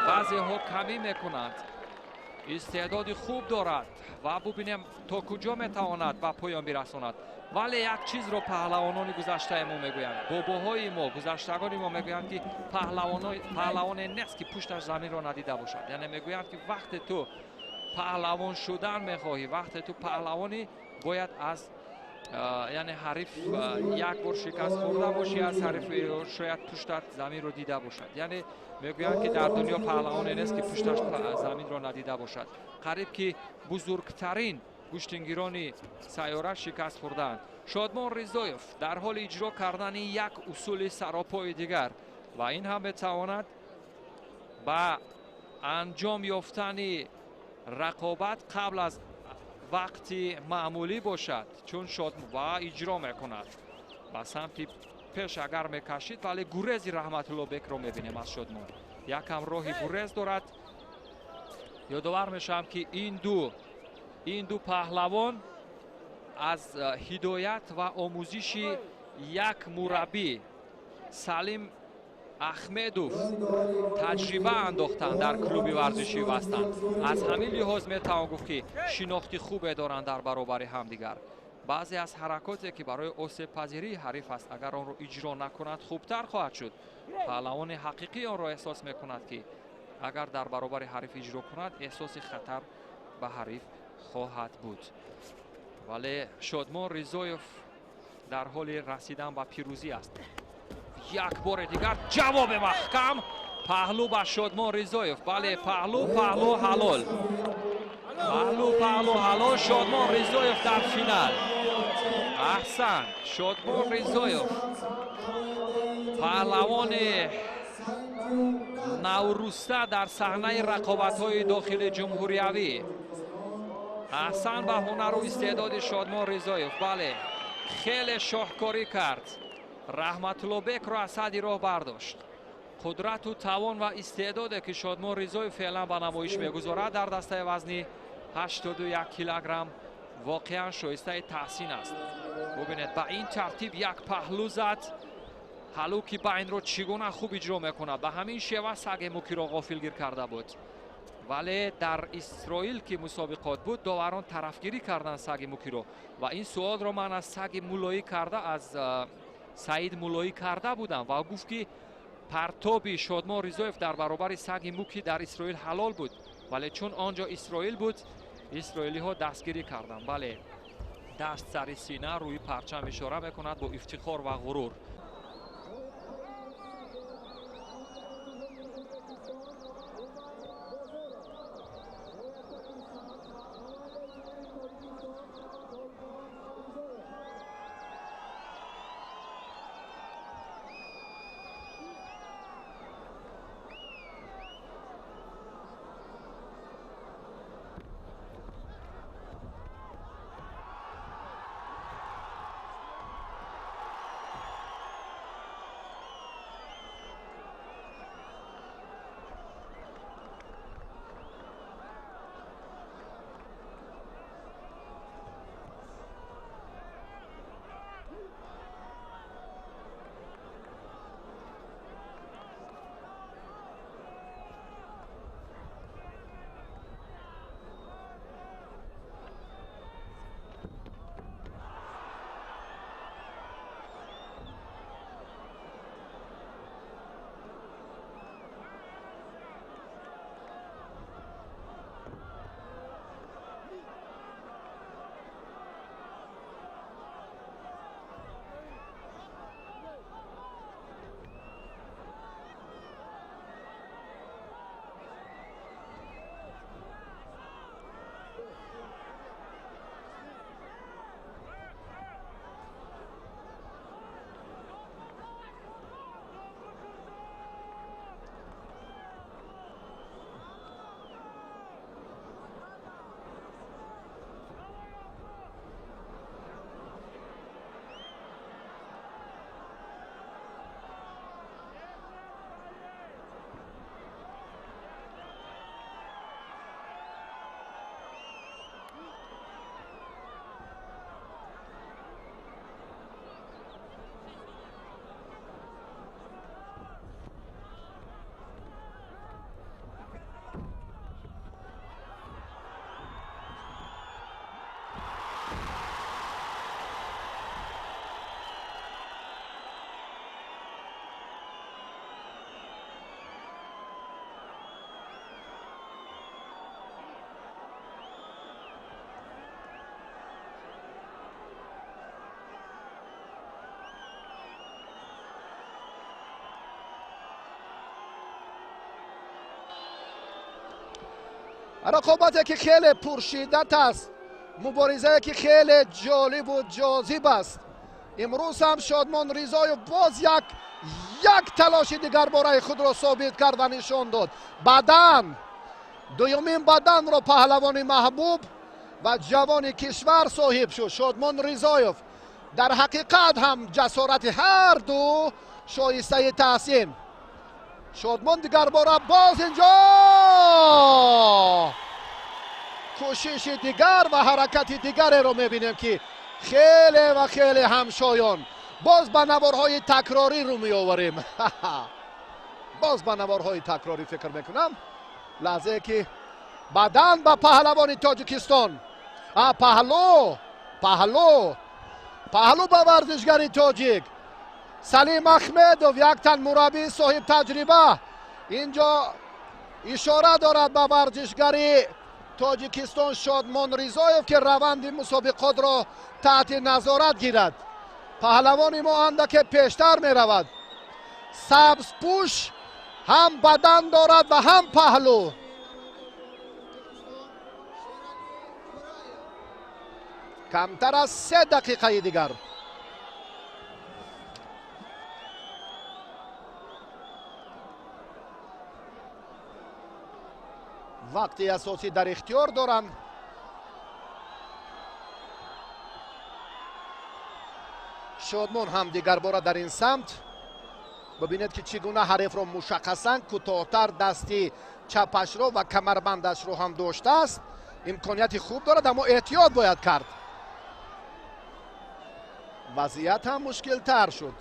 баъзеҳо камӣ мекунанд, истеъдоди хуб дорад ва бубинем то куҷо метавонад ба поён бирасонад. Вале як чизро паҳлавонони гузаштаи мо мегӯянд, бобоҳои мо, гузаштагони мо мегӯянд, ки паҳлавоне нест, ки пушташ заминро надида бошад. Яъне мегӯянд, ки вақте ту паҳлавон шудан мехоҳӣ, вақте ту паҳлавонӣ, бояд аз яъне ҳариф як бор шикаст хӯрда бошӣ, аз ҳариф шояд пуштат заминро дида бошад. Яъне мегӯянд, ки дар дунё паҳлавоне нест, ки пушташ заминро надида бошад. Қариб ки бузургтарин гӯштингирони сайёра шикаст хӯрдаанд. Шодмон Ризоев дар ҳоли иҷро кардани як усули саропои дигар ва ин ҳам метавонад ба анҷом ёфтани рақобат қабл аз вақти маъмулӣ бошад, чун Шодмон ва иҷро мекунад ба самти пеш агар мекашид, вале гурези Раҳматуллобекро мебинем аз Шодмон. Якам роҳи гурез дорад. Ёдовар мешавам, ки ин ду паҳлавон аз ҳидоят ва омӯзиши як мураббӣ Салим Ахмедов таҷриба андохтанд дар клуби варзишӣ Вастан. Аз ҳамин лиҳоз метавон гуфт, ки шинохти хубе доранд дар баробари ҳамдигар. Баъзе аз ҳаракоте, ки барои осебпазирии ҳариф аст, агар онро иҷро накунад, хубтар хоҳад шуд. Паҳлавони ҳақиқӣ онро эҳсос мекунад, ки агар дар баробари ҳариф иҷро кунад, эҳсоси хатар ба ҳариф хоҳад буд. Вале Шодмон Ризоев дар ҳоли расидан ба пирӯзӣ аст. Як бори дигар ҷавоби маҳкам паҳлӯ ба Шодмон Ризоев. Бале, паҳлӯ, паҳлӯ ҳалол, паҳлӯ, паҳлӯ ҳалол. Шодмон Ризоев дар финал. Аҳсан, Шодмон Ризоев, паҳлавони навруста дар саҳнаи рақобатҳои дохили ҷумҳуриявӣ. Аҳсан ба ҳунару истеъдоди Шодмон Ризоев. Бале, хеле шоҳкорӣ кард. Раҳматуллобекро аз сади роҳ бардошт. Қудрату тавон ва истеъдоде, ки Шодмон Ризоев феълан ба намоиш мегузорад дар дастаи вазни 81 килограмм, воқеан шоистаи таҳсин аст. Бубинед, ба ин тартиб як паҳлӯ зад. Ҳалуки байнро чӣ гуна хуб иҷро мекунад. Ба ҳамин шева саги мукиро ғофилгир карда буд. Вале дар Исроил, ки мусобиқот буд, доварон тарафгирӣ карданд саги мукиро. Ва ин суолро ман аз саги муллоӣ карда, аз Саид Муллоӣ карда будам ва гуфт, ки партоби Шодмон Ризоев дар баробари саги муки дар Исроил ҳалол буд, вале чун он ҷо Исроил буд, исроилиҳо дастгирӣ карданд. Бале, даст сари сина рӯи парчам ишора мекунад бо ифтихор ва ғурур. Рақобате, ки хеле пуршиддат аст. Муборизае ки хеле ҷолибу ҷозиб аст. Имрӯз ҳам Шодмон Ризоев боз як талоши дигар бораи худро собит кард ва нишон дод. Бадан, дуюмин баданро паҳлавони маҳбуб ва ҷавони кишвар соҳиб шуд, Шодмон Ризоев. Дар ҳақиқат ҳам ҷасорати ҳар ду шоистаи таҳсин. Шодмон дигарбора боз инҷо кӯшиши дигар ва ҳаракати дигареро мебинем, ки хеле ва хеле ҳамшоён. Боз ба наворҳои такрорӣ рӯ меоварем. Боз ба наворҳои такрорӣ фикр мекунам. Лаҳзае ки бадан ба паҳлавони Тоҷикистон, паҳлу, паҳлу, паҳлу ба варзишгари тоҷик Салим Ахмедов, як тан мураббии соҳиб таҷриба, инҷо ишора дорад ба варзишгари Тоҷикистон Шодмон Ризоев, ки раванди мусобиқотро таҳти назорат гирад. Паҳлавони мо андаке пештар меравад. Сабзпӯш ҳам бадан дорад ва ҳам паҳлу. Камтар аз 3 дақиқаи дигар. Вақти асосӣ дар ихтиёр доранд. Шодмон ҳам дигарбора дар ин самт. Бибинед, ки чӣ гуна ҳарифро мушаххасан кӯтоҳтар дасти чапашро ва камарбандашро ҳам доштааст. Имконияти хуб дорад, аммо эҳтиёт бояд кард. Вазъият ҳам мушкилтар шуд.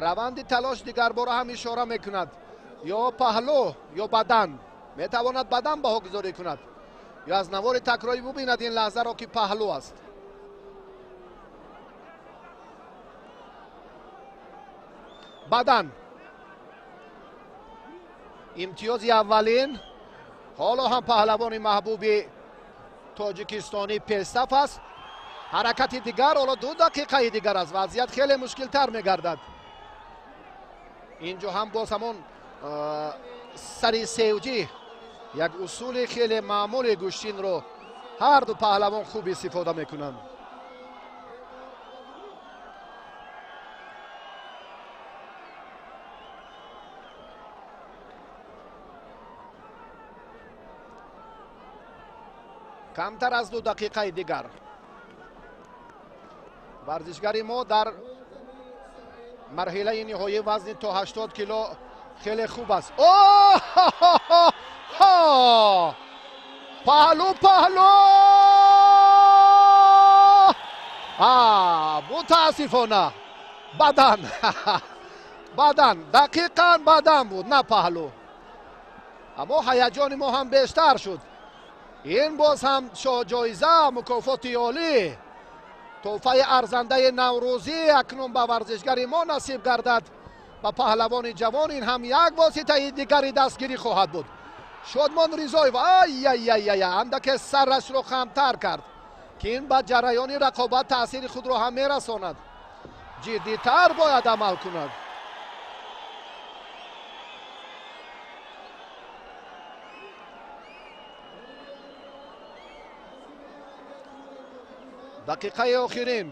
Раванди талош дигарбора ҳам ишора мекунад. Ё паҳлу, ё бадан. Метавонад бадан баҳогузорӣ кунад. Ё аз навори такрорӣ бубинад ин лаҳзаро, ки паҳлу аст. Бадан. Имтиёзи аввалин. Ҳоло ҳам паҳлавони маҳбуби тоҷикистонӣ пешсаф аст. Ҳаракати дигар, ҳоло 2 дақиқаи дигар аст. Вазъият хеле мушкилтар мегардад. Инҷо ҳам боз ҳамон сари севҷӣ, як усули хеле маъмули гӯштинро ҳар ду паҳлавон хуб истифода мекунанд. Камтар аз 2 дақиқаи дигар. Варзишгари мо дар марҳилаи ниҳоии вазни то 80 кило хеле хуб аст. Паҳлу, паҳлу! Мутаассифона бадан, бадан, дақиқан бадан буд, на паҳлу. Аммо ҳаяҷони мо ҳам бештар шуд. Ин боз ҳам ҷоиза, мукофоти олӣ, тӯҳфаи арзандаи наврӯзӣ акнун ба варзишгари мо насиб гардад. Ба паҳлавони ҷавон ин ҳам як воситаи дигари дастгирӣ хоҳад буд. Шодмон Ризоев ай-яй-яй, андаке сарашро хамтар кард, ки ин ба ҷараёни рақобат таъсири худро ҳам мерасонад. Ҷиддитар бояд амал кунад. Дақиқаи охирин.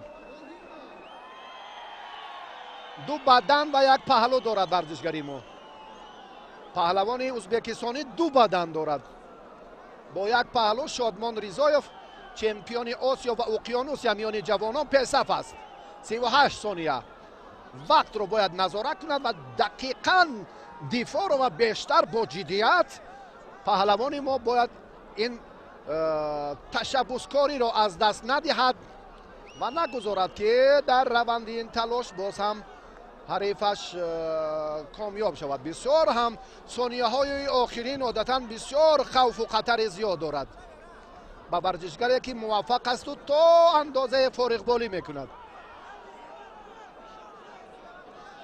2 бадан ва як паҳлу дорад варзишгари мо. Паҳлавони узбекистонӣ 2 бадан дорад. Бо як паҳлу Шодмон Ризоев, чемпиони Осиё ва Уқёнусия миёни ҷавонон, пешсаф аст. 38 сония. Вақтро бояд назора кунад ва дақиқан дифоъро ва бештар бо ҷиддият паҳлавони мо бояд ин ташаббускориро аз даст надиҳад ва нагузорад, ки дар раванди ин талош боз ҳам ҳарифаш комёб шавад. Бисёр ҳам сонияҳои охирин одатан бисёр хавфу хатари зиёд дорад ба варзишгаре, ки муваффақ асту то андозаи фориғболӣ мекунад.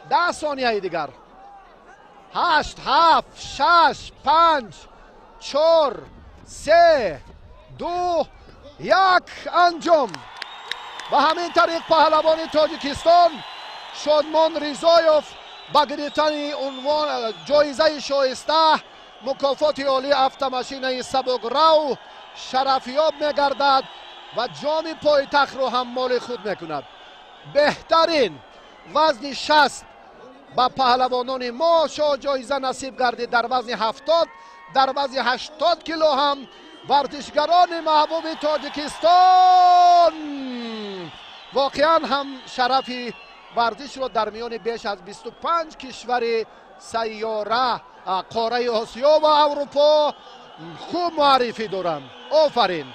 10 сонияи дигар. 8, 7, 6, 5, 4, 3, 2, 1. Анҷом. Ба ҳамин тариқ паҳлавони Тоҷикистон Шодмон Ризоев Ба гирифтани унвон ҷоизаи шоиста, мукофоти олии автомашинаи сабукрав шарафёб мегардад ва ҷоми пойтахтро ҳам моли худ мекунад. Беҳтарин вазни 60 ба паҳлавонони мо шоҳ ҷоиза насиб гардид. Дар вазни 70, дар вазни 80 кило ҳам варзишгарони маҳбуби Тоҷикистон воқеан ҳам шарафи варзишро дар миёни беш аз 25 кишвари сайёра, қораи Осиё ва Аврупо хуб муаррифӣ доранд. Офарин!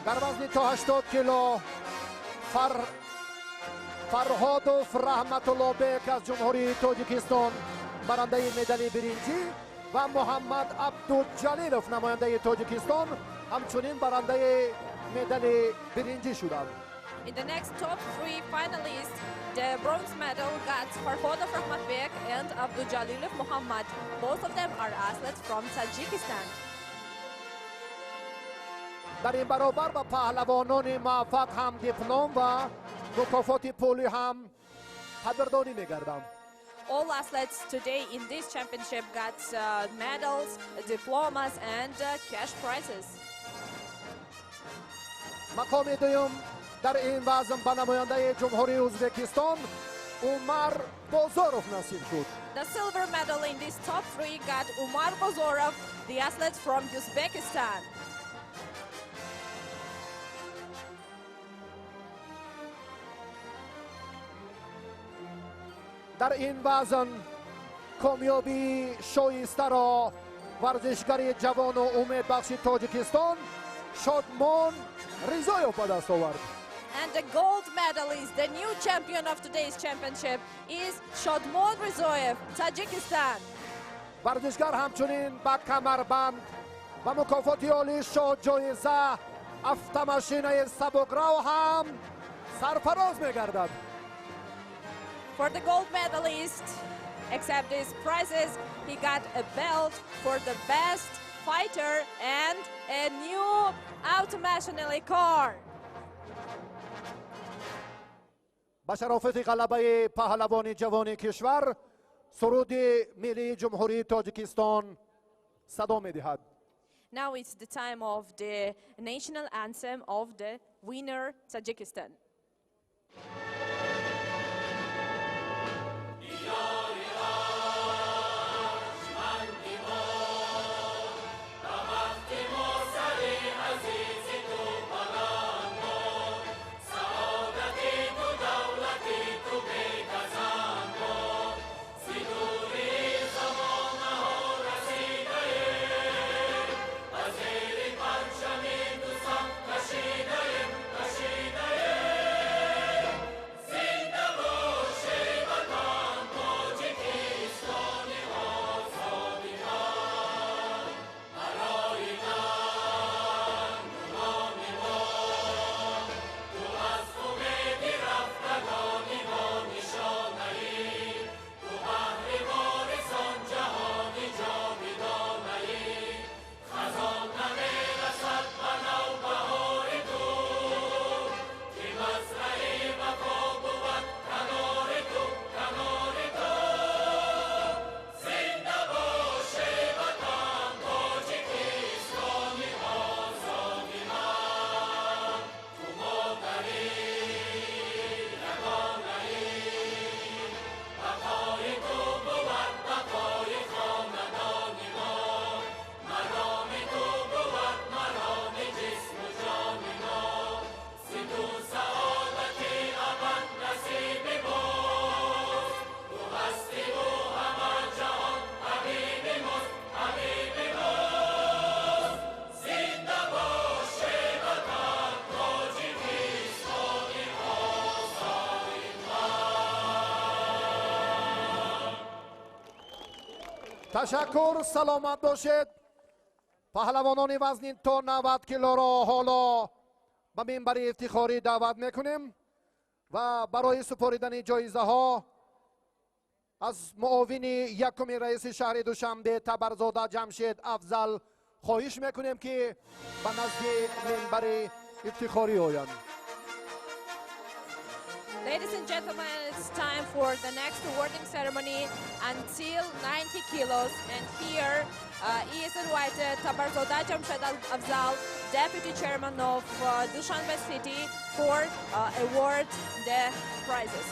Дар вазни то 80 кило Фарҳодов Раҳматуллобек аз Ҷумҳурии Тоҷикистон барандаи медали биринҷӣ ва Муҳаммад Абдуҷалилов, намояндаи Тоҷикистон, ҳамчунин барандаи медали биринҷӣ шуданд. In the next top three finalists, the bronze medal got Farhodov Rahmatbek and Abdujalilov Muhammad. Both of them are athletes from Tajikistan. Дар ин баробар ба паҳлавонони муваффақ ҳам диплом ва мукофоти пулӣ ҳам қадрдонӣ мегарданд. All athletes today in this championship got medals, diplomas and cash prizes. Мақоми дуюм дар ин вазн ба намояндаи Ҷумҳурии Ӯзбекистон Умар Бозоров насиб шуд. The silver medal in this top three got Umar Bozorov, the athlete from Uzbekistan. Дар ин вазн комёбии шоистаро варзишгари ҷавону умедбахши Тоҷикистон Шодмон Ризоев ба даст овард. And the gold medalist, the new champion of today's championship, is Shodmon Rizoyev, Tajikistan. Варзишгар ҳамчунин ба камарбанд ва мукофоти олии шоҳҷоиза автомашинаи сабукрав ҳам сарфароз мегардад. For the gold medalist, except these prizes, he got a belt for the best fighter and a new automationally car. Ба шарофати ғалабаи паҳлавони ҷавони кишвар суруди миллии Ҷумҳурии Тоҷикистон садо медиҳад. Now it's the time of the national anthem of the winner, Tajikistan. Ташаккур, саломат бошед. Паҳлавонони вазни то 90 килоро ҳоло ба минбари ифтихорӣ даъват мекунем ва барои супоридани ҷоизаҳо аз муовини якуми раиси шаҳри Душанбе Табарзода Ҷамшед Афзал хоҳиш мекунем, ки ба назди минбари ифтихорӣ оянд. Ladies and gentlemen, it's time for the next awarding ceremony until 90 kilos. And here is invited Tabarzoda Jamshed Afzal, Deputy Chairman of Dushanbe City, for award the prizes.